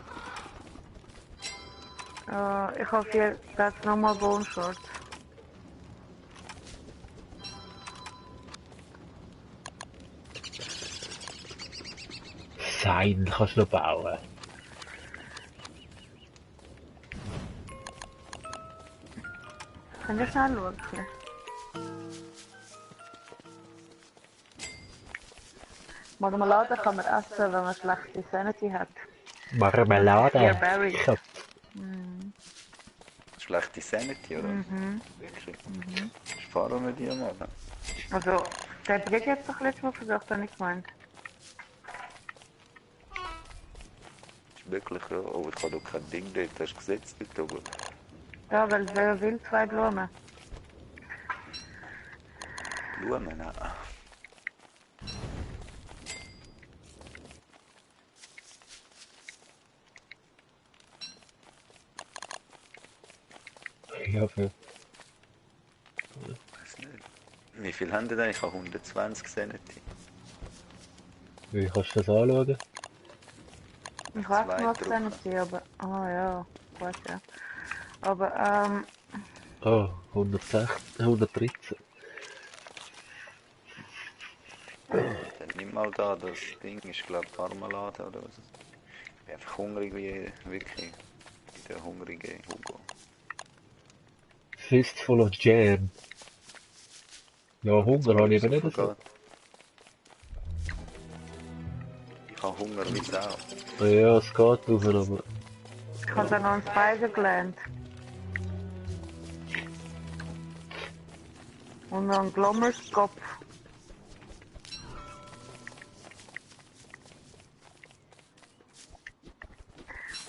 Ich hoffe, hier jetzt nochmal Bone Shards. Sein, kannst du noch bauen. Könnt ihr schnell schauen? Marmelade kann man essen, wenn man schlechte Sanity hat. Marmelade. Ja, Berry. Ich hab Schlechte Sanity, oder? Wirklich? Sparen wir die mal. Also, der Brick jetzt doch letztes Mal versucht, habe ich gemeint. Ist wirklich, ja. Oh, ich habe doch kein Ding dort, hast du gesetzt dort oben? Ja, weil wer will 2 Blumen? Blumen, nein. ja, für Weiß nicht. Wie viel haben die denn? Ich habe 120 Sanity. wie kannst du das anschauen? Ich weiß Zwei nicht, was Drucker. Sanity, aber... Ah ja, ich weiß ja. Aber, Oh, 116, 113. Dann nimm mal da, das Ding ist glaube ich Marmelade oder was. Ich bin einfach hungrig wie wirklich. Wie der hungrige Hugo. Fistful of Jam. Ja, Hunger habe ich aber nicht so. Ich habe Hunger wie Sau. Ja, es geht drauf, aber ich habe dann noch ein Speisen gelernt. Und noch ein Glommerskopf.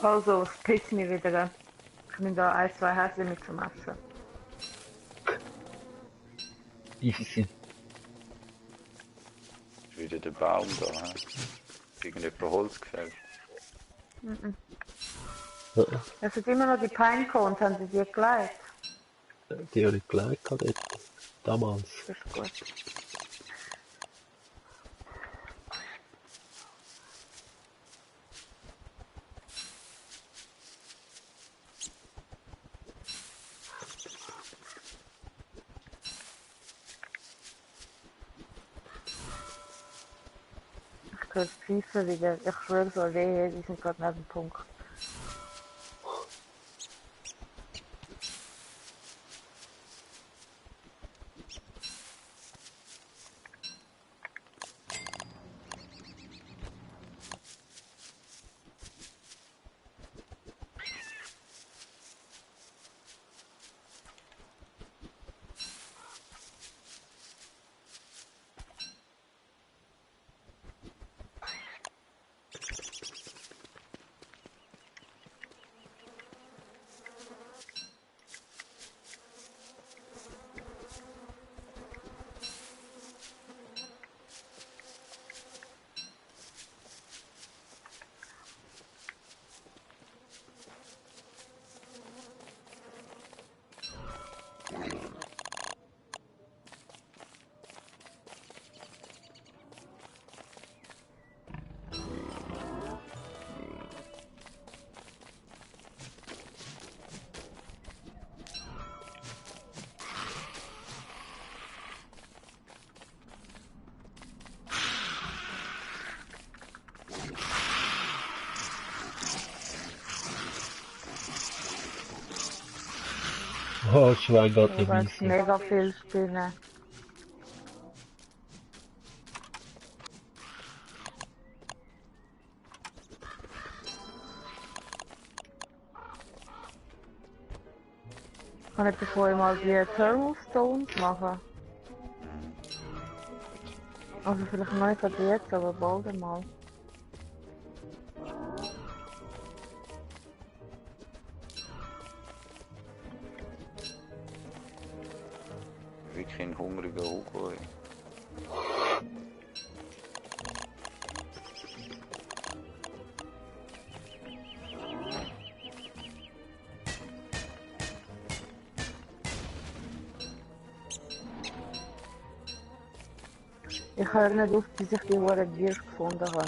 Also, es pisst mich wieder. Ich nehme da 1, 2 Häschen mit zum Essen. easy. Ist wieder der Baum da. He? Irgendjemand Holz gefällt. Es sind immer noch die Pinecones, haben sie dir gelegt? Die habe ich gelegt dort. Damals. Das ist gut. Ich höre das Pfeifen wieder. Ich schwöre so, wehe, die sind gerade neben dem Punkt. Oh, Schwein geht Du nicht willst mies. mega viel spielen. Kann ich vorher mal die Thermal Stones machen? Also vielleicht noch nicht gerade jetzt, aber bald einmal. Wirklich ein hungriger Hugo. Ey. Ich höre nicht auf, bis ich die Uhren Bier gefunden habe.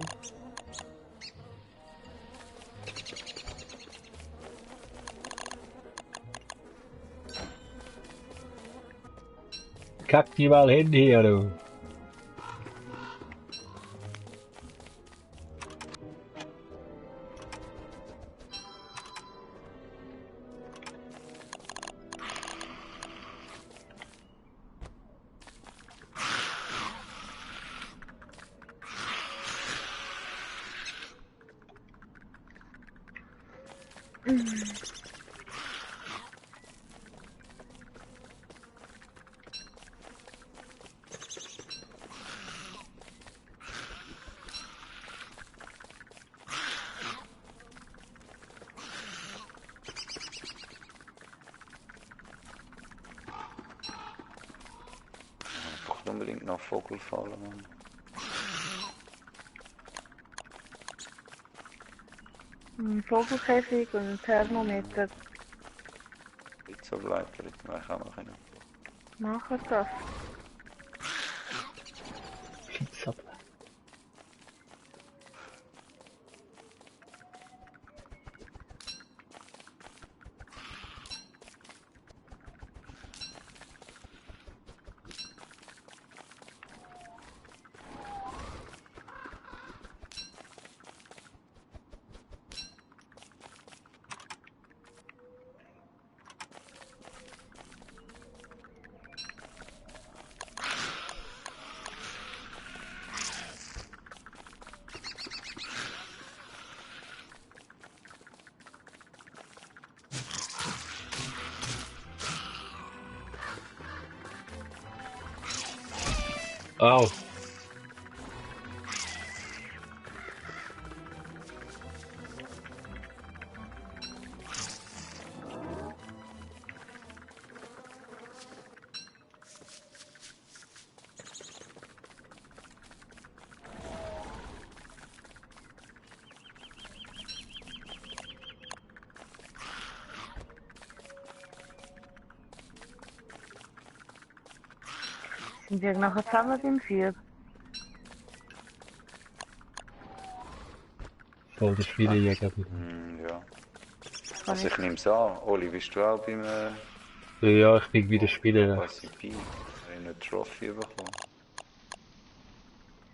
Kack die mal hin hier, du. Ich brauche unbedingt noch Vogelfallen, Mann. Ein Vogelkäfig und ein Thermometer. Blitzableiter, jetzt mache ich auch noch einen. Machen das. Pizza. Au. Sind wir nachher zusammen beim 4? Voll der Spielejäger wieder. Ja. Also ich nehme es an. Oli, bist du auch beim Ja, ich bin wieder Spieler. ICP? Ich habe eine Trophy bekommen.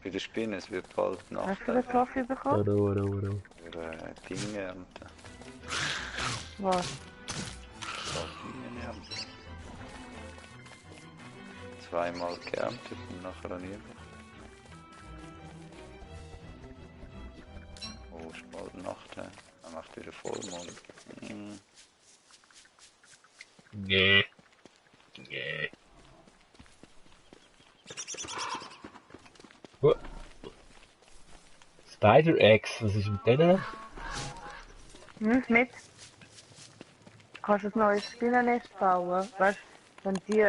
Bei der Spinne, es wird bald Hast Nacht. du den Trophy bekommen? Oder. Für Dinge ernten. Was? Dinge ernten. Zweimal geerntet und nachher an ihr. Oh, ist bald Nacht, hä? Er macht wieder Vollmond. Nee. Nee. Oh. Spider-Eggs, was ist mit denen? Mit? Kannst du ein neues Spinnennest bauen? Weißt du, wenn die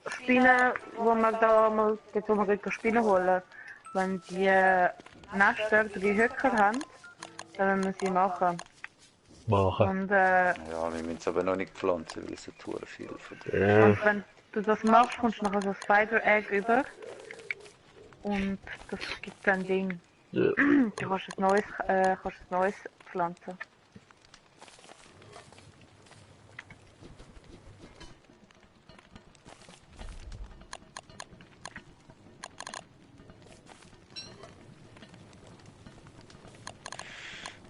Spinnen, wo wir da mal, jetzt wo wir gleich Spinnen holen, wenn die Nester 3 Höcker haben, dann müssen wir sie machen. Machen. Und, Ja, wir müssen es aber noch nicht pflanzen, weil es hat verdammt viel von dir. Ja. und wenn du das machst, kommst du nachher so ein Spider-Egg über. Und das gibt dann ein Ding. Ja. Du kannst ein neues pflanzen.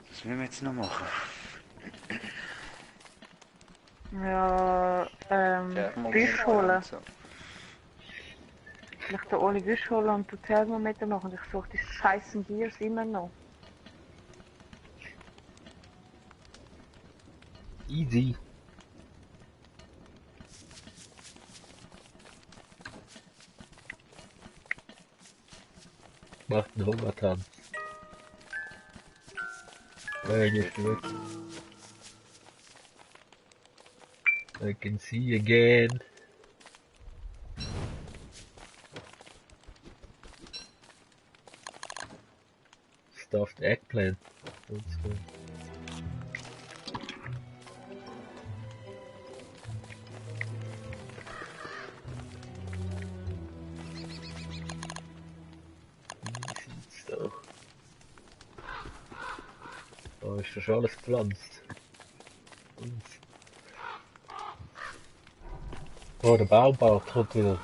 Was müssen wir jetzt noch machen? Ja, Fisch holen. So. Vielleicht den Oli Fisch holen und den Thermometer machen. Und ich suche die scheißen Gears immer noch. Easy. Macht einen Hungertanz. Nein, nicht gut. I can see you again. Stuffed eggplant. That's good. ist das schon alles gepflanzt. Oh, der Baumbart kommt wieder.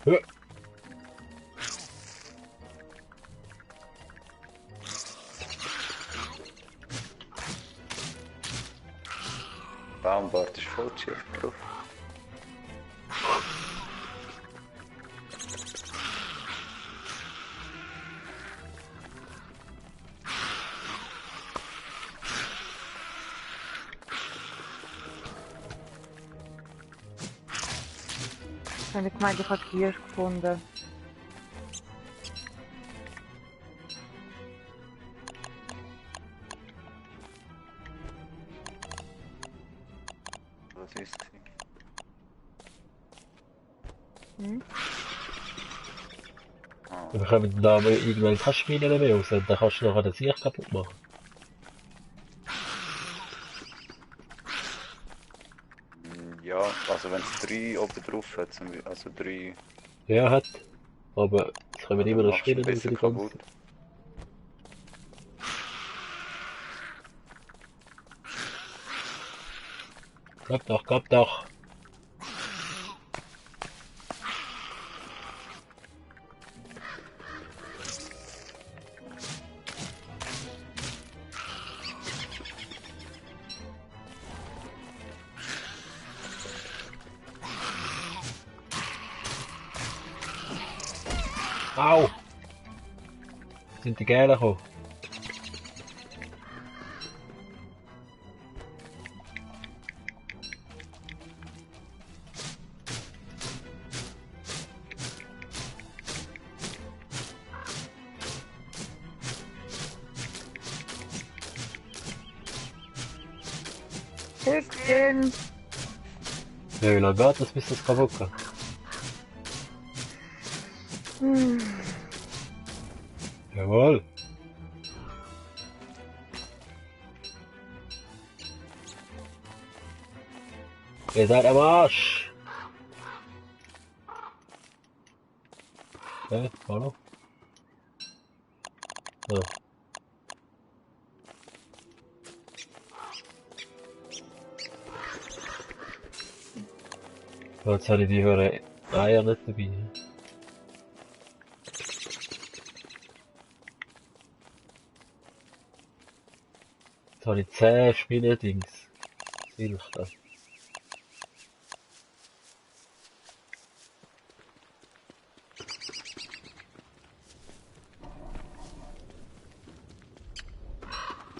Ja. Baumbart ist voll Schiff drauf. Habe ich gemeint, ich habe Kirsch gefunden. Was ist es? Hm? Ah, Wir kommen da mal irgendwann keine Schmiede mehr raus, dann kannst du nachher den Sieg kaputt machen. ja, also wenn es 3 oben drauf hat, also 3, Ja, hat. Aber es kommen immer dann noch machst du ihn Schmiede raus besser die ganze kaputt. Zeit. Gab doch, gab doch. Au! Sind die Gäle gekommen? Hüchchen! Ja, wie lange geht das, bis das kaputt geht? Hm. Jawohl. Ihr seid am Arsch! Hallo? So. Jetzt habe ich die höheren Eier nicht dabei. Jetzt habe ich 10 Spinnendings. Silke.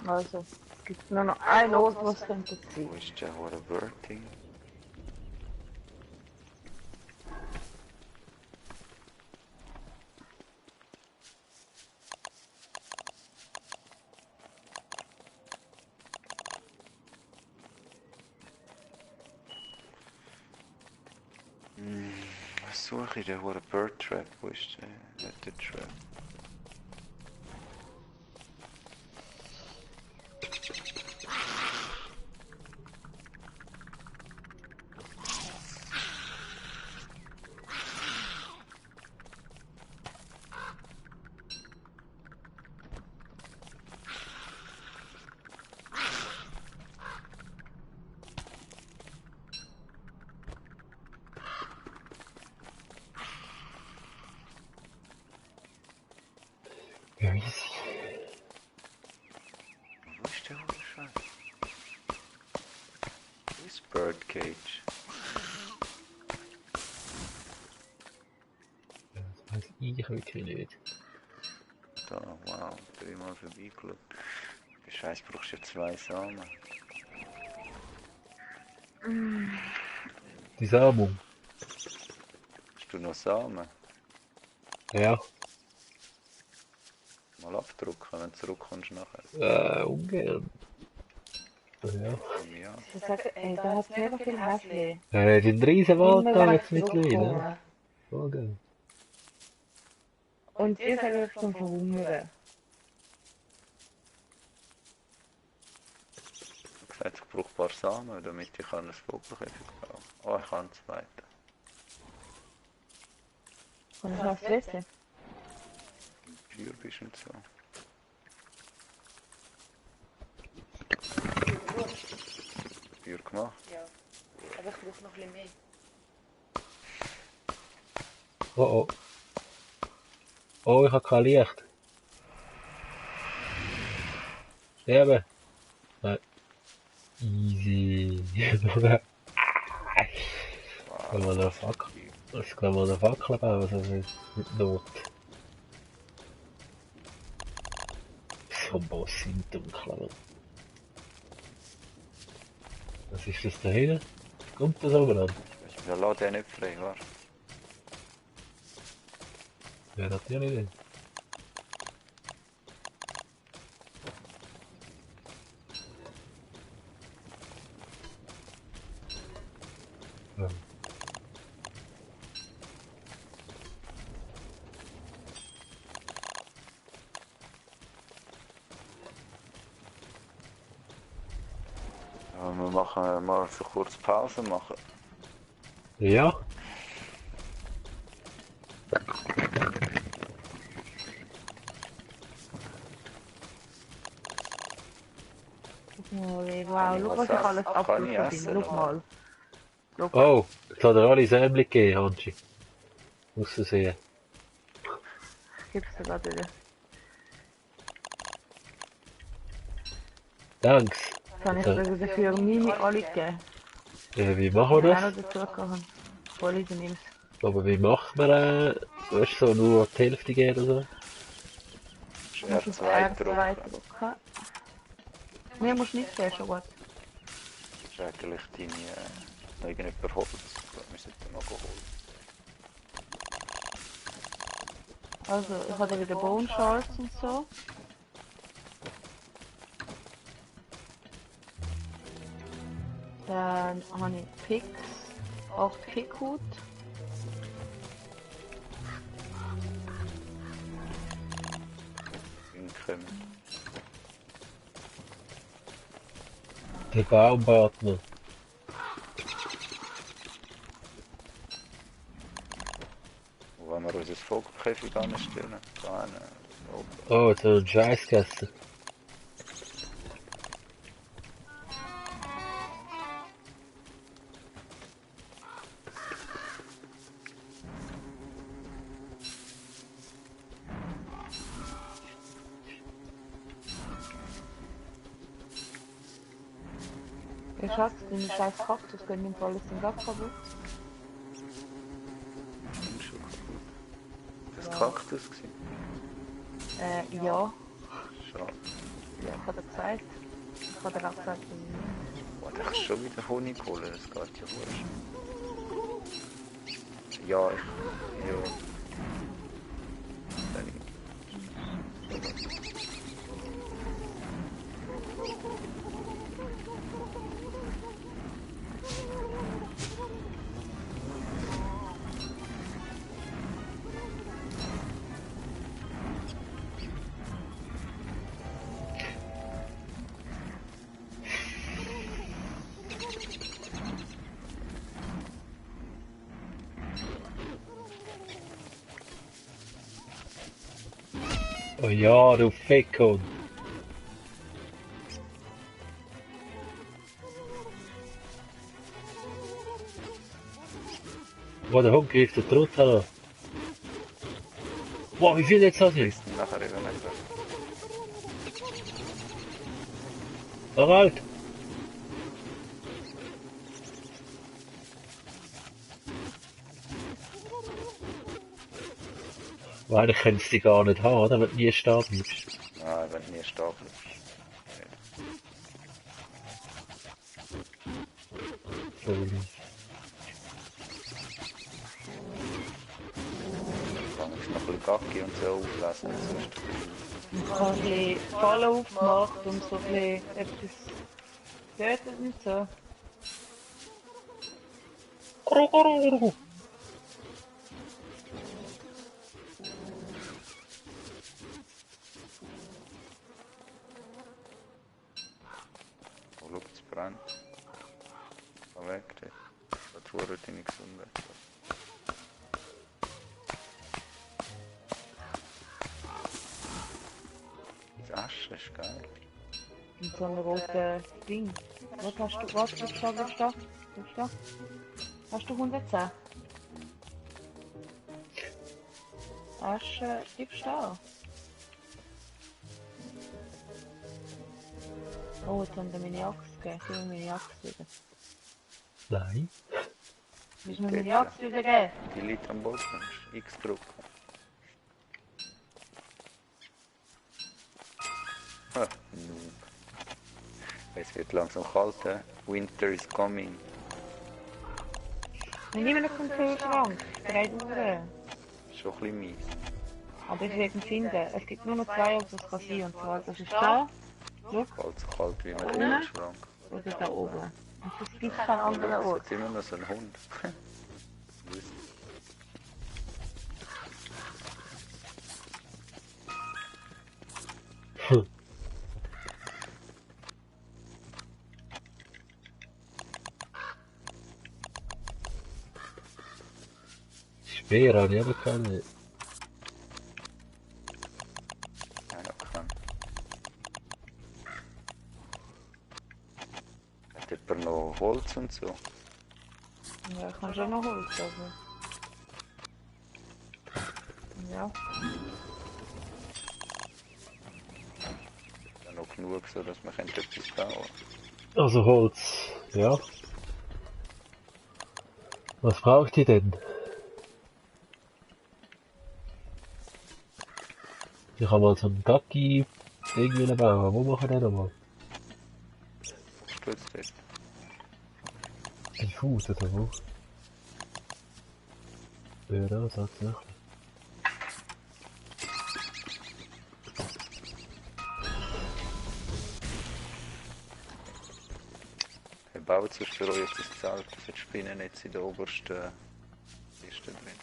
Also, es gibt nur noch ein Ort, was könnte es sein. Wo ist der hohe Bird-Ding? Was suche ich? Der hohe Bird Trap? Wo ist der? Nicht der Trap. Ja, easy. Wo ist der hohe Scheiß? Wo ist Bird Cage? Das weiß ich wirklich nicht. Da, wow, 3-mal vorbeigeschaut. Scheiße, brauchst du ja 2 Samen. Die Samung. Hast du noch Samen? Ja. Mal abdrucken, wenn du zurückkommst nachher. Ungern. Ja. Ja. Ich sag, ey, da hat mega viel Häsli. Den riesen Wald Immer da wenn jetzt ich mittlerweile. zurückkomme. Oh, geil. Und ihr seid euch zum Verhungern. Ich habe gesagt, ich brauche ein paar Samen, damit ich ein Vogelkäfig bauen kann. Oh, ich kann einen zweiten. Und ich hab's wissen. Bier bist und so. Bier gemacht? Ja. Aber ich brauche noch ein bisschen mehr. Oh, oh. Oh, ich habe kein Licht. Sterben. Nein. Easy. Kann man eine Fackel? Das kann man eine Fackel bauen, so mit Not. So ein Boss im Dunkeln. Was ist das da hinten? Kommt das oben an? Ja, lass den nicht frei, warte. Wer hat die nicht? Ja. Ja, wir machen mal für kurz Pause machen. Ja? Oh, wow, schau, was ich alles Kann ich abgeschlossen essen, bin. Schau mal. Schau. Oh, jetzt hat er alle Sämli gegeben, Hansi. Muss du sehen. Ich gib's dir gerade wieder. Thanks. Kann ich dir wieder für meine alle geben. Wie machen wir Ich habe das? auch dazu gehabt. Voll ich nimm's. Aber wie macht man weißt du, so nur die Hälfte geben oder so? Du musst auf R2 R2 drücken. drücken. Mir musst nicht sehen, schon gut. Das ist eigentlich deine... noch irgendjemand Holz. Wir sollten noch holen. Also, ich habe wieder Bone Shards und so. Dann habe ich Picks, 8 Pickhut. Hinkommen. Der Baumpartner. Wo wollen wir unser Vogelkäfig anstellen? Da hinten. Oben. Oh, jetzt hat er einen Scheiß gegessen. Ja, Schatz, deine scheiß Kaktus gehen im Fall sind gerade kaputt. Ist schon kaputt. Das Kaktus gewesen? Ja. Schade. Ja, ich habe gesagt. Ich habe dir auch gesagt, Boah, da kannst du schon wieder Honig holen, das geht ja wurscht. Ja, ja. Dann Oh ja, du Fickhund. Wo der Hund greift den Trutz an. Wow, wie viel jetzt hat er? frisst ihn nachher eben nicht weg. Ach, alt. Weil eigentlich könntest du die gar nicht haben, oder? Wenn du nie stehen bleibst. Nein, wenn du nie stehen bleibst. Kann ich noch ein bisschen Gacki und so auflassen. Sonst Ich habe ein bisschen Fallen aufgemacht und so ein bisschen etwas getötet und so. oh, schau, es brennt. Geh weg, da. Da tut deine Gesundheit. Das Asche ist geil. Und so ein rotes Ding. Was hast du? Was ist da? Was ist da? Was ist da? Hast du 110? Asche, gibst du da? Oh, jetzt haben wir meine Axt gegeben. Soll ich meine Axt wieder? Nein. Willst du mir meine Axt wieder geben? Die liegt am Boden. X drücken. Ah, Noob. Es wird langsam kalt, hä? Winter is coming. Wir nehmen noch einen Kühlschrank. 3 Uhr. Schon ein bisschen mies. Aber ich werde ihn finden. Es gibt nur noch 2 Orte, das kann sein. Und zwar, das ist da. Schau. Kalt, so kalt wie mit dem Unten. Schrank. Oder da oben. Und es gibt keinen anderen Es Ort. hat immer noch so einen Hund. Speer habe ich aber keine. Ja, noch kann. Hat jemand noch Holz und so? Ja, ich kann schon noch Holz, aber... Ja. Ja, noch genug, so dass man etwas bauen kann. Also Holz, ja. Was braucht ihr denn? Ich habe mal so einen Gacki-Ding bauen. Wo machen wir den nochmal? Stutz dort. Ein Fuß oder wo? Ja, da tatsächlich. Er baut sonst für euch jetzt das Zelt, für die Spinnen jetzt in der obersten Liste drin.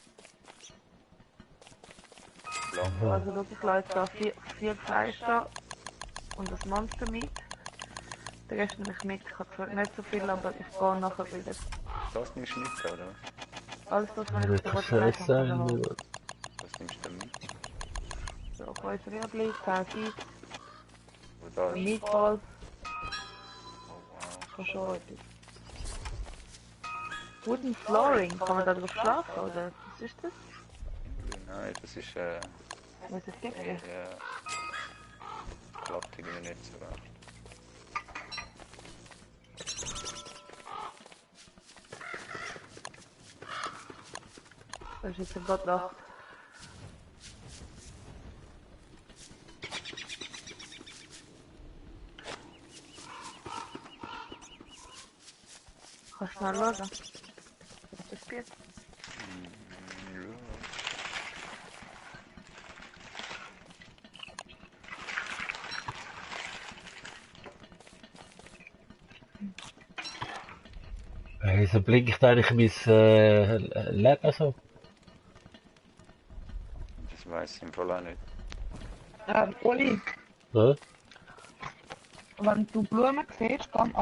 Lang. Also schau, ich lade jetzt da 4 Fleisch da und das Monster mit. Den Rest nehme ich mit. Ich habe zwar nicht so viel, aber ich gehe nachher wieder. Das nimmst du mit, oder? Alles das, was ich Ja, auf der das roten ist Seite habe. ein... Was nimmst du mit? So, 5 Rüebli, Käse, Wo da ist? Meatball, Oh wow. kann schon etwas. Wooden Flooring, kann man da drauf schlafen, oder? Was ist das? Nein, das ist Was ist das gibt? ja, klappt irgendwie nicht so recht. Das ist jetzt gerade Nacht. Kannst du schnell schauen? Was das geht? Wieso blinkt eigentlich mein Leben so? Das weiß ich im Fall auch nicht. Uli, Ja? wenn du Blumen siehst, geh an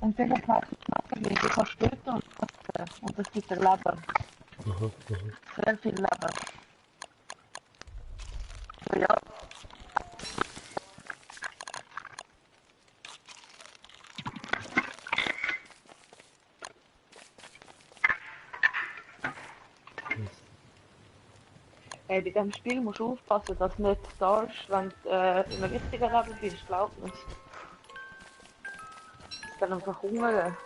und dann kannst du knacken, wie du kannst töten und kosten. Und das gibt dir Leben. Sehr viel Leben. So, ja. Bei diesem Spiel musst du aufpassen, dass du nicht starrst, wenn du in einem richtigen Leben bist, glaub mir. Dann einfach hungern.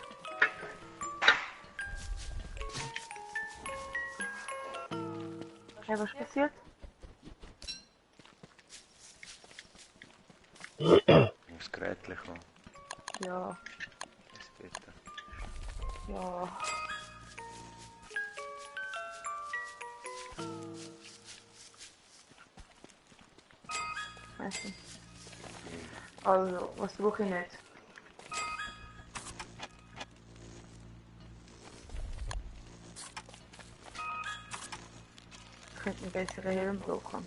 Okay, was ist passiert? Aufs Gerät kommen. Ja, Das bitte. Ja. Weißt du. Also, was brauche ich nicht? Ich könnte einen besseren Helm brauchen.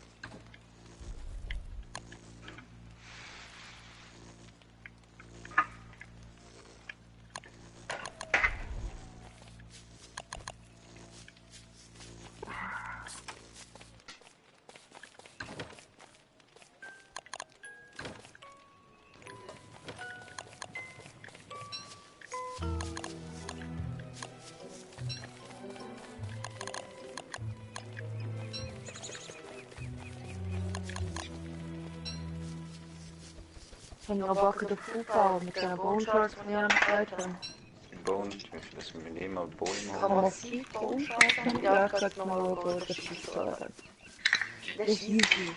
Ich habe noch Bock auf Aufbau mit diesen Bone-Shorts, die ich gesagt habe. Bone, dass wir nicht mal Bäume Kann haben. man massiv Bone-Shorts haben? Ja, ich sag mal, wo das ist. Das ist easy.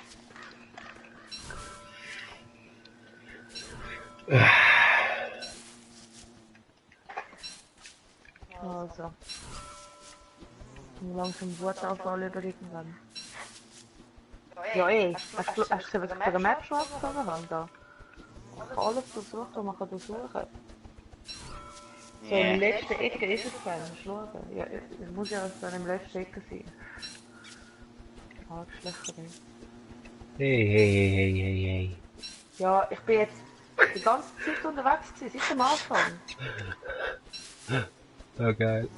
Also. Langsam Wutanfall über irgendwann. Ja, hast du gesehen, was ich für eine Map schon angefangen habe? Da? Ich habe alles versucht, was man durchsuchen kann. So, in der letzten Ecke ist es dann. Schauen. Ja, es muss ja so in der letzten Ecke sein. Arschlöcherin. Hey. Ja, ich bin jetzt die ganze Zeit unterwegs gewesen, seit dem Anfang. Oh geil.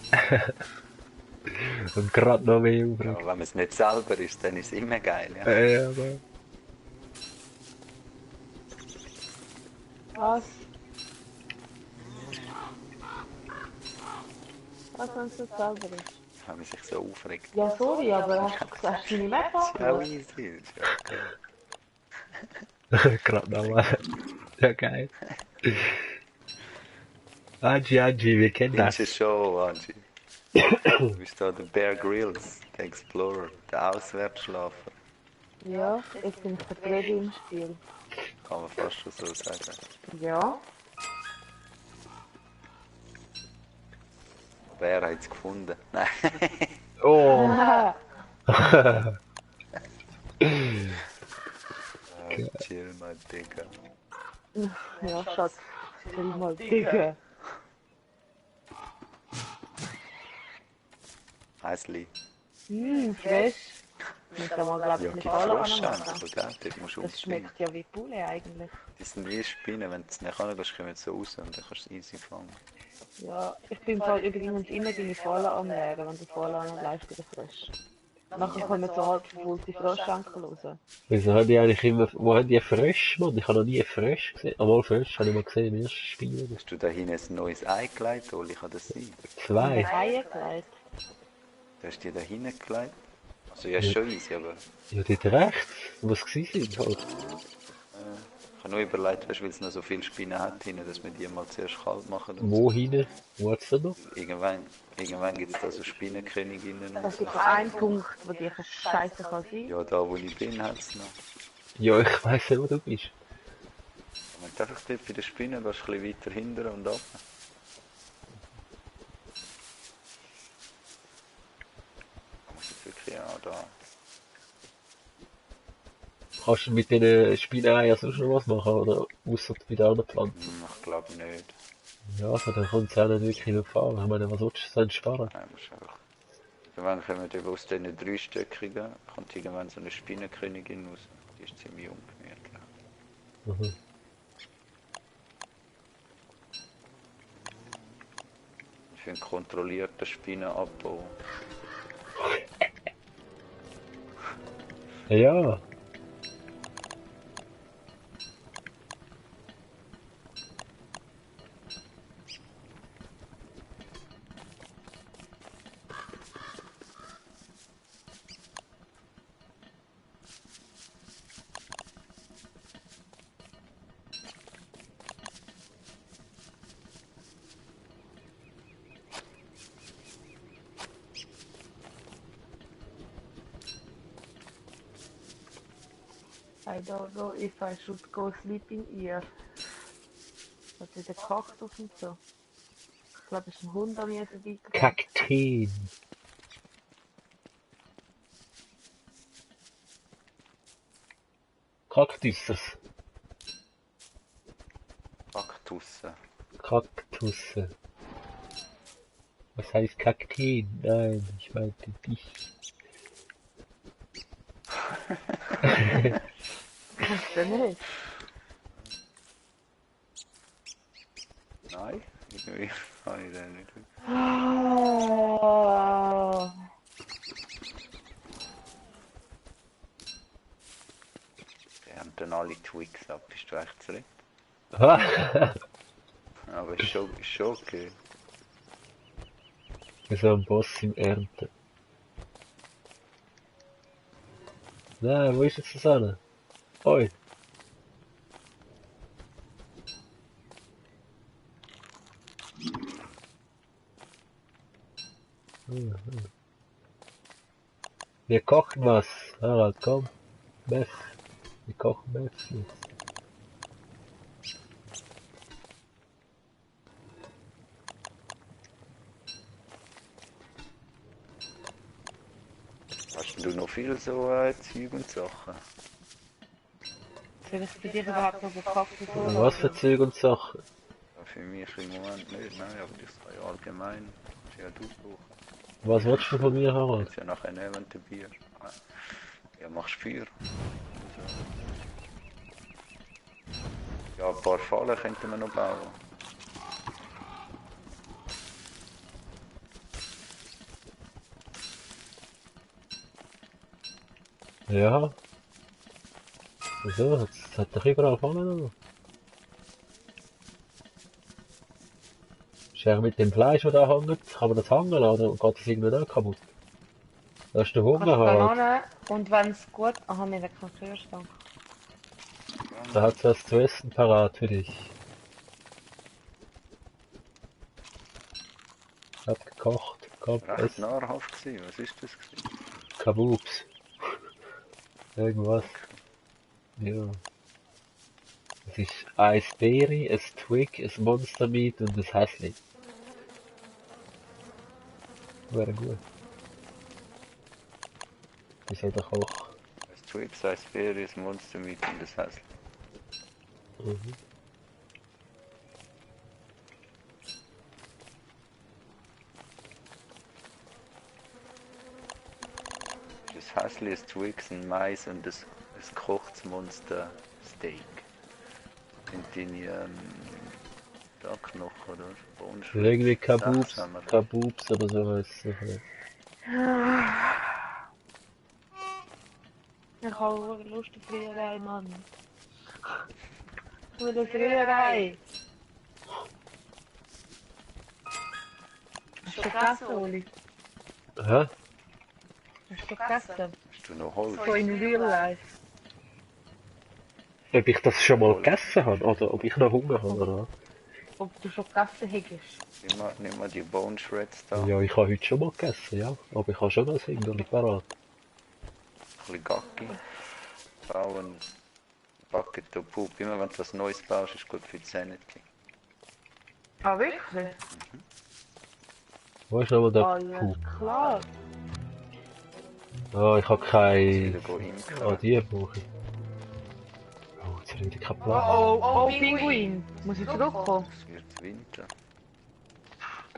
Und gerade noch mehr Ja, übrig. wenn man es nicht selber ist, dann ist es immer geil. Ja. Ja, aber. Was? Was, wenn es nicht selber ist? Wenn man sich so aufregt. Ja, sorry, aber hast du meine Map Ist ja auch angeschaut? easy. Ist ja okay. Gerade noch mal. Ja, geil. Angie, wir kennen Findest du das. schon, Angie? Du bist da der Bear Grylls, der Explorer, der Auswärtsschlafer. Ja, jetzt bin ich der Freddy im Spiel. Kann man fast schon so sagen. Ja. Bär hat es gefunden. Nein. Oh. Chill mal, Digga. Ja, Schatz. Chill mal, Digga. Eisli. Fresh. Muss da mal, glaube Ja, ich, eine gibt Schale Froschschenkel, anmachen. gell? Dort musst du Das ausspringen. schmeckt ja wie Poulet eigentlich. Die sind wie Spinnen, wenn du es nicht angehst, kommen sie so raus und dann kannst du es easy fangen. Ja, ich bin voll übrigens immer deine Fallen anlegen, wenn du Fallen anlegst, wieder frisch. Nachher kommen so halb verwurzte Froschschenkel raus. Wieso haben die eigentlich immer. Wo haben die Frösche, Mann? Ich habe noch nie Frösche gesehen. Einmal Frösche habe ich mal gesehen im ersten Spiel. Hast du da hinten ein neues Ei gelegt, Oli? Kann das sein? Zwei. Eier gelegt. Du hast die da hinten gelegt? Also ja, ist schon easy, aber Ja, dort rechts. Was gewesen sind halt. ich habe nur überlegt, weißt, weil es noch so viele Spinnen hat hinten, dass wir die mal zuerst kalt machen. Und Wo hinten? Wo hat's da noch? irgendwann gibt es da so Spinnenköniginnen. Und Es so. gibt noch einen Punkt, wo dir scheiße kann sein. Ja, da wo ich bin, hat es noch. Ja, ich weiss nicht, wo du bist. Wenn du einfach dort bei den Spinnen gehst, ein bisschen weiter hinten und ab. Ich muss jetzt wirklich, ja, da. Kannst du mit diesen Spinneneiern sonst noch was machen? Oder ausser bei den anderen Pflanzen? Ich glaube nicht. Ja, also dann kommt es auch nicht wirklich in Gefahr. Ich meine, was willst du denn sparen? Nein, musst einfach. Irgendwann kommen wir aus diesen dreistöckigen, kommt irgendwann so eine Spinnenkönigin raus. Die ist ziemlich ungemütlich. Mhm. Für einen kontrollierten Spinnenabbau. Ja. I don't know if I should go sleep in here. Das ist der Kaktus und so. glaube, es ist ein Hund an mir vorbeigegangen. Kakteen. Kaktuses. Kaktusse. Kaktusse. Was heißt Kakteen? Nein, ich meinte dich. Kannst du nicht? Nein, irgendwie kann ich den nicht. Oh. Die haben dann alle Twigs ab, bist du echt zurück? Ha! Aber ist schon okay. So ein Boss im Ernten. Nein, wo ist jetzt das hin? Oi. Wir kochen was. Harald, komm. Meth. Wir kochen Meth jetzt. Hast du noch viel so Zeug und Sachen? Soll ich bei dir überhaupt noch gepackt Und was für Zeug und Sachen? Ja, für mich im Moment nicht, nein, aber das kann ja allgemein. Das ist ja du brauchen. Was willst du von mir, Harald? Jetzt ja nachher nehmen, wenn du Bier. Ja, machst Feuer. Ja, ein paar Fallen könnten wir noch bauen. Ja. Wieso? Das hat doch überall Fallen. Ist ja mit dem Fleisch, das da hängt, kann man das hängen lassen oder geht das irgendwie auch kaputt? Hast du Hunger, Kannst du Harald? Bananen und wenn es gut... Aha, wir haben keinen Kühlschrank. Da hat's was zu essen parat für dich. Hab gekocht. Komm, Recht ess. nahrhaft gewesen, was ist das gewesen? Kabubs. Irgendwas. Ja. Es ist ein Berry, ein Twig, ein Monster Meat und ein Häsli. Wäre gut. Das ist der Koch. Ein Twix, ein Berry, ein Monster mit und das Häsli. Mhm. Das Häsli, ein Twix, ein Mais und ein gekochtes Monster Steak. Sind deine da Knochen oder Bones? Irgendwie Kabubs, Sechs haben wir. Kabubs oder so heisst es. Ich habe Lust auf Rührei, Mann. Ich will das Rührei. Hast du gegessen, Oli? Hä? Hast du gegessen? Hast du noch Holz? So in Real Life. Ob ich das schon mal gegessen habe oder ob ich noch Hunger habe, oder? Ob du schon gegessen hättest. Nimm mal die Bone Shreds da. Ja, ich habe heute schon mal gegessen, ja. Aber ich habe schon noch ein Hüngeli parat. Ein bisschen Gacki. Bauen. Backen da Pup. Immer wenn du was Neues baust, ist gut für die Sanity. Ah, wirklich? Wo ist nochmal der Alles Pup? klar. Ah, ich habe keine... Wieder go imkern. Ah, die brauche ich. Oh, jetzt habe ich wieder keinen Oh, Platz. oh, Pinguin. Muss ich zurückkommen? Es wird Winter.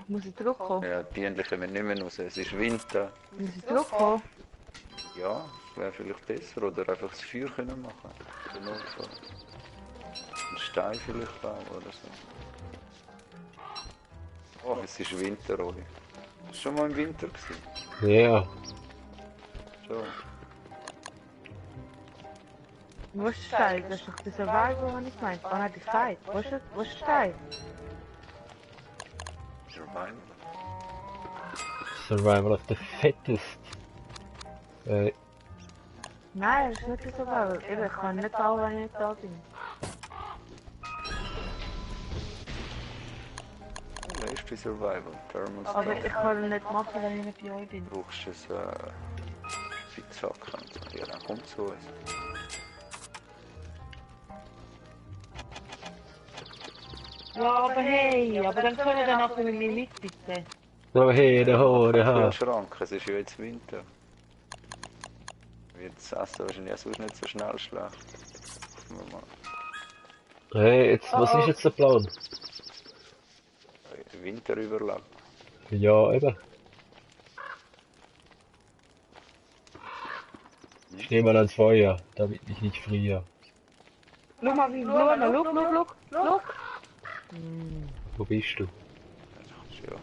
Muss ich zurückkommen? Ja, die endlich kommen wir nicht mehr raus. Es ist Winter. Muss ich zurückkommen? Ja, es wäre vielleicht besser. Oder einfach das Feuer können machen. Für Notfall. Einen Stein vielleicht bauen oder so. Oh, es ist Winter, Oli. Hast du schon mal im Winter gewesen? Ja, Schon. Wo ist der Stein? Das ist doch der Survival, was ich gemeint. Wann hat die Zeit? Wo ist der Stein? Survival. Survival of the Fittest. Nein, das ist nicht der Survival. Eben, ich kann nicht bauen, wenn ich nicht da bin. Oh, wer ist bei Survival? Thermal Aber ich Stuff. kann ihn nicht machen, wenn ich nicht bei euch bin. Brauchst du es Spitzhacken? Ja, dann kommt zu uns. Ja, aber hey, aber dann können wir dann auch mit mir mit, bitte. Da her, da ho, da Kein ha. Kühlschrank, es ist ja jetzt Winter. Wird das Essen wahrscheinlich auch sonst nicht so schnell schlecht. Hoffen wir mal. Hey, jetzt, was ist jetzt der Plan? Winter überleben. Ja, eben. Ich nehme mal ans Feuer, damit ich nicht friere. Schau mal, wie Blumen, look. Wo bist du? Ja,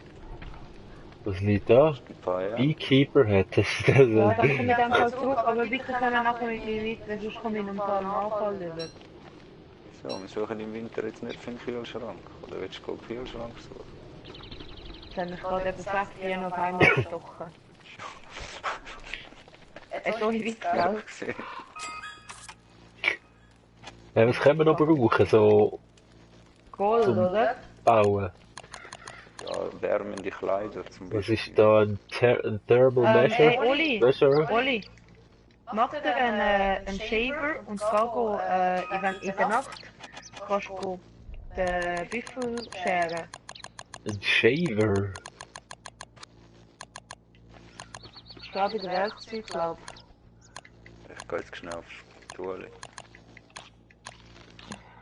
Was liegt da? ein paar Jahre. Beekeeper hättest du Ja, das. dann komme ich dann halt zurück, aber bitte können wir nachher mit mir mit, weil sonst komme ich in einen Fall Nachfall über. So, wir suchen im Winter jetzt nicht für einen Kühlschrank. Oder willst du einen Kühlschrank suchen? Dann ist gerade eben 6 Jahre noch einmal gestochen. So wie Witz, gell? Gesehen. Ja, was können wir noch brauchen? So Gold, Zum- oder? bauen. Ja, wärmende Kleider zum Was Beispiel. ist da ein Thermal Ey, Measure? Oli, Measure? Oli, mach dir einen Shaver und zwar go, in der Nacht kannst du den Büffel scheren. Ein Shaver? Ich glaube in der Werkzeug, glaub. Ich gehe jetzt schnell aufs Toilette.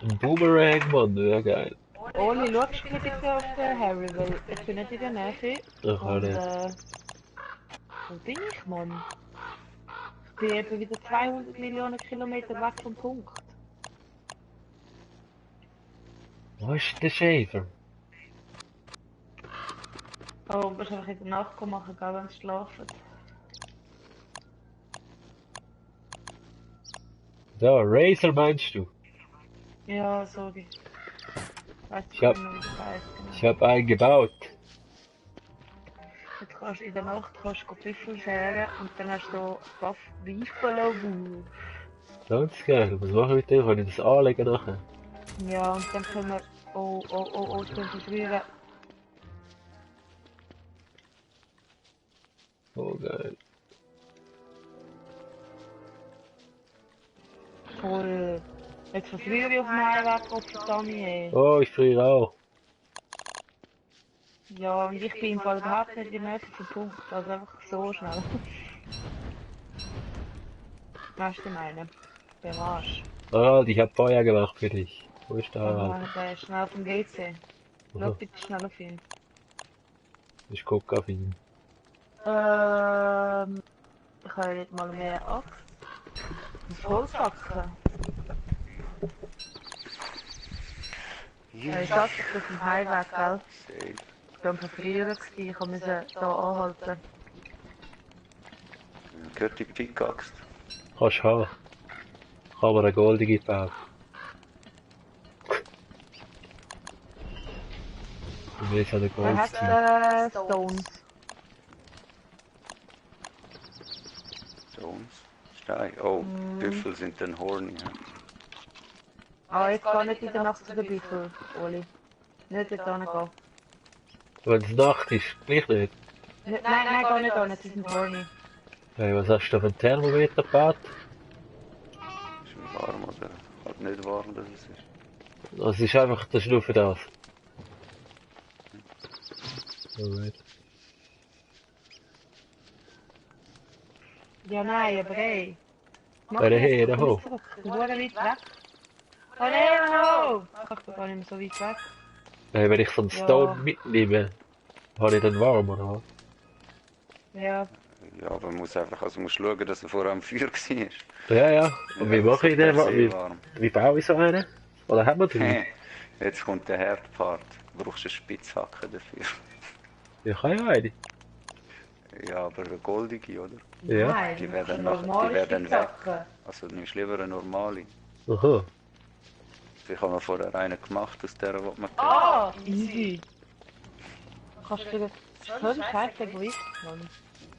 Ein Boomerang, Mann, ja geil. Oli, schaust du bitte auf den Harry, weil ich bin nicht in der Nähe. Ach, Und, alle. wo bin ich, Mann? Ich bin eben wieder 200 Millionen Kilometer weg vom Punkt. Wo ist der Shaver? Oh, wahrscheinlich in der Nacht machen, gell, wenn sie schlafen. Da, Razer meinst du? Ja, sorry. Weißt du, Ich hab- wie das heisst, genau. Ich habe einen gebaut. Jetzt kannst du in der Nacht du Büffel scheren und dann hast du Buff Buffalo. Ganz geil. Was mache ich mit dem? Kann ich das anlegen nachher? Ja, und dann können wir. Oh, ich bin verfrieren. Oh geil. Voll. Jetzt verfriere ich auf dem Heimweg, Opfer Oh, ich friere auch. Ja, und ich bin im Fall überhaupt nicht im nächsten Punkt, also einfach so schnell. Weißt du meine? Der Arsch. Harald, ich hab Feuer gemacht für dich. Wo ist der Harald? Aha, der ist schnell auf dem WC. Schau Aha, bitte schnell auf ihn. ich guck auf ihn. Ich habe nicht mal mehr Axt. Das Holzhacken. Ich saß auf dem Heimweg, gell? Safe. Ich war am Verfrieren, ich musste hier anhalten. Gehört die Pickaxe? Kannst haben. Ich habe mir eine goldige gebaut. Und jetzt hat er Wer hat Gold. Stones? Stones? Stein. Oh, Büffel sind dann horny. Ja. Ah, jetzt gar nicht in der Nacht zu den Büffel, Oli. Nicht dort hingehen. Wenn es Nacht ist, gleich nicht. Nein, gar nicht hin, sie sind horny. Hey, was hast du da für ein Thermometer gebaut? Ist mir warm oder halt nicht warm, dass es ist. Das ist einfach, das ist nur für das. Alright. Ja, nein, aber hey. Mach Ja, jetzt hey, da komm hoch. zurück. Du bist weit weg. Oh nein, no! Ach, du gar nicht mehr so weit weg. Hey, wenn ich so einen Ja. Stone mitnehme, habe ich dann warm, oder was? Ja, Ja, aber man muss einfach, also man muss schauen, dass er vorher am Feuer war. Ja, ja. Und wie mache ich den? Sehr Wie, warm. wie baue ich so einen? Oder haben wir den? Jetzt kommt der Herdpart. Du brauchst eine Spitzhacke dafür. Ich habe ja eine. Ja, aber eine goldige, oder? Ja. nein, Die du werden musst nach- normale die werden Spitzhacke. Also du nimmst lieber eine normale. Aha. Ich habe mir vorher eine gemacht aus der, die man kennt. Ah, easy. Kannst du das ist voll scheiße Egoist, Mann.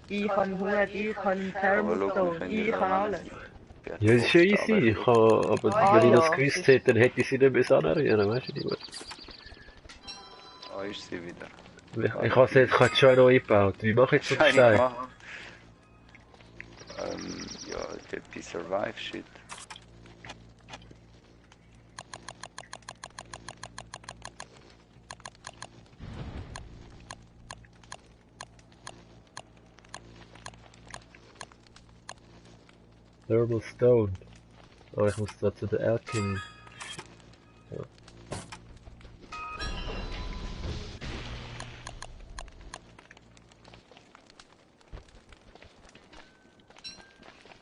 Ich kann einen Hut, ich kann einen Aber Thermostone, schau, wir können ich die kann dann alles. Die hat Ja, das ist ja Post, easy. Ich kann, aber Ah, wenn ich das ja. gewusst hätte, dann hätte ich sie nicht mehr anrühren, weißt du nicht? Ah, ist sie wieder. Ich habe es jetzt gerade schon noch eingebaut. Wie mache ich jetzt das Scheine Stein? gemacht. Ja, die Survive-Shit. Thermal Stone. Oh, ich muss da zu der Alchemy. Ja.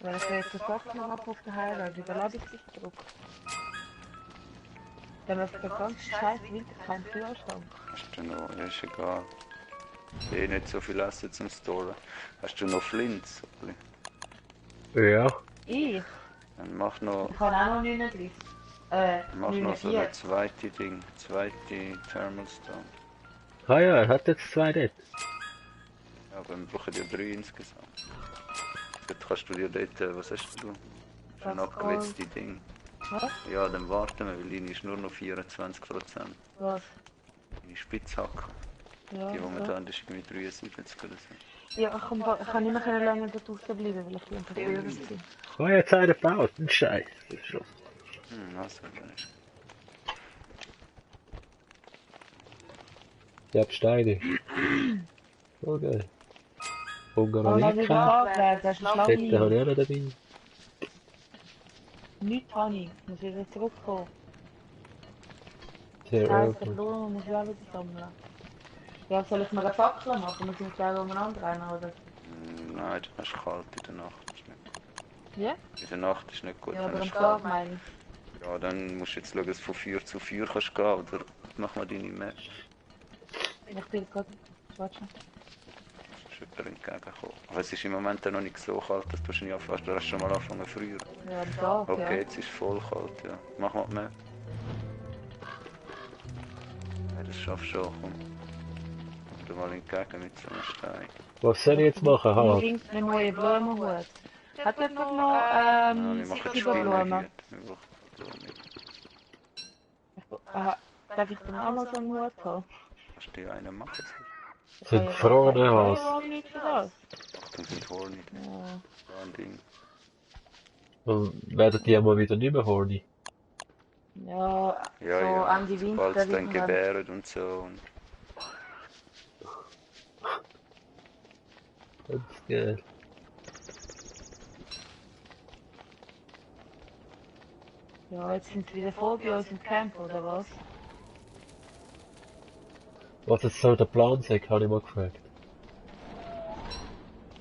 Weil ich jetzt den Sack noch ab auf der Heimweg, dann lade ich dich zurück. Dann auf der ganzen Scheiß Winter kein Kühlschrank. Hast du noch, ja, ist egal. Nicht so viel Essen zum Storen. Hast du noch Flints? Ja. Ich? Dann mach noch, Ich habe auch noch 39. mach noch so eine 49. zweite Thermal Stone. Ah ja, er hat jetzt 2 dort. Ja, aber wir brauchen ja 3 insgesamt. Dort kannst du dir dort, was hast du? Schon Das abgewetzte Ding. Was? Ja, dann warten wir, weil deine ist nur noch 24%. Was? Deine Spitzhacke. Ja, Die, die wir so. da haben, ist irgendwie 73 oder so. Ja, ich kann nicht mehr lange da draußen bleiben, weil ich bin verführt bin. Oh, jetzt einer gebaut. Ein Scheiß. Also, dann ist Ich hab Steine. Oh geil. Oh, dann Ungarn wieder angelegt, das ist ein Fette habe Schlauch. ich auch noch dabei. Nichts habe ich, muss wieder zurückkommen. Sehr Das heisst, der gut. Blumen muss ich auch wieder sammeln. Ja, soll ich mir eine Fackel machen? Muss ich mich gleich umeinander rennen, oder? Nein, dann ist es kalt in der Nacht. Das ist nicht gut. Ja? In der Nacht ist nicht gut, Ja, wenn aber es am kalt Tag meine ich. Ja, dann musst du jetzt schauen, dass du von Feuer zu Feuer kannst gehen, oder mach mal deine Map. Ich bin gerade... Warte schon. Ist jemand entgegengekommen. Aber es ist im Moment noch nicht so kalt, dass du wahrscheinlich anfängst. Du hast schon mal angefangen früher. Ja, am Tag, Okay, ja. jetzt ist es voll kalt, ja. Mach mal die Map. Ja, das schaffst du schon, komm. Komm dir mal entgegen mit so einem Stein. Was soll ich jetzt machen, Hier Harald? links eine neue Blumenhut. Hat jemand noch Ja, wir machen Zwiebelblumen? Spinnenhüte. Wir brauchen Blumen. Darf ich dann auch noch so einen Hut haben? Kannst du dir einen machen? Sind gefrorene Haus. Ja, nicht für das. Achtung, sind Horny. Ja. So ein Ding. Dann werden die mal wieder nicht mehr horny. Ja, Ja, so ja. an die Sobald Winter es dann irgendwann. gebären und so. Und Das ist geil. Ja, jetzt sind sie wieder voll bei uns im Camp, oder was? Was jetzt soll der Plan sein, habe ich mal gefragt.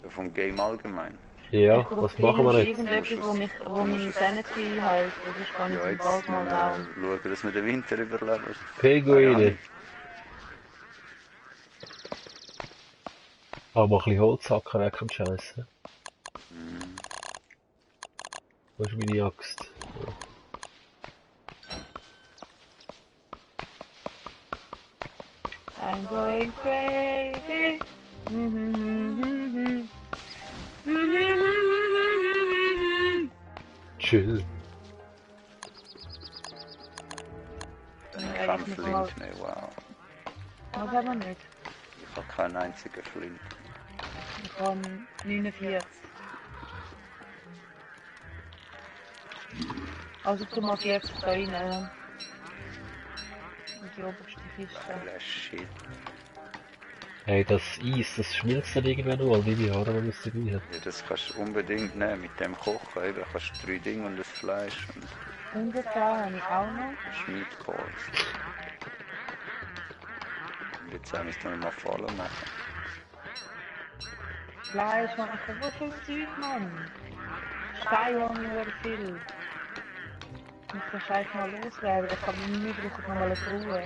so vom Game allgemein. Ja, was machen wir jetzt? Irgendetwas, wo mich Sanity hält, sonst kann ich Ja, den jetzt bald mal down. schauen, dass wir den Winter überleben. Pinguine. Hau mal ein bisschen Holzhacken weg am Scheissen. Mhm. Wo ist meine Axt? I'm going crazy. Chill. Ich kann Flint mehr, wow. Was haben wir nicht? Ich habe keinen einzigen Flint. Ich habe 49. Also tu mal 40 da rein. In die oberste Kiste. Alter Shit. Hey, das Eis, das schmilzt dann irgendwann noch, weil die Haare man es dabei hat. Ja, das kannst du unbedingt nehmen mit dem Kochen. Eben kannst du 3 Dinge und das Fleisch und Ungefähr habe ich auch noch. Meatballs. Und jetzt müssen wir mal Fallen machen. Fleisch, man, ich habe so viel Zeug, Mann. Stein habe ich über viel. Ich muss den Scheiß mal loswerden, da kann man nicht brauchen, noch mal eine Truhe.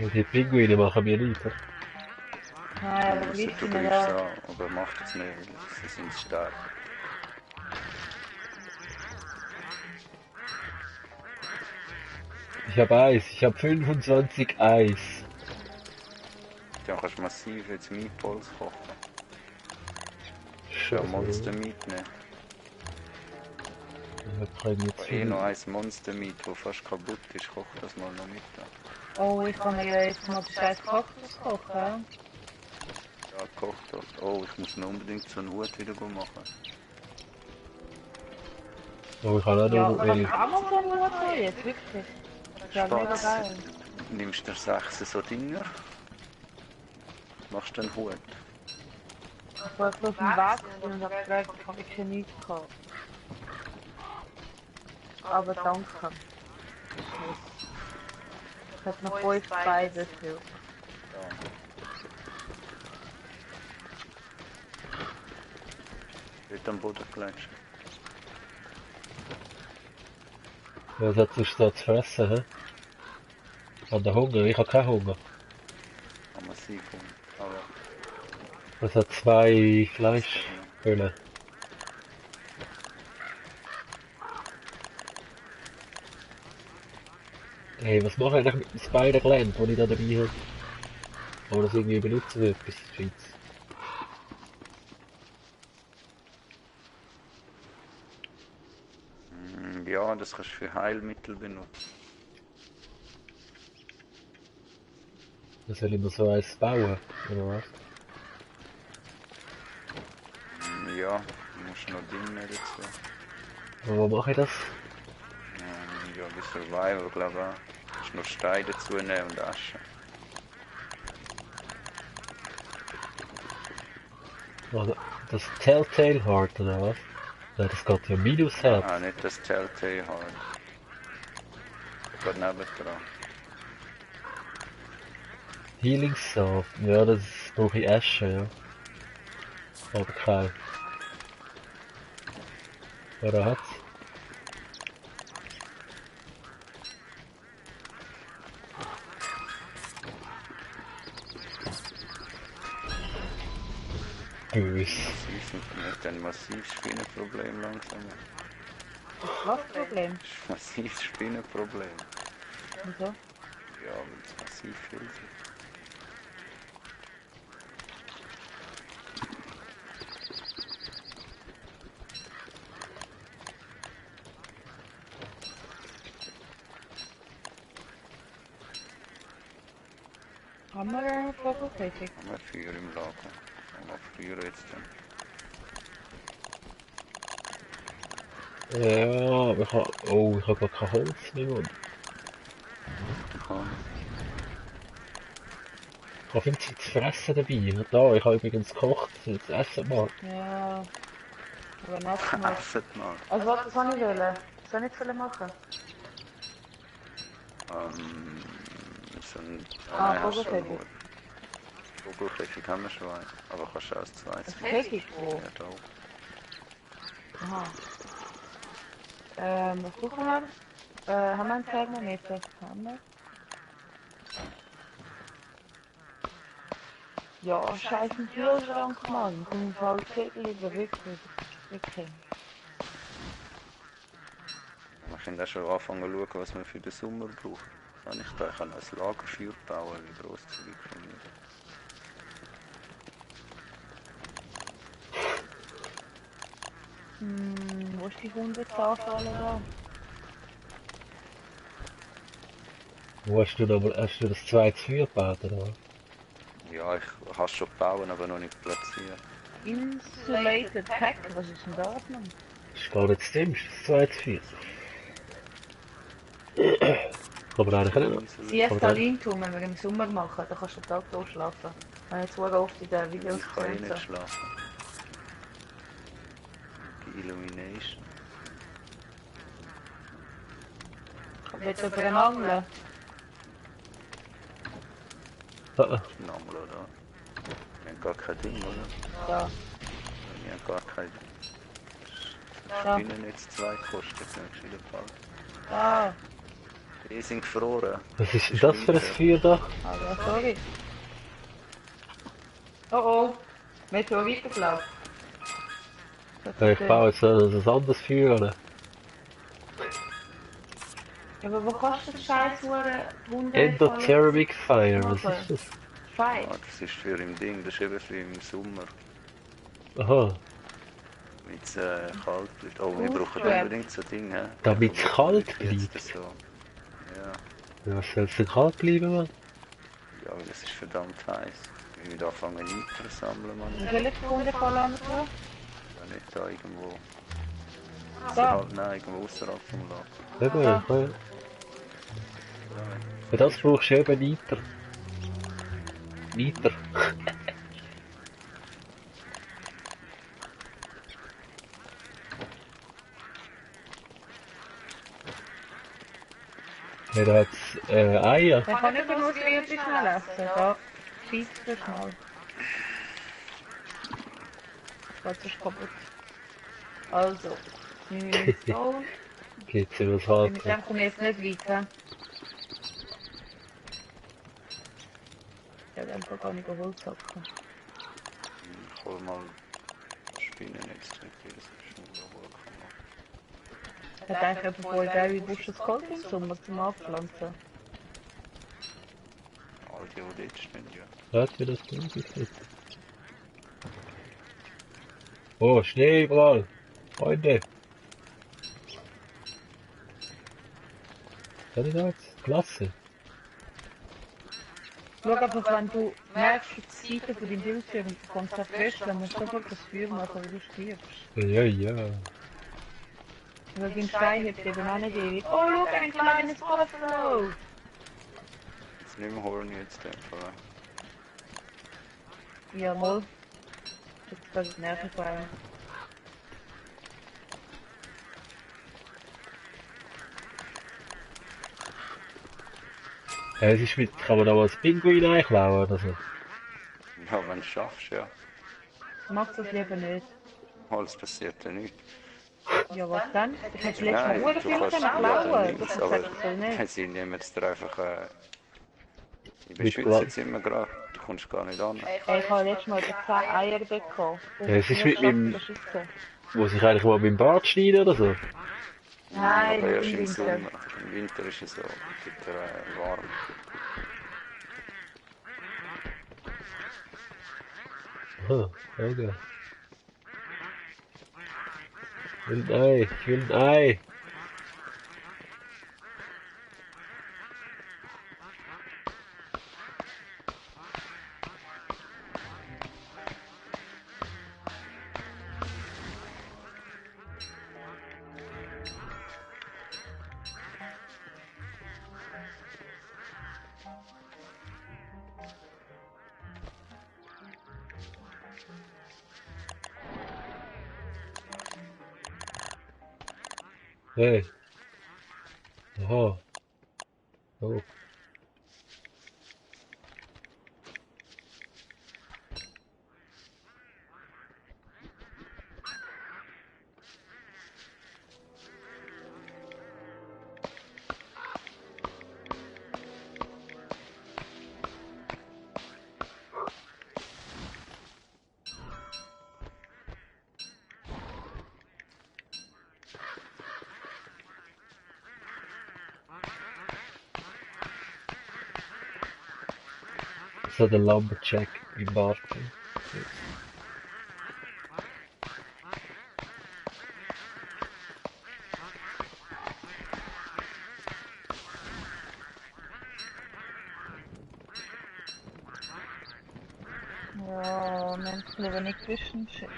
Ja, die Pinguine machen mir nichts. Oder? Nein, aber Du gleich sind wir greifst da. an, aber macht es nicht, weil sie sind stark. Ich habe Eis, ich habe 25 Eis. Dann kannst du massiv jetzt Meatballs kochen. Ja, Scheiße. Monster Meat nehmen. Ich habe keine jetzt Aber noch ein Monster Meat, das fast kaputt ist, koch das mal noch mit. Oh, ich kann mir ja jetzt mal den Scheiß Kaktus kochen. Ja, koch doch. Oh, ich muss noch unbedingt so einen Hut wieder machen. Oh, ich kann auch Ja, noch aber welche. ich kann man so einen Hut haben jetzt, wirklich. Das ist ja mega geil. Nimmst du 6 so Dinger, machst du einen Hut. Ich war so auf dem Weg und hab gefragt, ob ich schon nichts gehabt. Aber danke. Ich hab noch 5 beides für. Ja. Wird am Boden gelegt. Was hat sich da zu fressen, hä? An der Hunger? Ich hab keinen Hunger. Kann man sie kommen. Aber Es hat 2 Fleischhüllen. Hey, was mache ich eigentlich mit dem Spider-Gland, das ich da dabei habe? Kann man das irgendwie benutzen für etwas Gescheites? ja, das kannst du für Heilmittel benutzen. Dann soll ich mir so eins bauen, oder was? Ja, du musst noch Dinge dazu. Aber wo mache ich das? Ja, bei Survival, glaube ich. Du musst noch Steine dazu nehmen und Asche. Also, das Telltale Heart, oder was? Ja, das geht ja minus Herz. Ah, nicht das Telltale Heart. Geht nebendran. Healing Salve, ja, das brauche ich Asche, ja. Aber kein. Oder hat's? Bös. Ein massives Spinnenproblem langsam. Was Problem? Massives Spinnenproblem. Wieso? Ja, weil es massiv viel ist. Haben wir eine Vogelkäfig? Haben wir Feuer im Lager. Haben wir Feuer jetzt dann. Ja, aber ich hab gar kein Holz mehr, Mann. Ja. Ich habe viel Zeit zu fressen dabei. Da, ich habe übrigens gekocht, jetzt essen mal. Ja. Aber nächstes Mal. Esset mal. Also was soll ich wollen? Soll ich nicht viel machen? So ein... Ah, nein, hast du schon Vogelkäfig. gut. Vogelkäfig haben wir schon einen. Aber kannst du auch das zweite. Ein Käfig? Wo? Ja, da. Aha. Was suchen wir? Haben wir einen Thermometer? Haben wir? Ja, scheiß einen Kühlschrank, Mann. Ich muss halt Zettel überwickelt. Okay. Wir können auch schon anfangen zu schauen, was wir für den Sommer brauchen. Kann ich da? Ich kann ein Lagerfeuer bauen, wie grosszügig von mir. Wo ist die Hundezahl da? Wo hast du das zweite Feuer gebaut, oder was? Ja, ich kann es schon bauen, aber noch nicht platzieren. Insulated Pack, was ist denn da, Mann? Das ist gar nicht stimmt, das zweite Feuer. Aber eigentlich nicht. Siestalin tun wir im Sommer machen, da kannst du den Tag durchschlafen. Ich habe jetzt so oft in den Videos Ich kann eh gesehen. nicht schlafen. Die Illumination. Willst du über einen Angeln? Ah, Angel, oder? Wir haben gar kein Ding, oder? Ja. Wir haben gar kein... Ja. Spinnennetz 2 kostet, nicht wieder Fall. Ah, Die sind gefroren. was ist denn das für ein Feuer da? aber sorry. Oh oh, Meteorit geflogen. Ja, ich baue jetzt ein anderes Feuer an. Ja, aber wo kannst du das scheiß Hunde... Endothermic Fire, was ist das? Fei. Ah, das ist für im Ding, das ist eben für im Sommer. Aha, Damit es kalt bleibt. Oh, wir brauchen Ja. unbedingt so Ding, hä? Damit's Aber kalt jetzt bleibt? So. Ja. ja, was soll es denn kalt bleiben, Mann? Ja, weil es ist verdammt heiß. Wir müssen anfangen Nitro sammeln, Mann. Wie viele Hunde fallen da? Ja, nicht da irgendwo. Da. Nein, irgendwo außerhalb vom Lager. Eben, ja. Für das brauchst du eben Niter. Niter. Ja, da hat's Eier. Dann kann ich nur das Liebling schnell essen. Da, schießt das mal. Das ist kaputt. Also, so. Geht's übers Mit Harz. dem komme ich jetzt nicht weiter. Ich habe einfach gar nicht geholt. Ich hol mal Spinnennetz, das ist schon wieder hoch. Ich hätte eigentlich bevor ich Berry Bushes geholt im Sommer zum Anpflanzen. All die dort stehen, ja. Hört ihr das Ding? Oh, Schnee überall. Freunde. Seht ihr das? Klasse. Schau einfach, wenn du merkst, die Seite von deinem Bildschirm und du kommst auf fest, dann musst du sofort das Feuer machen, weil du stirbst. Ja, ja. Weil dein Stein hebt eben auch nicht ewig. Oh, schau, ein kleines Buffalo! Jetzt nicht mehr holen jetzt einfach. Jawohl. Jetzt kann ich nervig sein. Es ist mit, kann man da mal das Pinguin einklauen oder so? Ja, wenn du es schaffst, ja. Mach das lieber nicht. Holz passiert ja nichts. Ja, was dann? Ich hätte letztes Nein, Mal du viel kannst klauen ja können. nichts, Das aber sagt so nicht. sie nehmen jetzt dir einfach... ich Mit beschütze Glas. jetzt immer gerade, du kommst gar nicht an. Ich habe letztes Mal etwa 10 Eier bekommen. Das Ja, es ist nur mit meinem- Schatten beschützen. Muss ich eigentlich mal beim Bart schneiden oder so? Nein, Aber erst im im Winter. Sommer. Im Winter ist es so, gibt warm. Ah, okay. Ich will ein Ei, ich will ein Ei. Hey. Aha. Oh. So der Lumberjack im Bart. Ja, Menschen lieber nicht wischen. Shit.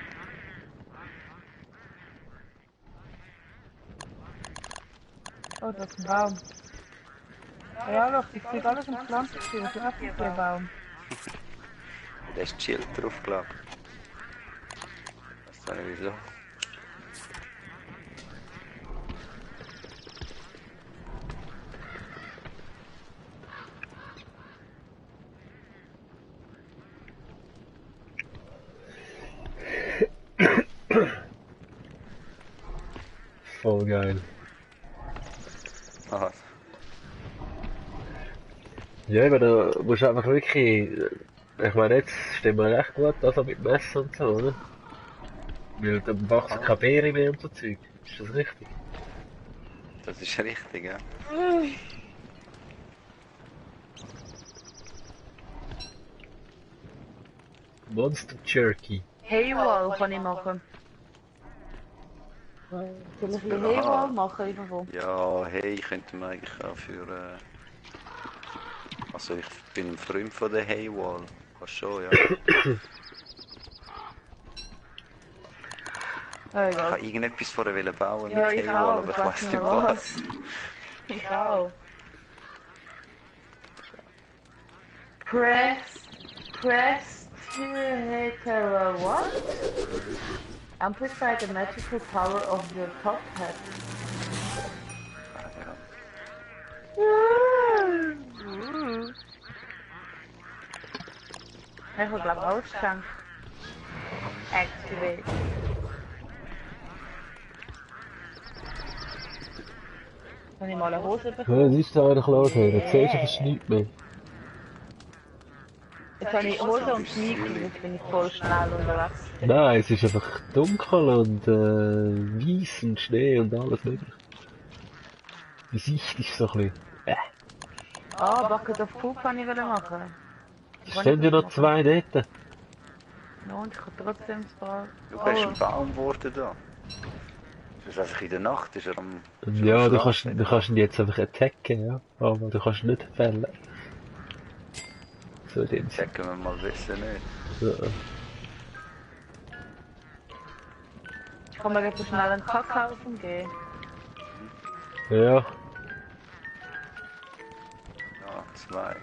Oh, das ist ein Baum. Ja, doch, ich krieg alles in Pflanzen, das ist einfach ein Baum. Da ist Schild drauf, glaube ich. Weiß nicht wieso. Voll geil. Aha. Ja, aber da musst du einfach wirklich, ich meine, jetzt stehen wir recht gut, also mit Messer und so, oder? Weil dann wachsen keine Beeren mehr und so Zeug. Ist das richtig? Das ist richtig, ja. Monster Jerky. Haywall kann ich machen. Soll ich ein bisschen Haywall machen irgendwo? Ja, hey, ich könnte mir eigentlich auch für... Also ich bin ein Freund von der Haywall. Kannst schon, ja. Ich Egal. habe irgendetwas vorher wollen bauen Ja, mit ich Haywall, auch, aber ich ich weiß weiß nicht nicht was. Ich auch. Press what? Amplify the magical power of your top hat. Ja. Ich habe glaube alles geschenkt. Activate. Wenn ich mal eine Hose Ja, bekomme. es ist da wieder los, jetzt siehst du fast nichts mehr. Jetzt habe ich Hose und Sneaky, jetzt bin ich voll schnell unterwegs. Nein, es ist einfach dunkel und weiss und Schnee und alles mögliche. Die Sicht ist so ein bisschen... Ah, Bucket of Poop kann ich wieder machen. Es stehen ja noch zwei dort. Ja, und ich kann trotzdem ein paar... Du bist ein Baum geworden da. Das ist einfach in der Nacht, ist er am... Ja, du kannst ihn jetzt einfach attacken, ja. Aber du kannst ihn nicht fällen. So in dem Sinne. Checken wir mal wissen nicht. Ja. Ich kann mir jetzt schnell einen Kack kaufen gehen. Ja. Ja, 2.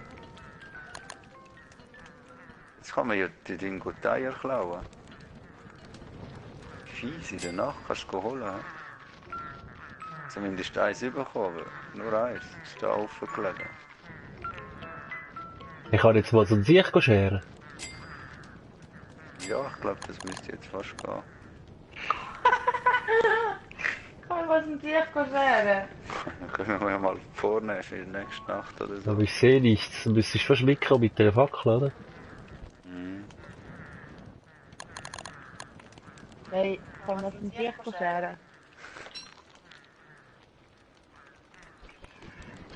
Jetzt kann man ja die Dinge gut Eier klauen. Fies, in der Nacht kannst du holen. Zumindest eins bekommen. Nur eins. Ist da offen gelegen. Ich kann jetzt mal so ein Sicht scheren. Ja, ich glaube, das müsste jetzt fast gehen. Kann ich was mit dir scheren? Dann können wir ja mal vornehmen für die nächste Nacht oder so. Aber ich sehe nichts. Du müsstest fast mitkommen mit der Fackel, oder? Mhm. Hey, kann ich was mit dir scheren?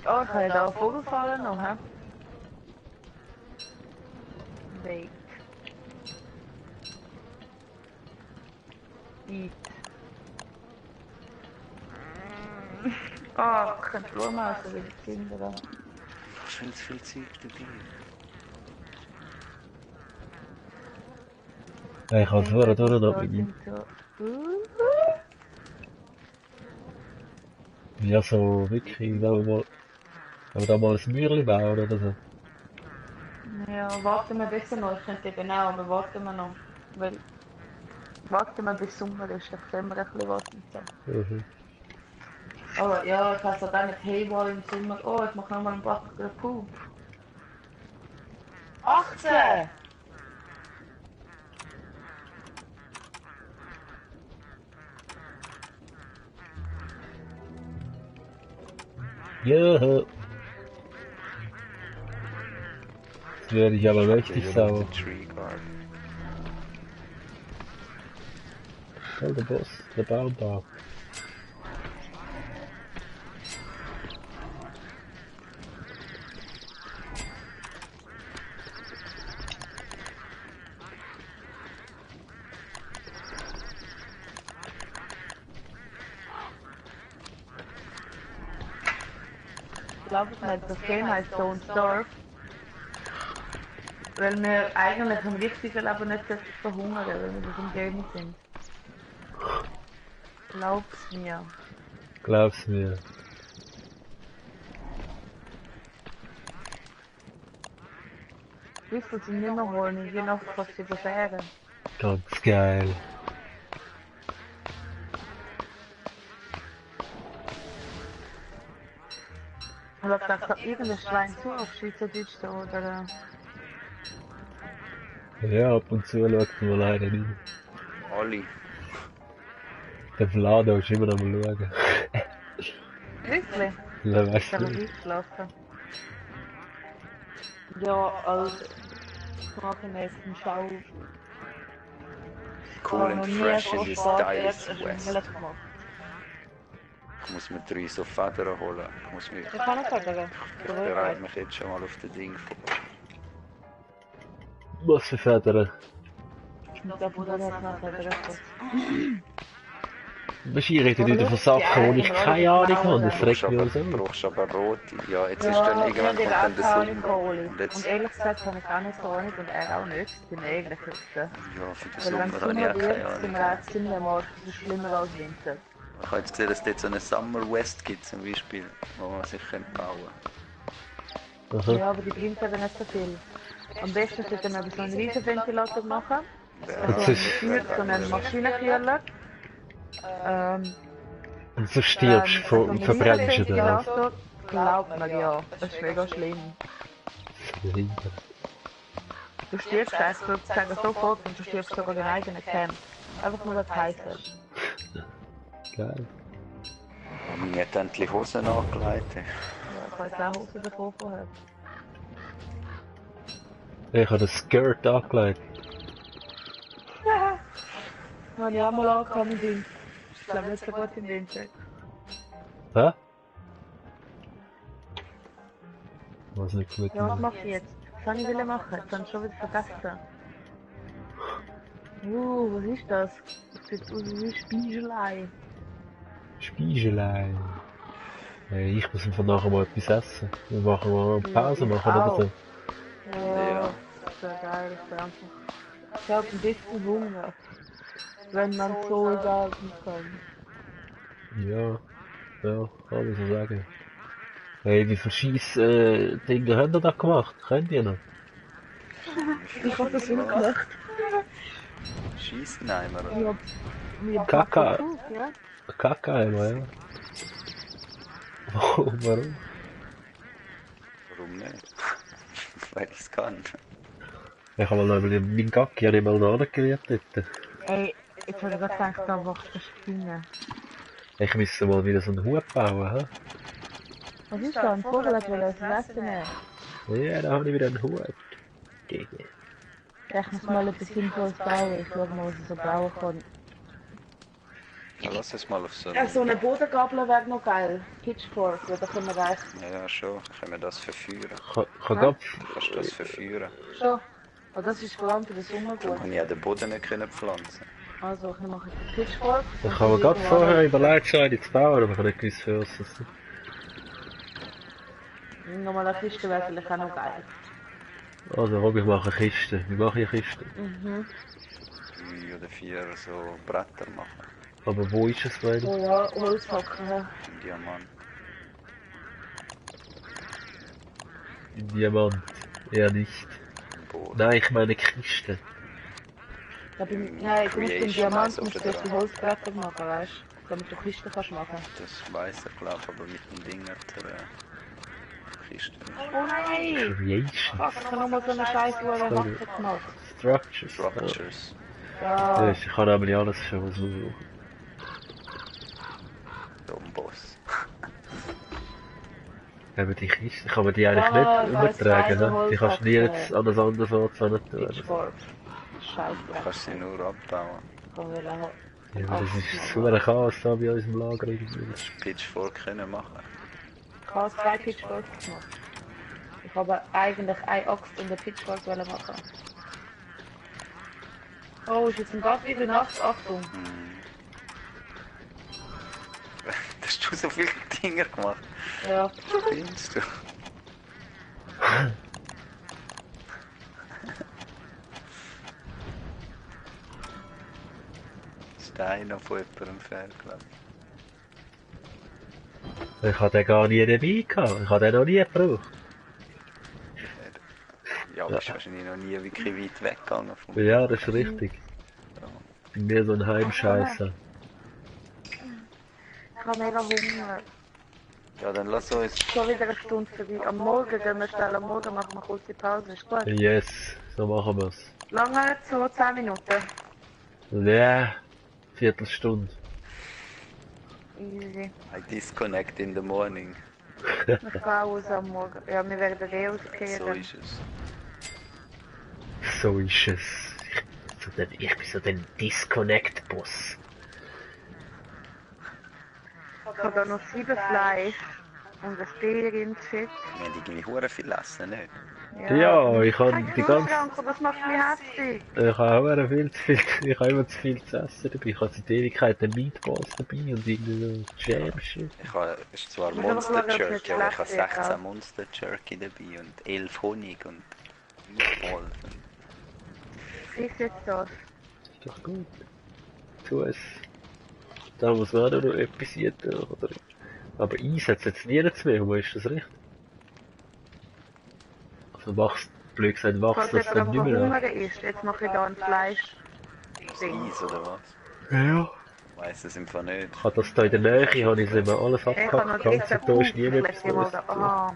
Oh, ich kann ja da einen Vogel fallen noch, hä? Wait. Eat. Ah, ich könnte Blumenhausen wieder zündern. Du hast viel zu viel Zeug dabei. Ja, ich kann es vorher durch mit ihm. Ja, so wirklich, wenn wir da mal ein Mäuerchen bauen oder so. Ja, warten wir besser noch. Ich könnte eben auch, aber warten wir noch. Weil, warten wir bis Sommer ist, dann sehen wir ein bisschen was und so. Mhm. Aber ja, ich weiß auch nicht, hey, mal im Sommer, oh, ich mache nochmal einen Backen Poop. 18! Ja. Jetzt werde ich aber mächtig sauer. Tree Guard. Oh, der Boss, der Baumbau. Ich glaube nicht, das Game heißt Don't Starve. Weil wir eigentlich im richtigen Leben nicht verhungern, wenn wir das im Game sind. Glaub's mir. Glaub's mir. Wie viel sie nicht mehr holen, je nach was sie bescheren. Ganz geil. Aber da sagt irgendein Schwein zu auf Schweizerdeutsch da, oder? Ja, ab und zu schaut man leider nicht. Alle. Der Vlado ist immer noch am schauen. Wirklich? Ja, Ich weißt habe du. eingeschlafen. Ja, als machen wir jetzt einen Schau. Cool and fresh in this stylish West. West. Ich muss mir 3 so Federn holen. Ich muss mich... Ich kann nicht sagen. Ich bereite mich jetzt schon mal auf das Ding vor. Was für Federn? Der Bruder hat nachher gerechnet. Wahrscheinlich redet wieder von Sachen, die ich keine Ahnung habe. Das regt mich also. Du brauchst aber rote. Ja, jetzt ist Ja, dann irgendwann kommt dann der Sommer. Und jetzt... Und ehrlich gesagt habe ich auch nicht so Ahnung und er auch nicht. Ich bin eigentlich wüsste. Ja, für den Weil Sommer wenn es habe ich Sommer auch keine wird, sind wir Ahnung. auch ziemlich am Arsch. Das ist schlimmer als Winter. Ich habe jetzt gesehen, dass es dort so eine Summer West gibt zum Beispiel, wo man sich bauen kann. Aha. Ja, aber die bringt eben nicht so viel. Am besten sollte man so einen riesen Ventilator machen. Das So ist- so einen Maschinenkühler. Und so stirbst du so und verbrennst du dann. Glaubt mir ja, das ist mega schlimm. Du stirbst eigentlich sozusagen sofort und du stirbst sogar dein eigenen Camp. Einfach nur das heisst. Geil. Meine hat endlich Hosen angelegt. Ja, ich weiß auch Hosen davor vorher. Ich habe den Skirt angelegt. Habe ich auch mal angekommen im Dienst. Ich glaube nicht so gut im Dienst. Hä? Was nicht gut Ja, was gemacht. mache ich jetzt? Was soll ich machen? Jetzt habe ich schon wieder vergessen. Was ist das? Das sieht aus wie Spiegelei. Spiegelei. Hey, ich muss von nachher mal etwas essen. Wir machen mal eine Pause machen oder so. Ja, das wäre geil. Das wäre einfach... Ich habe ein bisschen Hunger. Wenn man so sagen kann. Ja, ja, kann ich so sagen. Hey, wie viele Scheiss Dinge habt ihr da gemacht? Könnt ihr noch? Ich habe das nicht gemacht. Schießen einmal, oder? Ja, wir Kaka. packen Fuß, ja? Kacke einmal, ja. Warum? Warum nicht? Weil ich es kann. Ich habe mal überlegt, mein Gacki habe ich mal noch angelegt dort. Ey, jetzt habe ich gerade gedacht, da macht eine Spinne. Ich müsste mal wieder so einen Hut bauen, hä? Was ist da? Ein Vogel hat wohl das Essen nehmen. Ja, da habe ich wieder einen Hut. Gegen. Ich muss mal etwas Sinnvolles bauen. Ich schaue mal, was ich so bauen kann. Ja, lass es mal auf so Ja, so eine Bodengabel wäre noch geil. Pitchfork, ja, da können wir reichen. Ja, schon. Können wir das verführen? Kann grad... Kannst du das verführen? Schon. Aber das ist vor allem für den Sommer gut. Dann kann ich ja den Boden nicht können pflanzen. Also, ich mache jetzt Pitchfork. Ich habe mir gerade vorher überlegt, so eine zu bauen, aber ich habe nicht gewusst, für was das ist. Nochmal eine Kiste wäre vielleicht auch noch geil. Also, Rob, ich mache eine Kiste. Wie mache ich eine Kiste? 3 oder 4 so Bretter machen. Aber wo ist es, meine? Oh ja, Holzhacken. Ja. Ein Diamant. Ein Diamant. Eher nicht. Ein Boden. Nein, ich meine Kiste. Nein, du musst den Creation, Diamant also musst für du auf die den- Holzbretter machen, weißt du? Damit du Kisten kannst machen. Das weiß ich, glaube aber mit dem Ding hat er Kiste nicht. Oh nein! Creation. Fuck, ich habe nochmal so eine Scheiße Waffe gemacht. Structures. Structures. Ja, Ja. ich kann nämlich alles schon, was man braucht. So ein Boss. Eben die Kiste, kann man die eigentlich Ah, nicht ich weiss, umtragen, ne? Holz Die kannst du nie jetzt an ein anderes Ort tun. Pitchfork. Du Scheiße. kannst sie nur abbauen. Ja, aber das ist so ein Chaos da bei uns im Lager irgendwie. Das Pitchfork können machen. Ich habe 2 Pitchforks gemacht. Ich habe eigentlich eine Axt und eine Pitchfork machen. Oh, ist jetzt ein Gas wieder nachts? Achtung. Hast du so viele Dinge gemacht? Ja. Findest du? Stein auf jemandem fehlt, glaube ich. Ich habe den gar nie dabei gehabt. Ich habe den noch nie gebraucht. Ja, aber ist wahrscheinlich noch nie wirklich weit weggegangen vom Ja, das ist richtig. Ich bin mehr so ein Heimscheißer. Ich habe mega Hunger. Ja, dann lass uns. Schon wieder eine Stunde vorbei. Am Morgen gehen wir schnell, am Morgen machen wir kurze Pause. Ist gut? Yes, so machen wir's. Lange? So 10 Minuten. Ja, Viertelstunde. Easy. I disconnect in the morning. Ich gehe aus am Morgen. Ja, wir werden eh So auskehren. ist es. So ist es. Ich bin so der Disconnect-Boss. Ich habe da noch 7 Fleisch und eine Steherin shit. Wir haben irgendwie hure viel essen, nicht? Ja, ich habe Kein die ganze... Kühlschrank, das macht mich hässlich. Ich habe auch viel zu viel... Ich habe immer zu viel zu essen dabei. Ich habe seit Ewigkeiten Meatballs dabei und irgendwie so Jam-Shit. Ich habe, es ist zwar Ich muss Monster aber schauen, ob es Jerky, aber ich habe schlecht wird, 16 ja. Monster Jerky dabei und 11 Honig und Meatballs. Wie ist jetzt das? Ist doch gut. Tu es. Da muss man auch noch etwas tun, oder? Aber Eis hat es jetzt nirgends mehr, wo ist das richtig? Also wachst, blöd gesagt, wachst Falls das jemand dann nicht mehr an. Hunger ist, jetzt mache ich da ein Fleisch. Das Eis oder was? Ja. Ich weiss es im Fall nicht. Ich habe das da in der Nähe, habe ich es immer alles Ich habe abgehackt, noch ganz gestern da ist niemand vielleicht mal da. etwas. Aha.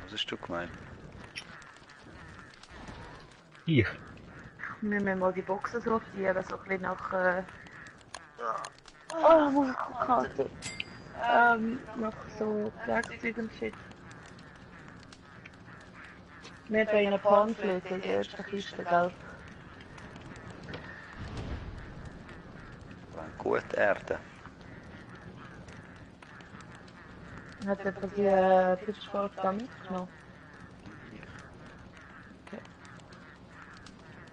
Was hast du gemeint? Ich? Wir müssen mal die Boxen sortieren, so ein bisschen nach, oh, Muskelkater. Nach so Werkzeug und Shit. Wir haben eine Panflöte in der ersten Kiste, gell? Gut Erde. Hat jemand die Pitchfork da mitgenommen?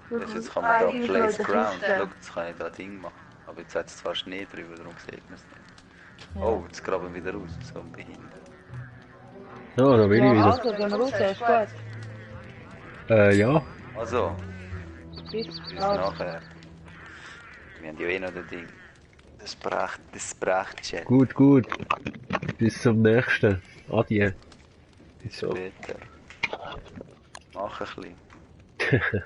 Das jetzt kann man da Place Ground. Schau, jetzt kann ich da Ding machen. Aber jetzt hat es zwar Schnee drüber, darum sieht man es nicht. Ja. Oh, jetzt graben wir wieder raus, so ein behindert. Ja, da will ich Ja, wieder. also, gehen wir raus, ist gut. Ja. Also, Bis bis bald. nachher. Wir haben ja eh noch das Ding. Das Chat. Gut. Bis zum nächsten. Adieu. Bis So. später. Mach ein bisschen.